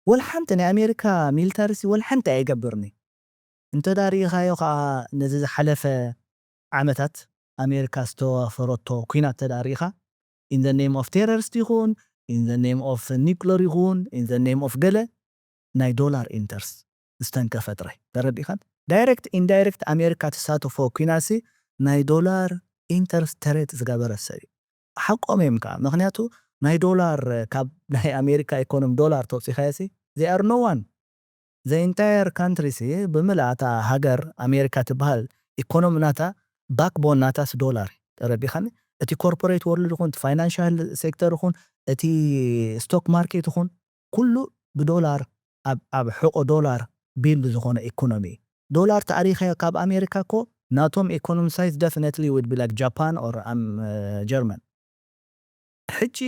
ወልሓንቲ ናይ ኣሜሪካ ሚሊታሪስ ወልሓንቲ ኣይገብርኒ እንተ ዳ ርኢኻዮ ከዓ ነዚ ዝሓለፈ ዓመታት ኣሜሪካ ዝተዋፈረቶ ኩናት ተዳ ርኢኻ in the name of terrorist ይኹን in the name of nuclear ይኹን in the name of ገለ ናይ ዶላር ኢንተርስ ዝተንከፈ ጥራይ ተረዲኻን ዳይሬክት ኢንዳይሬክት ኣሜሪካ ትሳተፎ ኩናሲ ናይ ዶላር ኢንተርስ ተሬት ዝገበረ ሰብ እዩ ሓቆም እዮም ከዓ ምክንያቱ ናይ ዶላር ካብ ናይ ኣሜሪካ ኢኮኖሚ ዶላር ተውፂኻዮ ሲ they are no one the entire country ሲ ብምልኣታ ሃገር ኣሜሪካ ትበሃል ኢኮኖሚ ናታ ባክቦን ናታስ ዶላር ተረዲኻኒ እቲ ኮርፖሬት ወርልድ ይኹን እቲ ፋይናንሻል ሴክተር ይኹን እቲ ስቶክ ማርኬት ይኹን ኩሉ ብዶላር ኣብ ሕቆ ዶላር ቢልድ ዝኾነ ኢኮኖሚ ዶላር ተኣሪኸዮ ካብ ኣሜሪካ እኮ ናቶም ኢኮኖሚ ሳይዝ definitely would be like Japan or German ሕጂ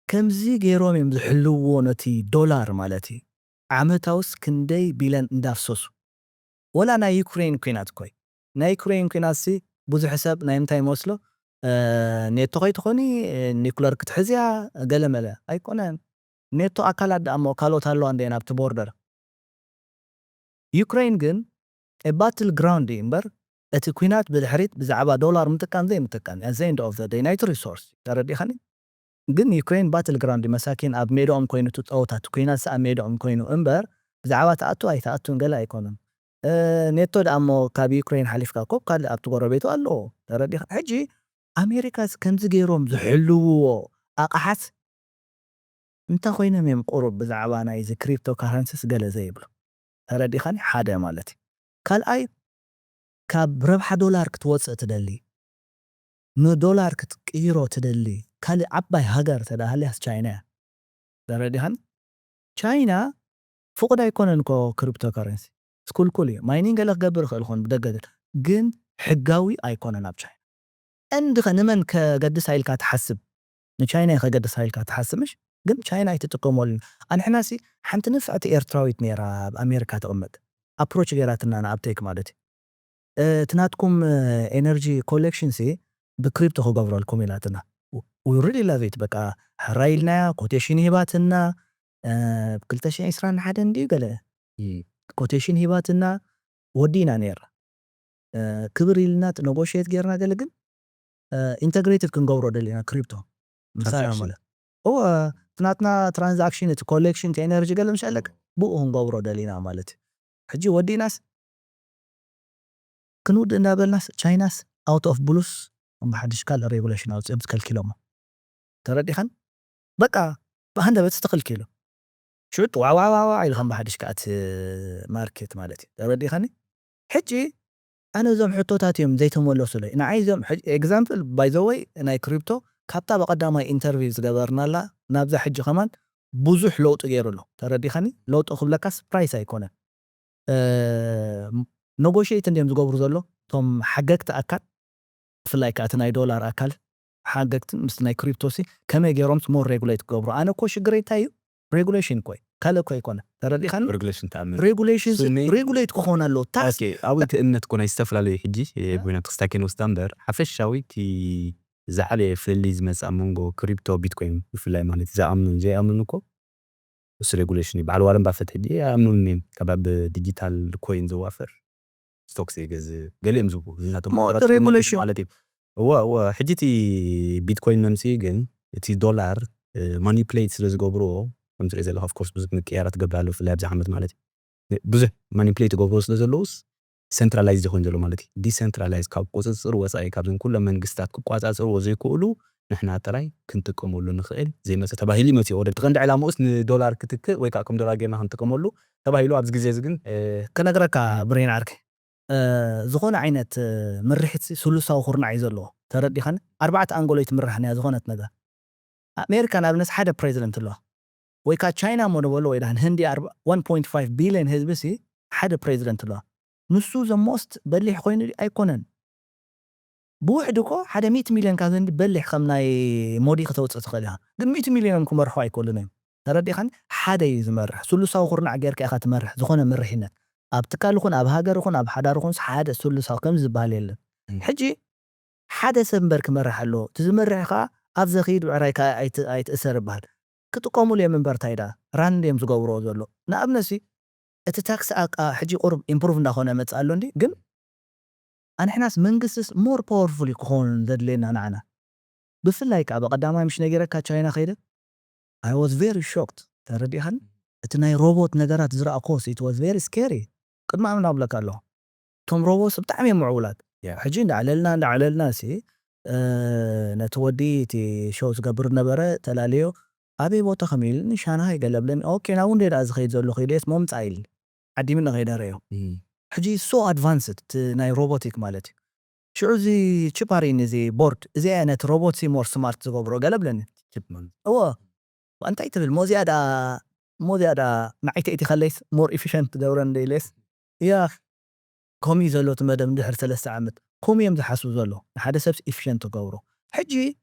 ከምዚ ገይሮም እዮም ዝሕልውዎ ነቲ ዶላር ማለት እዩ ዓመታውስ ክንደይ ቢለን እንዳፍሰሱ ወላ ናይ ዩክሬን ኩናት እኮይ ናይ ዩክሬን ኩናት ሲ ብዙሕ ሰብ ናይ ምንታይ ይመስሎ? ኔቶ ከይትኾኒ ኒኩለር ክትሕዝያ ገለ መለ ኣይኮነን። ኔቶ ኣካላት ደኣ እሞ ካልኦት ኣለዋ እንደ ናብቲ ቦርደር። ዩክሬን ግን ባትል ግራውንድ እዩ እምበር እቲ ኩናት ብድሕሪት ብዛዕባ ዶላር ምጥቃም ዘይምጥቃም at the end of the day ናይቲ ሪሶርስ ተረዲኸኒ። ግን ዩክሬን ባትል ግራውንድ መሳኪን ኣብ ሜዳኦም ኮይኑ ትፀወታት ኩናት ኣብ ሜዳኦም ኮይኑ እምበር ብዛዕባ ተኣቱ ኣይተኣቱን ገለ ኣይኮኑን። ኔቶ ደኣ እሞ ካብ ዩክሬን ሓሊፍካ ኮ ካልእ ኣብቲ ጎረቤቱ ኣለዎ። ተረዲኻ ሕጂ ኣሜሪካስ ከምዚ ገይሮም ዝሕልውዎ ኣቕሓት እንታይ ኮይኖም እዮም ቁሩብ ብዛዕባ ናይዚ ክሪፕቶ ካረንሲስ ገለ ዘይብሉ? ተረዲኻኒ ሓደ ማለት እዩ። ካልኣይ ካብ ረብሓ ዶላር ክትወፅእ ትደሊ ንዶላር ክትቅይሮ ትደሊ ካልእ ዓባይ ሃገር ተዳሃልያስ ቻይና እያ። ተረዲኻኒ ቻይና ፍቑድ ኣይኮነን ኮ ክሪፕቶ ካረንሲ ስኩልኩል እዩ ማይኒንግ ገለ ክገብር ይኽእል ኾን ብደገ ግን ሕጋዊ ኣይኮነን ኣብ ቻይና። እንድኸ ንመን ከገድስ ኢልካ ትሓስብ? ንቻይና ከገድስ ኢልካ ትሓስብ ምሽ ግን ቻይና ኣይትጥቀመሉ። ኣንሕናሲ ሓንቲ ንፍዕቲ ኤርትራዊት ነይራ ኣብ ኣሜሪካ ትቕመጥ ኣፕሮች ገይራትና ንኣብቴክ ማለት እዩ እቲ ናትኩም ኤነርጂ ኮሌክሽን ሲ ብክሪፕቶ ክገብረልኩም ኢላትና። We really love it በቃ ሕራይ ኢልናያ ኮቴሽን ሂባትና። ብ ክልተ ሽሕን ዕስራን ሓደን እንድዩ ገለ ኮቴሽን ሂባትና ወዲና ነይራ። ክብር ኢልና ነጎሽት ጌርና ገለ ግን ኢንተግሬትድ ክንገብሮ ደሊና ክሪፕቶ ምሳና ማለት እወ ናትና ትራንዛክሽን እቲ ኮሌክሽን እቲ ኤነርጂ ገለ ምሽ ኣለክ ብኡ ክንገብሮ ደሊና ማለት እዩ። ሕጂ ወዲናስ ክንውድእ እንዳበልናስ ቻይናስ ኣውት ኦፍ ብሉስ ብሓድሽ ካልእ ሬጉሌሽን ኣውፅኦም ትከልኪሎሞ። ተረዲኻን በቃ ብሃንደበት ተኸልኪሉ ሽዑ ዋዋዋዋ ኢሉ ከም ብሓድሽ ከኣት ማርኬት ማለት እዩ። ተረዲኻኒ ሕጂ ኣነ እዞም ሕቶታት እዮም ዘይተመለሱለይ ንዓይ እዞም example by the way ናይ ክሪፕቶ ካብታ ብቐዳማይ ኢንተርቪው ዝገበርናላ ናብዛ ሕጂ ከማን ብዙሕ ለውጢ ገይሩ ኣሎ። ተረዲኻኒ ለውጢ ክብለካስ ፕራይስ ኣይኮነን ነጎሽት እንዲም ዝገብሩ ዘሎ እቶም ሓገግቲ ኣካል ብፍላይ ከዓ እቲ ናይ ዶላር ኣካል ሓገግትን ምስ ናይ ክሪፕቶ ሲ ከመይ ገይሮም ሞር ሬጉሌት ክገብሩ ኣነ እኮ ሽግረይ እንታይ እዩ ሬጉሌሽን እኮ እዩ ካልእ እኮ ኣይኮነ ተረዲኻኒ ሬጉሌሽን ተኣምን ሬጉሌሽን ሲ- ስኒ- ሬጉሌት ክኾን ኣለዎ ታክስ ኦኬ ኣብ እቲ እምነት እኮ ናይ ዝተፈላለዩ ሕጂ ኮይና ክስታይ ከይንወስዳ እምበር ሓፈሻዊ እቲ ዝዓለየ ፍልልይ ዝመፅእ ኣብ መንጎ ክሪፕቶ ቢትኮይን ብፍላይ ማለት እዩ ዝኣምኑን ዘይኣምኑን እኮ እሱ ሬጉሌሽን እዩ በዓል ዋረን ባፈት ሕጂ ኣይኣምኑን እዮም ካብ ኣብ ዲጂታል ኮይን ዘዋፍር ስቶክስ ይገዝእ ገሊኦም ዝቡ ናቶም ሞ እቲ ሬጉሌሽን ማለት እዩ እወ እወ ሕጂ እቲ ቢትኮይን መምፅኢ ግን እቲ ዶላር ማኒፕሌት ስለ ዝገብርዎ ከም ትሪኦ ዘለካ ኦፍኮርስ ብዙሕ ምቅያራት ትገብር ኣለዉ ብፍላይ ኣብዚ ዓመት ማለት እዩ ብዙሕ ማኒፕሌት ትገብርዎ ስለ ዘለውስ ሰንትራላይዝ ይኾን ዘሎ ማለት እዩ ዲሰንትራላይዝ ካብ ቁፅፅር ወፃኢ ካብዘን ኩለን መንግስታት ክቋፃፅርዎ ዘይክእሉ ንሕና ጥራይ ክንጥቀመሉ ንኽእል ዘይመፀ ተባሂሉ ይመፅእ ወደ ትቐንዲ ዕላምኡስ ንዶላር ክትክእ ወይ ከዓ ከም ዶላር ጌርና ክንጥቀመሉ ተባሂሉ ኣብዚ ግዜ እዚ ግን ክነግረካ ብሬን ዓርከይ ዝኾነ ዓይነት ምርሒት ስሉሳዊ ኩርናዕ እዩ ዘለዎ ተረዲኻኒ ኣርባዕተ ኣንጎሎ ትምራሕ ንያ ዝኾነት ነገር ኣሜሪካ ንኣብነት ሓደ ፕሬዚደንት ኣለዋ ወይ ከዓ ቻይና እሞ ንበሎ ወይ ዳን ህንዲ one point five ቢልዮን ህዝቢ ሲ ሓደ ፕሬዚደንት ኣለዋ ንሱ ዘሞስት በሊሕ ኮይኑ ኣይኮነን ብውሕድ እኮ ሓደ ሚእቲ ሚልዮን ካብ ዘንዲ በሊሕ ከም ናይ ሞዲ ክተውፅእ ትኽእል ኢኻ ግን ሚእቲ ሚልዮን ክመርሑ ኣይክእሉን እዮም ተረዲኻኒ ሓደ እዩ ዝመርሕ ስሉሳዊ ኩርናዕ ጌርካ ኢኻ ትመርሕ ዝኾነ ምርሒነት ኣብ ትካል ይኹን ኣብ ሃገር ይኹን ኣብ ሓዳር ይኹን ሓደ ስሉሳዊ ከም ዝበሃል የለን ሕጂ ሓደ ሰብ እምበር ክመርሕ ኣለዎ እቲ ዝመርሕ ከዓ ኣብ ዘኽይድ ብዕራይ ከዓ ኣይትእሰር ይበሃል ክጥቀሙሉ እዮም እምበር እንታይ ዳ ራንድ እዮም ዝገብርዎ ዘሎ ንኣብነት እቲ ታክስ ኣቃ ሕጂ ቁሩብ ኢምፕሩቭ እንዳኾነ መፅእ ኣሎ እንዲ ግን ኣንሕናስ መንግስትስ ሞር ፓወርፉል እዩ ክኸውን ዘድልየና ንዓና ብፍላይ ከዓ ብቀዳማይ ምሽ ነጊረካ ቻይና ከይደ I was very shocked ተረዲኻን እቲ ናይ ሮቦት ነገራት ዝረኣኮስ it was very scary ቅድሚ ኣምና ብለካ ኣለኹ እቶም ሮቦትስ ብጣዕሚ እዮም ምዕቡላት ሕጂ እንዳዕለልና እንዳዕለልና ሲ ነቲ ወዲ እቲ ሾው ዝገብር ነበረ ተላለዮ ኣበይ ቦታ ከም ኢልኒ ሻንሃይ ገለ ብለኒ ኦኬ ናብ ውንደይ ደኣ ዝኸይድ ዘለኹ ኢለስ ሞምፃ ኢልኒ ዓዲምኒ ከይደ ረዮ ሕጂ so advanced እቲ ናይ robotic ማለት እዩ ሽዑ እዚ ቺፕ ኣርእኒ እዚ ቦርድ እዚ ኣያ ነቲ ሮቦት ሲ more smart ዝገብሮ ገለ ብለኒ እወ እንታይ ትብል ሞዚኣ ደኣ ሞዚኣ ደኣ ንዓይ ተእቲ ከለይስ more efficient ትገብረኒ ዶ ኢለስ እያ ከምኡ እዩ ዘሎ እቲ መደብ ንድሕሪ ሰለስተ ዓመት ከምኡ እዮም ዝሓስቡ ዘሎ ንሓደ ሰብስ ኢፊሸንት ትገብሮ ሕጂ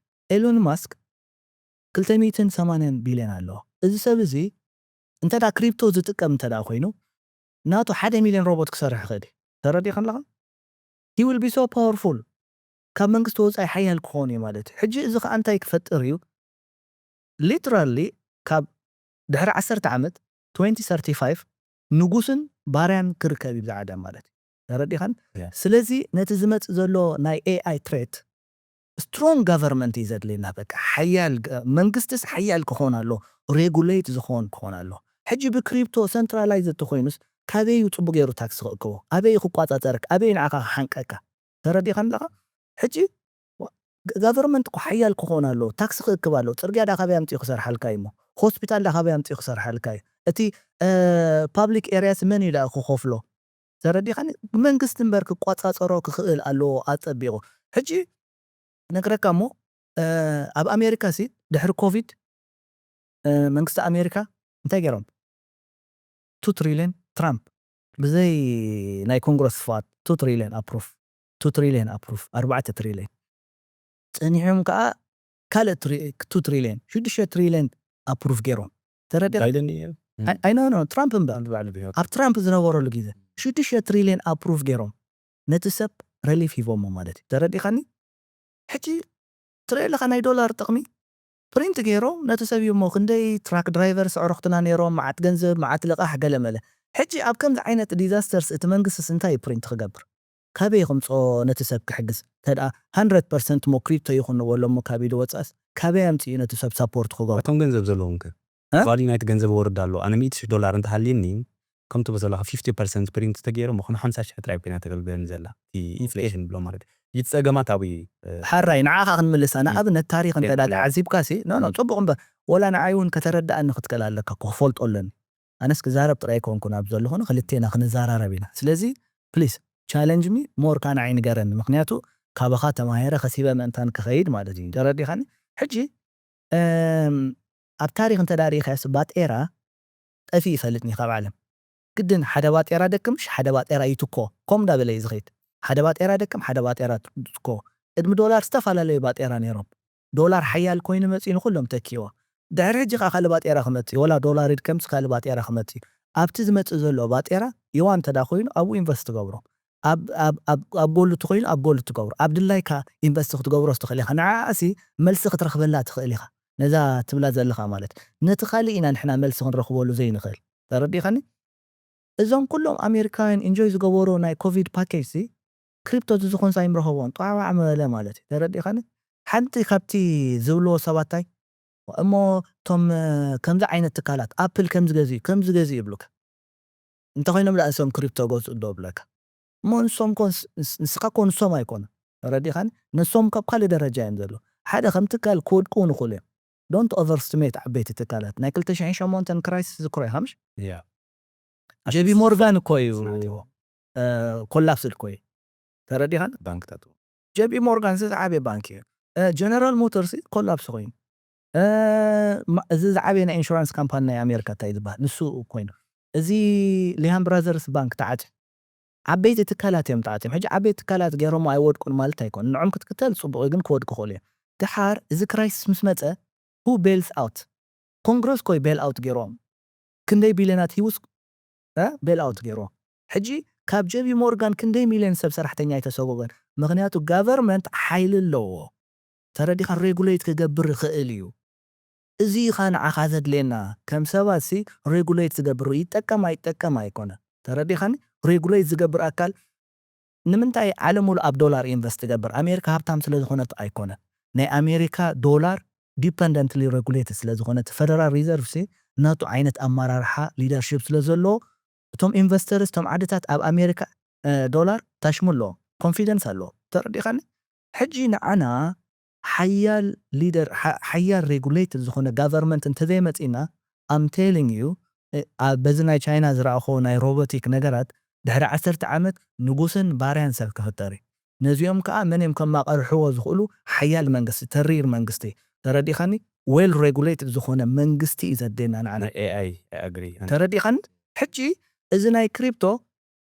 ኤሎን ማስክ ክልተ ሚእትን ሰማንያን ቢልዮን ኣለዎ እዚ ሰብ እዚ እንተ ክሪፕቶ ዝጥቀም እንተ ኮይኑ ናቱ ሓደ ሚልዮን ሮቦት ክሰርሕ ይኽእል እዩ ተረዲኻ ኣለኻ He will be so powerful. ካብ መንግስቲ ወፃኢ ሓያል ክኾን እዩ ማለት እዩ። ሕጂ እዚ ከዓ እንታይ ክፈጥር እዩ? Literally ካብ ድሕሪ ዓሰርተ ዓመት twenty thirty-five ንጉስን ባርያን ክርከብ እዩ ብዛ ዓለም ማለት እዩ። ተረዲኻን? ስለዚ ነቲ ዝመፅእ ዘሎ ናይ ኤኣይ threat strong government እዩ ዘድልየና። በቃ ሓያል መንግስትስ ሓያል ክኾን ኣሎ፣ regulate ዝኾን ክኾን ኣሎ። ሕጂ ብክሪፕቶ centralized ተኮይኑስ ካበይ እዩ ፅቡቅ ገይሩ ታክስ ክእክቦ? ኣበይ ክቋፃፀርክ? ኣበይ ንዓኻ ክሓንቀካ? ተረዲኻን ኣለኻ? ሕጂ government እኮ ሓያል ክኾን ኣሎ፣ ታክስ ክእክብ ኣሎ። ፅርግያ ዳ ካበይ ኣምፅኡ ክሰርሓልካ እዩ? ሆስፒታል ዳ ካበይ ኣምፅኡ ክሰርሓልካ እዩ? እቲ public areas መን እዩ ዳ ክኸፍሎ? ተረዲኻኒ? መንግስቲ እምበር ክቋፃፀሮ ክኽእል ኣለዎ ኣፀቢቑ። ሕጂ ነግረካ እሞ ኣብ ኣሜሪካ ሲ ድሕሪ ኮቪድ መንግስቲ ኣሜሪካ እንታይ ገይሮም? Two trillion ትራምፕ ብዘይ ናይ ኮንግረስ ፍቓድ two trillion approve፣ two trillion approve፣ ኣርባዕተ trillion። ፀኒሖም ከዓ ካልእ two trillion፣ ሽዱሽተ trillion approve ገይሮም። ተረዲኻ? ባይደን እዩ። ኣይ ኖ ትራምፕ እምበር ባዕሉ ብሂወት ኣብ ትራምፕ ዝነበረሉ ግዜ ሽዱሽተ trillion approve ገይሮም ነቲ ሰብ relief ሂቦሞ ማለት እዩ። ተረዲኻኒ? ሕጂ ትርኢ ኣለኻ ናይ ዶላር ጥቕሚ። ፕሪንት ገይሮም ነቲ ሰብ እዩ እሞ ክንደይ ትራክ ድራይቨርስ ኣዕሩኽትና ነይሮም፣ መዓት ገንዘብ፣ መዓት ልቓሕ፣ ገለመለ። ሕጂ ኣብ ከምዚ ዓይነት ዲዛስተርስ እቲ መንግስትስ እንታይ እዩ ፕሪንት ክገብር? ካበይ ክምፅኦ ነቲ ሰብ ክሕግዝ? ተደኣ hundred percent ሞ ክሪፕቶ ይኹን ንበሎ እሞ ካብ ኢዱ ወፃእስ ካበይ ኣምፅኡ ነቲ ሰብ ሳፖርት ክገብሮ? እቶም ገንዘብ ዘለዎም ከ እ? ቫልዩ ናይቲ ገንዘብ ወርድ ኣሎ። ኣነ ሚእቲ ሺሕ ዶላር እንተሃልየኒ ከምቲ በዘለካ fifty percent ፕሪንት ተገይሩ ሞ ከም ሓምሳ ሺሕ ጥራይ ኮይና ተገልግለኒ ዘላ። እቲ ኢንፍሌሽን ብሎ ማለት እዩ። እቲ ጸገማት ኣብኡ እዩ። እ፣ ሓራይ ንዓኻ ክንምልሳ ንኣብነት ታሪኽ እንተ ደኣ ትክክል። ተዓዚብካ ሲ ኖ ኖ ም። ጽቡቕ እምበር ወላ ንዓይ እውን ከተረድኣኒ ክትክእል ኣለካ ክፈልጦ ኣለኒ። ኣነስ ክዛረብ ጥራይ ኣይኮንኩን ኣብ ዘለኹን ክልቴና ክንዘራረብ ኢና። ስለዚ ፕሊስ ቻለንጅ ሚ ሞር ካ ንዓይ ንገረኒ ምክንያቱ ካባኻ ተማሂረ ከሲበ ምእንታን ክኸይድ ማለት እዩ። ተረዲኻኒ? ሕጂ እም፣ ኣብ ታሪኽ እንተ ደኣ ርኢኻዮስ ባጤራ ጠፊኡ ይፈልጥ እዩ ካብ ዓለም። ግድን ሓደ ባጤራ ደቅምሽ ሓደ ባጤራ ይትኮ ከም እንዳበለ እዩ ዝኸይድ። ሓደ ባጤራ ደቅም ሓደ ባጤራ ትኮ። ቅድሚ ዶላር ዝተፈላለዩ ባጤራ ነይሮም። ዶላር ሓያል ኮይኑ መፂኡ ንኩሎም ተኪዎ። ድሕሪ ሕጂ ከዓ ካልእ ባጤራ ክመፅእ ወላ ዶላር ይድከምስ ካልእ ባጤራ ክመፅእ ኣብቲ ዝመፅእ ዘሎ ባጤራ ይዋ እንተ ደኣ ኮይኑ ኣብኡ ኢንቨስት ትገብሮ። ኣብ ኣብ ኣብ ኣብ ጎልድ ትኮይኑ ኣብ ጎልድ ትገብሮ ኣብ ድላይካ ኢንቨስት ክትገብሮ ትኽእል ኢኻ። ንዓኣሲ መልሲ ክትረኽበላ ትኽእል ኢኻ። ነዛ ትብላ ዘለኻ ማለት ነቲ ካልእ ኢና ንሕና መልሲ ክንረኽበሉ ዘይንኽእል። ተረዲኻኒ? እዞም ኩሎም ኣሜሪካውያን ኢንጆይ ዝገበሩ ናይ ኮቪድ ፓኬጅ ሲ ክሪፕቶ ዝዝኾንስ ኣይምረኸቦን ጧዕዋዕ መበለ ማለት እዩ። ተረዲኻኒ? ሓንቲ ካብቲ ዝብልዎ ሰባታይ እሞ እቶም ከምዚ ዓይነት ትካላት ኣፕል ከምዚ ገዝኡ ከምዚ ገዝኡ ይብሉካ። እንተኮይኖም ደኣ ንሶም ክሪፕቶ ገዝኡ ዶ ብለካ እሞ ንሶም ኮን ንስኻ ኮ ንሶም ኣይኮነ ተረዲኻኒ ንሶም ካብ ካልእ ደረጃ እዮም ዘለዉ ሓደ ከም ትካል ክወድቁ ንኽእሉ እዮም don't overestimate ዓበይቲ ትካላት ናይ ክልተ ሽሕን ሸሞንተን ክራይሲስ ዝክሮ ኢኻ ምሽ ያ ጀቢ ሞርጋን እኮ እዩ ስርዓት እዩ። ኮላፕስ እኮ እዩ ተረዲኻኒ ባንክታት ጀቢ ሞርጋን እዚ ዝዓበየ ባንክ እዩ ጀነራል ሞተርስ ኮላፕስ ኮይኑ እ፣ ማ- እዚ ዝዓበየ ናይ ኢንሹራንስ ካምፓኒ ናይ ኣሜሪካ እንታይ ዝበሃል ንሱ ኮይኑ እዚ ሊሃን ብራዘርስ ባንክ ተዓፅዩ ዓበይቲ ትካላት እዮም ተዓፅዮም ሕጂ ዓበይቲ ትካላት ገይሮሞ ኣይወድቁን ማለት ኣይኮን ንዖም ክትክተል ፅቡቅ እዩ ግን ክወድቁ ክእሉ እዮም ድሓር እዚ ክራይሲስ ምስ መፀ who bails out ኮንግረስ ኮይ ቤል ኣውት ገይሮም ክንደይ ቢልዮናት ሂውስ ቤል ኣውት ገይሮም ሕጂ ካብ ጀቢ ሞርጋን ክንደይ ሚልዮን ሰብ ሰራሕተኛ ኣይተሰጎገን ምክንያቱ ጋቨርመንት ሓይሊ ኣለዎ ተረዲኻ ሬጉሌት ክገብር ይኽእል እዩ እዚ ኢኻ ንዓኻ ዘድልየና ከም ሰባት ሲ ሬጉሌት ዝገብር ይጠቀም ኣይጠቀም ኣይኮነ ተረዲኻኒ ሬጉሌት ዝገብር ኣካል ንምንታይ ዓለም ሙሉ ኣብ ዶላር ኢንቨስት ትገብር ኣሜሪካ ሃብታም ስለ ዝኾነት ኣይኮነ ናይ ኣሜሪካ ዶላር ዲፐንደንትሊ ሬጉሌት ስለ ዝኾነ እቲ ፈደራል ሪዘርቭ ሲ ናቱ ዓይነት ኣመራርሓ ሊደርሽፕ ስለ ዘለዎ እቶም ኢንቨስተርስ እቶም ዓድታት ኣብ ኣሜሪካ እ፣ ዶላር ታሽሙ ኣለዎ ኮንፊደንስ ኣለዎ ተረዲኻኒ ሕጂ ንዓና ሓያል ሊደር ሓ- ሓያል ሬጉሌትድ ዝኾነ ጋቨርንመንት እንተዘይመፂና ኣም ቴሊንግ ዩ በዚ ናይ ቻይና ዝረኣኾ ናይ ሮቦቲክ ነገራት ድሕሪ ዓሰርተ ዓመት ንጉስን ባርያን ሰብ ክፍጠር እዩ ነዚኦም ከዓ መን እዮም ከማቐርሕዎ ዝኽእሉ ሓያል መንግስቲ ተሪር መንግስቲ ተረዲኻኒ ዌል ሬጉሌትድ ዝኾነ መንግስቲ እዩ ዘድልየና ንዓና ናይ ኤኣይ ኣግሪ ተረዲኻኒ ሕጂ እዚ ናይ ክሪፕቶ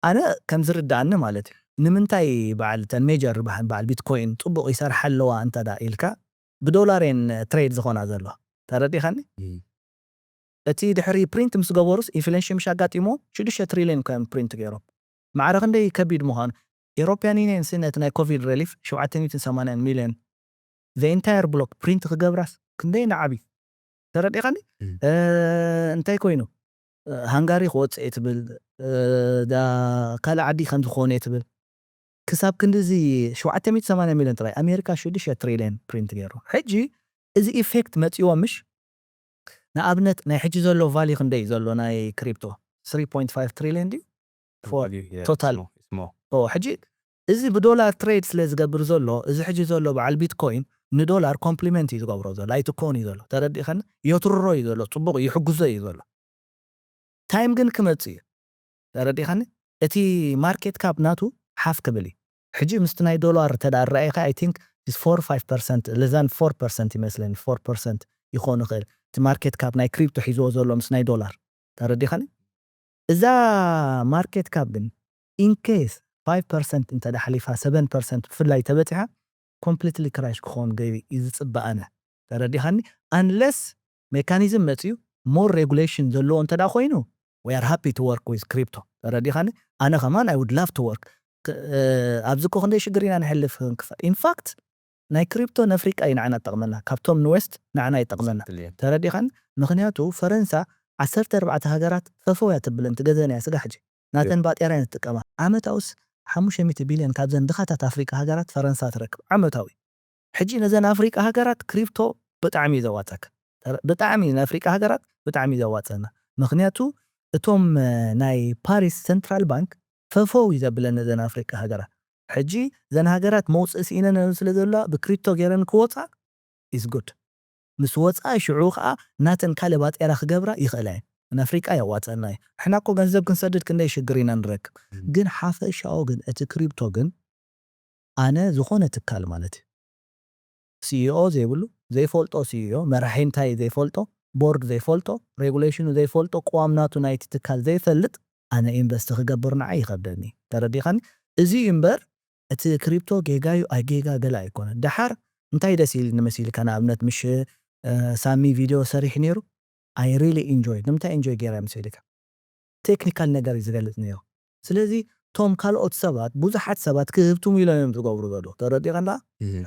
ኣነ ከም ዝርዳኣኒ ማለት እዩ ንምንታይ በዓል ተን ሜጀር በዓል በዓል ቢትኮይን ፅቡቅ ይሰርሓ ኣለዋ እንተ ዳ ኢልካ ብዶላር የን ትሬድ ዝኾና ዘለዋ ተረዲኻኒ እቲ ድሕሪ ፕሪንት ምስ ገበሩስ ኢንፍሌሽን ምሽ ኣጋጢሞ ሽዱሽተ ትሪሊዮን ከም ፕሪንት ገይሮም ማዕረ ክንደይ ከቢድ ምዃኑ European Union ሲ ነቲ ናይ ኮቪድ ሪሊፍ ሸውዓተ ሚእትን ሰማንያን ሚልዮን the entire block print ክገብራስ ክንደይ ንዓቢ ተረዲኻኒ? እንታይ ኮይኑ ሃንጋሪ ክወፅእ እየ ትብል ካልእ ዓዲ ከም ዝኾነ እየ ትብል ክሳብ ክንዲዚ ሸውዓተ ሚእቲ ሰማንያ ሚልዮን ጥራይ ኣሜሪካ ሽዱሽተ ትሪልዮን ፕሪንት ገይሩ። ሕጂ እዚ ኢፌክት መፅዎ ምሽ ንኣብነት ናይ ሕጂ ዘሎ ቫሊ ክንደይ ዘሎ ናይ ክሪፕቶ ትሪልዮን ድዩ ቶታል። ሕጂ እዚ ብዶላር ትሬድ ስለ ዝገብር ዘሎ እዚ ሕጂ ዘሎ በዓል ቢትኮይን ንዶላር ኮምፕሊመንት እዩ ዝገብሮ ዘሎ ኣይትኮን እዩ ዘሎ ተረዲኸን የትርሮ እዩ ዘሎ ፅቡቅ ይሕግዞ እዩ ዘሎ ታይም ግን ክመጽእ እዩ ተረዲኸኒ እቲ ማርኬት ካፕ ናቱ ሓፍ ክብል እዩ ሕጂ ምስቲ ናይ ዶላር ተዳረኣይካ I think is four five percent less than four percent ይመስለኒ four percent ይኾን ይኽእል እቲ ማርኬት ካፕ ናይ ክሪፕቶ ሒዝዎ ዘሎ ምስ ናይ ዶላር ተረዲኸኒ እዛ ማርኬት ካፕ ግን ኢንኬስ five percent እንተ ሓሊፋ seven percent ብፍላይ ተበፂሓ ኮምፕሊትሊ ክራሽ ክኸውን ገይሩ እዩ ዝፅበ ኣነ ተረዲኻኒ unless ሜካኒዝም መፅዩ more regulation ዘለዎ እንተ ኮይኑ we are happy to work with crypto ተረዲኻኒ ኣነ ከማን I would love to work ኣብዚ እኮ ክንደይ ሽግር ኢና ንሕልፍ ክንክፈል in fact ናይ ክሪፕቶ ንኣፍሪቃ እዩ ንዓና ጠቕመና ካብቶም ንዌስት ንዓና ይጠቕመና ተረዲኻን ምክንያቱ ፈረንሳ ዓሰርተ ኣርባዕተ ሃገራት ፈፈው እያ ትብለን ትገዘን እያ ስጋ ሕጂ ናተን ባጤራ እየን ትጥቀማ ዓመታውስ ሓሙሽተ ሚእቲ ቢልዮን ካብዘን ድኻታት ኣፍሪቃ ሃገራት ፈረንሳ ትረክብ ዓመታዊ ሕጂ ነዘን ኣፍሪቃ ሃገራት ክሪፕቶ ብጣዕሚ እዩ ዘዋፀካ ብጣዕሚ ንኣፍሪቃ ሃገራት ብጣዕሚ እዩ ዘዋፀና ምክንያቱ እቶም ናይ ፓሪስ ሰንትራል ባንክ ፈፈው እዩ ዘብለን ነዘን ኣፍሪቃ ሃገራት ሕጂ ዘን ሃገራት መውፅእ ስኢነን ስለ ዘለዋ ብክሪፕቶ ገይረን ክወፃ is good ምስ ወፃ ሽዑ ከዓ ናተን ካልእ ባጤራ ክገብራ ይኽእላ እየን ንኣፍሪቃ የዋፀና እዩ ሕና እኮ ገንዘብ ክንሰድድ ክንደይ ሽግር ኢና ንረክብ ግን ሓፈሻኡ ግን እቲ ክሪፕቶ ግን ኣነ ዝኾነ ትካል ማለት እዩ CEO ዘይብሉ ዘይፈልጦ CEO መራሒ እንታይ ዘይፈልጦ ቦርድ ዘይፈልጦ ሬጉሌሽኑ ዘይፈልጦ ቅዋም ናቱ ናይቲ ትካል ዘይፈልጥ ኣነ ኢንቨስት ክገብር ንዓይ ይኸብደኒ ተረዲኻኒ እዚ እዩ እምበር እቲ ክሪፕቶ ጌጋ እዩ ኣጌጋ ገለ ኣይኮነ ደሓር እንታይ ደስ ኢልኒ መሲልካ ንኣብነት ምሽ ሳሚ ቪድዮ ሰሪሕ ነይሩ I really enjoy ንምንታይ enjoy ገይረ መሲልካ ቴክኒካል ነገር እዩ ዝገልፅ ነይሩ ስለዚ ቶም ካልኦት ሰባት ብዙሓት ሰባት ክህብትሙ ኢሎም እዮም ዝገብሩ ዘለዉ ተረዲኻ እንዳ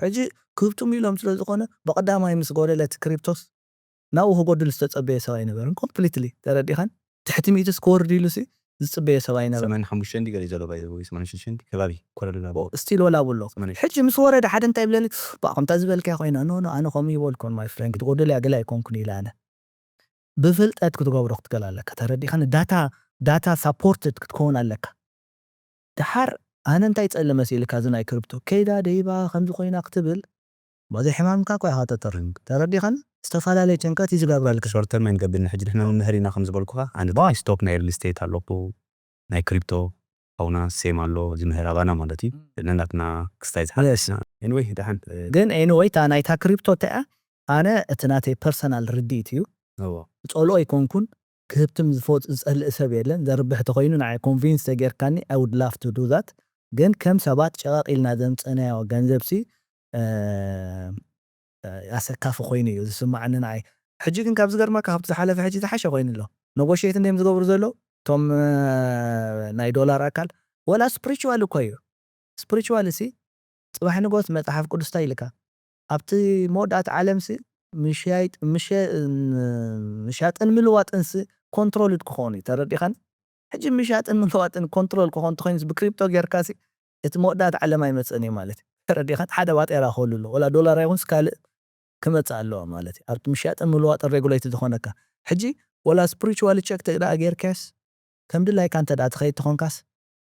ሕጂ ክህብትሙ ኢሎም ስለ ዝኾነ ብቀዳማይ ምስ ጎደለት ክሪፕቶስ ናብኡ ክጎድል ዝተፀበየ ሰብ ኣይነበርን ኮምፕሊትሊ ተረዲኻን ትሕቲ ሚእትስ ክወርድ ኢሉ ሲ ዝፅበየ ሰብ ኣይነበርን ሰማንያ ሓሙሽተ እንዲ ገለ ዘሎ ባይ ወይ ሰማንያ ሽዱሽተ እንዲ ከባቢ ኮለል ናብ ስቲል ወላ ብሎ ሰማንያ ሕጂ ምስ ወረደ ሓደ እንታይ ይብለኒ ባ ከምታ ዝበልካያ ኮይና ኖ ኖ ኣነ ከምኡ ይበልኩን ማይ ፍሬንድ ክትጎድል እያ ገለ ኣይኮንኩን ኢለ ኣነ ብፍልጠት ክትገብሮ ክትክእል ኣለካ ተረዲኻኒ data data supported ክትከውን ኣለካ ድሓር ኣነ እንታይ ይፀሊ መሲልካ እዚ ናይ ክሪፕቶ ከይዳ ደይባ ከምዚ ኮይና ክትብል በዚ ሕማምካ እኮ ኢኻ ተጥርንግ ተረዲኻኒ ዝተፈላለየ ጭንቀት እዩ ዝገብረልካ short term ኣይንገብርን ሕጂ ንሕና ንምህር ኢና ከም ዝበልኩኻ ኣነ ባይ stock ናይ real estate ኣለኩ ናይ ክሪፕቶ ኣውና same ኣሎ ዝምህር ኣባና ማለት እዩ ነናትና ክስታይ ዝሓለስና anyway ደሓን ግን anyway እታ ናይታ ክሪፕቶ እንታይ እያ ኣነ እቲ ናተይ personal ርድኢት እዩ እዎ ዝፀልኦ ኣይኮንኩን ክህብትም ዝፈጥ ዝፀልእ ሰብ የለን ዘርብሕ ተኮይኑ ንዓይ convince ተጌርካኒ I would love to do that ግን ከም ሰባት ጨቐቕ ኢልና ዘምፀናዮ ገንዘብ ሲ ኣሰካፊ ኮይኑ እዩ ዝስማዓኒ ንዓይ ሕጂ ግን ካብ ዝገርመካ ካብቲ ዝሓለፈ ሕጂ ዝሓሸ ኮይኑ ኣሎ negotiate እንድዮም ዝገብሩ ዘለዉ እቶም ናይ ዶላር ኣካል ወላ spiritual እኮ እዩ spiritual ሲ ፅባሕ ንጎት መፅሓፍ ቅዱስ እንታይ ኢልካ ኣብቲ መወዳእታ ዓለም ሲ ምሻጥን ምልዋጥን ሲ controlled ክኾኑ እዩ ተረዲኻን ሕጂ ምሻጥን ምልዋጥን control ክኾን ተኮይኑ ብክሪፕቶ ጌርካ ሲ እቲ መወዳእታ ዓለም ኣይመፅእን እዩ ማለት እዩ ተረዲኻን ሓደ ባጤራ ክህሉ ኣሎ ወላ ዶላር ኣይኹንስ ካልእ ክመፅእ ኣለዎ ማለት እዩ ኣብቲ ምሻጥን ምልዋጥን regulate ዝኾነካ ሕጂ ወላ spiritual check ተግዳ ጌርካስ ከም ድላይካ እንተ ትኸይድ ተኾንካስ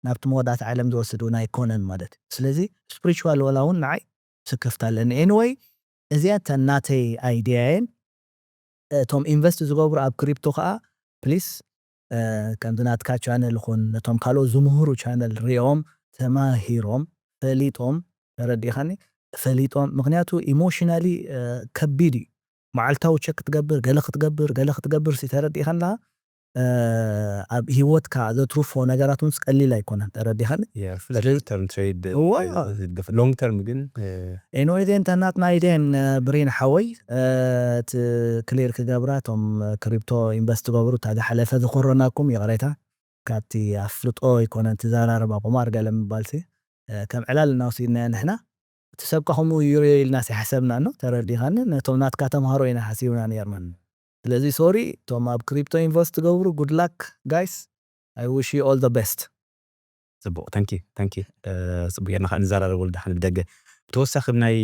ናብቲ መወዳእታ ዓለም ዝወስድ እውን ኣይኮነን ማለት እዩ ስለዚ spiritual ወላ እውን ንዓይ ስክፍታ ኣለኒ anyway እዚኣ እተን ናተይ idea እየን እቶም invest ዝገብሩ ኣብ ክሪፕቶ ከዓ please ከምዚ ናትካ channel ይኹን ነቶም ካልኦት ዝምህሩ channel ሪኦም ተማሂሮም ፈሊጦም ተረዲኻኒ ፈሊጦም ምክንያቱ emotionally ከቢድ እዩ መዓልታዊ check ክትገብር ገለ ክትገብር ገለ ክትገብር ሲ ተረዲኻን ኣለኻ ኣብ ሂወትካ ዘትርፎ ነገራት እውን ቀሊል ኣይኮነን ተረዲኻኒ long term trade long term ግን anyway then ተናትና idea ን ብሬን ሓወይ እቲ clear ክገብራ እቶም ክሪፕቶ invest ትገብሩ እታ ዝሓለፈ ዝኾረናኩም ይቕሬታ ካብቲ ኣፍልጦ ኣይኮነን ትዘራረባ ቁማር ገለ ምባልሲ ከም ዕላል እናወሲድናዮ ንሕና። እቲ ሰብ ከ ከምኡ ይርዮ ኢልና ሲሓሰብና ኖ ተረዲኻኒ። ነቶም ናትካ ተምሃሮ ኢና ሓሲብና ነርና። ስለዚ ሶሪ፣ እቶም ኣብ ክሪፕቶ ኢንቨስት ትገብሩ፣ good luck guys, I wish you all the best። ፅቡቅ፣ thank you, thank you። ፅቡቅ ጌርና ከዓ ንዘራረበሉ ደሓን ብደገ። ብተወሳኺ ናይ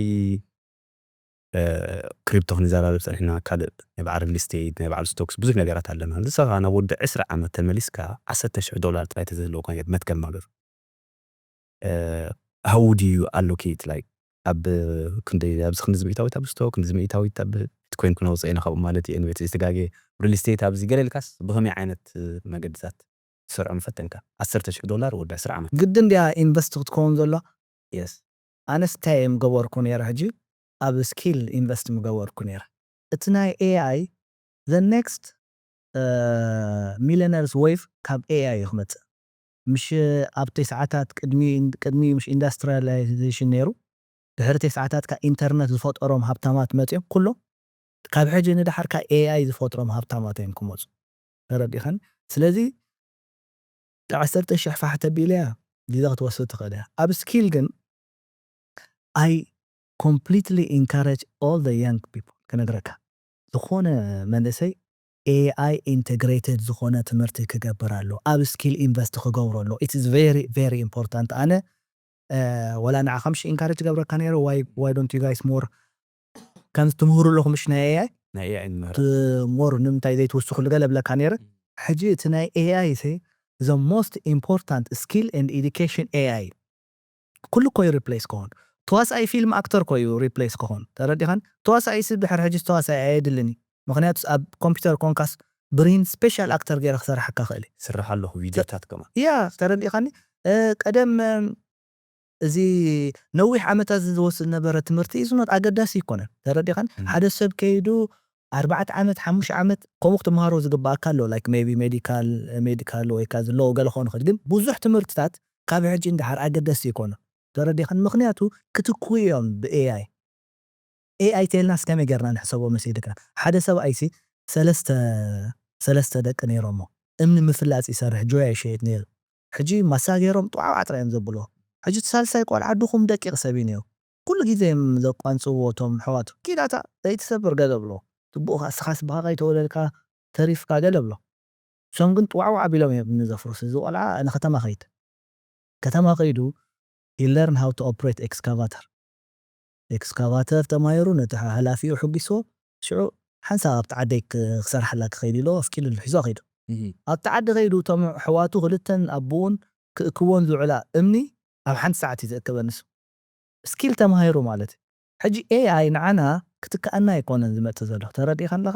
ክሪፕቶ ክንዘራረብ ፀኒሕና፣ ካልእ ናይ በዓል ሪል ስቴት፣ ናይ በዓል ስቶክስ፣ ብዙሕ ነገራት ኣለና። ንስኻ ናብ ወዲ ዕስራ ዓመት ተመሊስካ ዓሰርተ ሽሕ ዶላር ጥራይ ተዘህለወካ መትከል ማለት how would you allocate, like ኣብ ክንደይ፣ ኣብዚ ክንዚ ሚእታዊት ኣብ ስቶክ፣ ክንዚ ሚእታዊት ኣብ ቢትኮይን ክነውፅእ ኢና ካብኡ ማለት እዩ። ኤንቤት ዝተጋጌ ሪል ስቴት ኣብዚ ገለ ኢልካስ ብኸመይ ዓይነት መገድታት ትሰርዖ ምፈተንካ? ዓሰርተ ሽሕ ዶላር ወዲ ዕስራ ዓመት። ግድን ድያ ኢንቨስት ክትከውን ዘሎ? የስ ኣነስ እንታይ እየ ምገበርኩ ነይረ? ሕጂ ኣብ ስኪል ኢንቨስት ምገበርኩ ነይረ። እቲ ናይ ኤኣይ the next ሚለነርስ ዌቭ ካብ ኤኣይ እዩ ክመፅእ። ምሽ ኣብቲ ሰዓታት ቅድሚ ቅድሚ ምሽ ኢንዳስትሪያላይዜሽን ነይሩ፣ ድሕሪ እቲ ሰዓታት ካ ኢንተርነት ዝፈጠሮም ሃብታማት መፅኦም ኩሎም ካብ ሕጂ ንድሓር ካ ኤኣይ ዝፈጥሮም ሃብታማት እዮም ክመፁ። ተረዲኸን? ስለዚ ዓሰርተ ሽሕ ፋሕ ተቢለ እያ ቪዛ ክትወስድ ትኽእል እያ። ኣብ ስኪል ግን I completely encourage all the young people ክነግረካ፣ ዝኾነ መንእሰይ ኤኣይ ኢንተግሬትድ ዝኾነ ትምህርቲ ክገብር ኣሎ፣ ኣብ ስኪል ኢንቨስት ክገብሩ ኣሎ። It is very very important። ኣነ ወላ ንዓኻ ምሽ ኢንካሬጅ ገብረካ ነይረ፣ why don't you guys more ከም ትምህሩ ኣለኹ ምሽ ናይ ኤኣይ ናይ ኤኣይ ንምህር ሞር ንምንታይ ዘይትውስኹሉ ገለ ብለካ ነይረ። ሕጂ እቲ ናይ ኤኣይ ሲ the most important skill and education ኤኣይ ኩሉ ኮዩ ሪፕሌስ ክኾን። ተዋሳኣይ ፊልም ኣክተር ኮዩ ሪፕሌስ ክኾን። ተረዲኻን? ተዋሳኣይ ሲ ድሕር ሕጂ ተዋሳኣይ ኣየድልን እዩ። ምክንያቱ ኣብ ኮምፒውተር ኮንካስ ብሪን ስፔሻል ኣክተር ገይረ ክሰርሓካ ክእል እዩ። ስራሕ ኣለኹ ቪዲዮታት ከማ ያ ተረዲኻኒ? ቀደም እዚ ነዊሕ ዓመታት ዝወስድ ነበረ ትምህርቲ is not ኣገዳሲ ይኮነን። ተረዲኻን? ሓደ ሰብ ከይዱ ኣርባዕተ ዓመት ሓሙሽተ ዓመት ከምኡ ክትምሃሮ ዝግባኣካ ኣሎ። Like maybe ሜዲካል ሜዲካል ወይ ካ ዝለዎ ገለ ክኾን ይኽእል፣ ግን ብዙሕ ትምህርትታት ካብ ሕጂ እንድሓር ኣገደስቲ ይኮኑ። ተረዲኻን? ምክንያቱ ክትክኡ እዮም ብኤኣይ። ኤኣይ ተልና እስከመይ ጌርና ንሕሰቦ መሲልካ? ሓደ ሰብኣይሲ ሰለስተ ሰለስተ ደቂ ነይሮሞ። እምኒ ምፍላፅ ይሰርሕ ጆያ ይሸየጥ ነይሩ። ሕጂ ማሳ ገይሮም ጥዋዕዋ ጥራይ እዮም ዘብልዎ። ሕጂ እቲ ሳልሳይ ቆልዓ ድኹም ደቂቕ ሰብ እዩ ነይሩ። ኩሉ ግዜ እዮም ዘቋንፅዎ እቶም ኣሕዋቱ። ኪዳታ ዘይትሰብር ገለ ብሎ። ትቡእኻ እስኻስ ብኻ ከይተወለድካ ተሪፍካ ገለ ብሎ። እሶም ግን ጥዋዕዋ ኣቢሎም እዮም እምኒ ዘፍርሱ። እዚ ቆልዓ ንከተማ ከይድ ከተማ ከይዱ he learn how to operate excavator። ኤክስካቫተር ተማሂሩ ነቲ ሓላፊኡ ሕጒስዎ ሽዑ ሓንሳብ ኣብቲ ዓደይ ክሰርሓላ ክኸይድ ኢሎ ኣፍቂዱሉ ሒዞ ከይዱ። ኣብቲ ዓዲ ከይዱ እቶም ኣሕዋቱ ክልተን ኣቦኡን ክእክቦን ዝውዕላ እምኒ ኣብ ሓንቲ ሰዓት እዩ ዝእክበን ንሱ። ስኪል ተማሂሩ ማለት እዩ። ሕጂ ኤኣይ ንዓና ክትከኣና ኣይኮነን ዝመጽእ ዘሎ፣ ተረዲእካ ኣለኻ?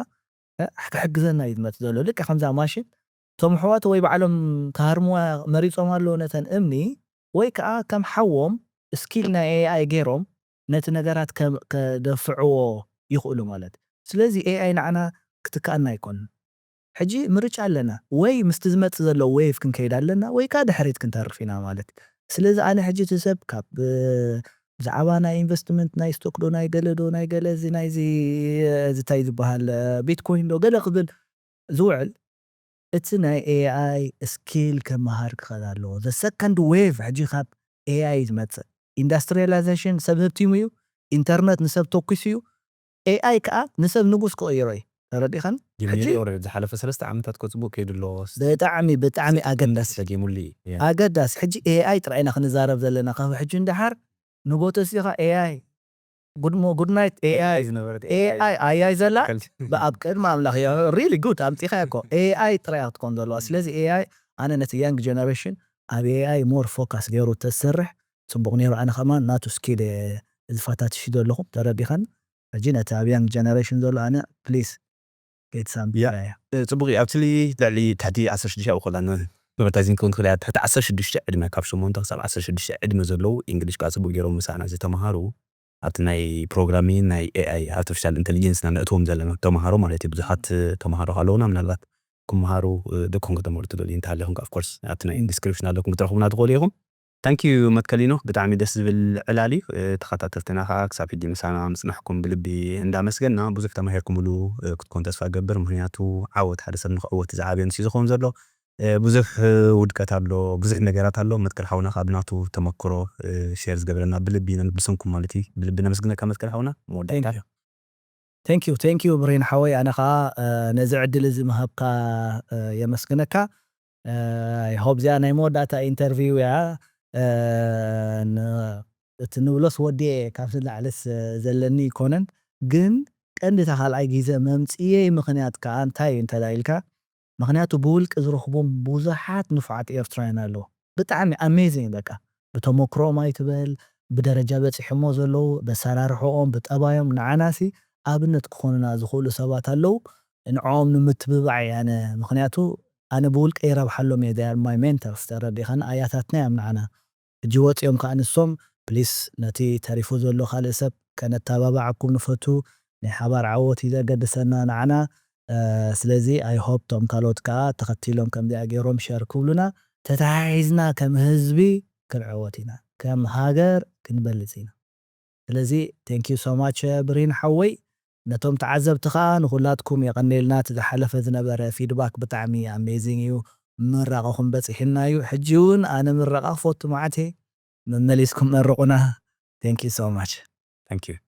ክሕግዘና እዩ ዝመጽእ ዘሎ። ልክዕ ከምዛ ማሽን እቶም ኣሕዋቱ ወይ ባዕሎም ክሃርምዋ መሪጾም ኣለዉ ነተን እምኒ፣ ወይ ከኣ ከም ሓዎም ስኪል ናይ ኤኣይ ገይሮም ነቲ ነገራት ከደፍዕዎ ይኽእሉ ማለት እዩ። ስለዚ ኤኣይ ንዓና ክትከኣና ኣይኮነን። ሕጂ ምርጫ ኣለና፣ ወይ ምስቲ ዝመጽእ ዘሎ ዌቭ ክንከይድ ኣለና ወይ ከኣ ድሕሪት ክንተርፍ ኢና ማለት እዩ። ስለዚ ኣነ ሕጂ እቲ ሰብ ካብ ብዛዕባ ናይ ኢንቨስትመንት ናይ ስቶክ ዶ ናይ ገለ ዶ ናይ ገለ እዚ ናይዚ እዚ እንታይ ዝበሃል ቢትኮይን ዶ ገለ ክብል ዝውዕል እቲ ናይ ኤኣይ ስኪል ክመሃር ክኽእል ኣለዎ። The second wave ሕጂ ካብ ኤኣይ ዝመጽእ ኢንዳስትሪያላይዜሽን ሰብ ህብቲሙ እዩ። ኢንተርነት ንሰብ ተኩሱ እዩ። ኤኣይ ከዓ ንሰብ ንጉስ ክቕይሮ እዩ። ተረዲኻን? ሕጂ ዝሓለፈ ሰለስተ ዓመታት ከፅቡቅ ከይዱ ኣሎ። ብጣዕሚ ብጣዕሚ ኣገዳሲ ተጌሙሉ እዩ። ኣገዳሲ። ሕጂ ኤኣይ ጥራይ ኢና ክንዛረብ ዘለና። ካብ ሕጂ እንድሓር ንጎተሲኻ ኤኣይ ጉድ ናይት ኤኣይ ዝነበረት ኤኣይ ኣያይ ዘላ ብኣብ ቅድሚ ኣምላኽ እያ ሪሊ ጉድ ኣምፂኻ እኮ ኤኣይ ጥራይ ክትኮን ዘለዋ። ስለዚ ኤኣይ ኣነ ነቲ ያንግ ጀነሬሽን ኣብ ኤኣይ ሞር ፎካስ ገይሩ ተሰርሕ ፅቡቅ ነይሩ። ኣነ ከማን ናቱ ስኪል ዝፈታትሽ ዘለኹ ተረዲኻን። ሕጂ ነቲ ኣብ ያንግ ጀነሬሽን ዘሎ ኣነ ፕሊስ ጌት ሳምቲንግ ጽቡቅ እዩ። ኣብቲ ልዕሊ ትሕቲ ዓሰርተ ሽዱሽተ ኣብኡ ከላ ኣድቨርታይዚንግ ክውን ትኽእል እያ። ትሕቲ ዓሰርተ ሽዱሽተ ዕድመ ካብ ሸሞንተ ክሳብ ዓሰርተ ሽዱሽተ ዕድመ ዘለዉ ኢንግሊሽ ከዓ ጽቡቅ ገይሮም ምሳና ዝተምሃሩ ኣብቲ ናይ ፕሮግራሚንግ ናይ ኤኣይ ኣርቲፊሻል ኢንቴሊጀንስ ኢና ነእትዎም ዘለና ተምሃሮ ማለት እዩ። ብዙሓት ተምሃሮ ኣለዉና ምናልባት ክምሃሩ ደቅኹም ከተምህሩ ትደልዩ እንተሃሊኹም of course ኣብቲ ናይ ዲስክሪፕሽን ኣለኩም ክትረኽቡና ትኽእሉ ኢኹም። Thank you መትከሊኖ ብጣዕሚ ደስ ዝብል ዕላል እዩ። ተኸታተልትና ከዓ ክሳብ ሕጂ ምሳና ምፅናሕኩም ብልቢ እንዳመስገና ብዙሕ ተማሂርኩምሉ ክትኮን ተስፋ ገብር። ምክንያቱ ዓወት ሓደ ሰብ ንክዕወት ዝዓበየ ንሱ ዝኸውን ዘሎ ብዙሕ ውድቀት ኣሎ፣ ብዙሕ ነገራት ኣሎ። መትከል ሓውና ካብ ናቱ ተመክሮ ሼር ዝገበረና ብልቢ ብስምኩም ማለት እዩ ብልቢ ነመስግነካ መትከል ሓውና። መወዳእታ Thank you, thank you ብሬን ሓወይ፣ ኣነ ከዓ ነዚ ዕድል እዚ ምሃብካ የመስግነካ። ሆብ እዚኣ ናይ መወዳእታ ኢንተርቪው እያ። እቲ ንብሎስ ወዲኤ ካብቲ ላዕልስ ዘለኒ ይኮነን፣ ግን ቀንዲ እታ ካልኣይ ግዜ መምፅየይ ምክንያት ከዓ እንታይ እዩ እንተዳ ኢልካ፣ ምክንያቱ ብውልቂ ዝረኽቦም ብዙሓት ንፉዓት ኤርትራውያን ኣለዉ። ብጣዕሚ ኣሜዚንግ በቃ፣ ብተመክሮኦም ኣይትበል፣ ብደረጃ በፂሖሞ ዘለዉ፣ በሰራርሖኦም፣ ብጠባዮም፣ ንዓናሲ ኣብነት ክኾኑና ዝኽእሉ ሰባት ኣለዉ። ንዕኦም ንምትብባዕ እየ ኣነ፣ ምክንያቱ ኣነ ብውልቀ ይረብሓሎም እየ፣ they are my mentors፣ ተረዲኻን ኣያታትና እዮም ንዓና። ሕጂ ወፂኦም ከዓ ንሶም ፕሊስ ነቲ ተሪፉ ዘሎ ካልእ ሰብ ከነተባባዓኩም ንፈቱ። ናይ ሓባር ዓወት እዩ ዘገድሰና ንዓና። ስለዚ ኣይ ሆፕ ቶም ካልኦት ከዓ ተኸቲሎም ከምዚኣ ገይሮም ሸር ክብሉና፣ ተተሓሒዝና ከም ህዝቢ ክንዕወት ኢና፣ ከም ሃገር ክንበልፅ ኢና። ስለዚ thank you so much ብሪን ሓወይ። ነቶም ተዓዘብቲ ከዓ ንኩላትኩም የቐኔልና። እቲ ዝሓለፈ ዝነበረ ፊድባክ ብጣዕሚ ኣሜዚንግ እዩ። ምረቓኹም በፂሕና እዩ። ሕጂ እውን ኣነ ምረቓ ክፈቱ ማዓት እየ። መመሊስኩም መርቑና። Thank you so much። Thank you።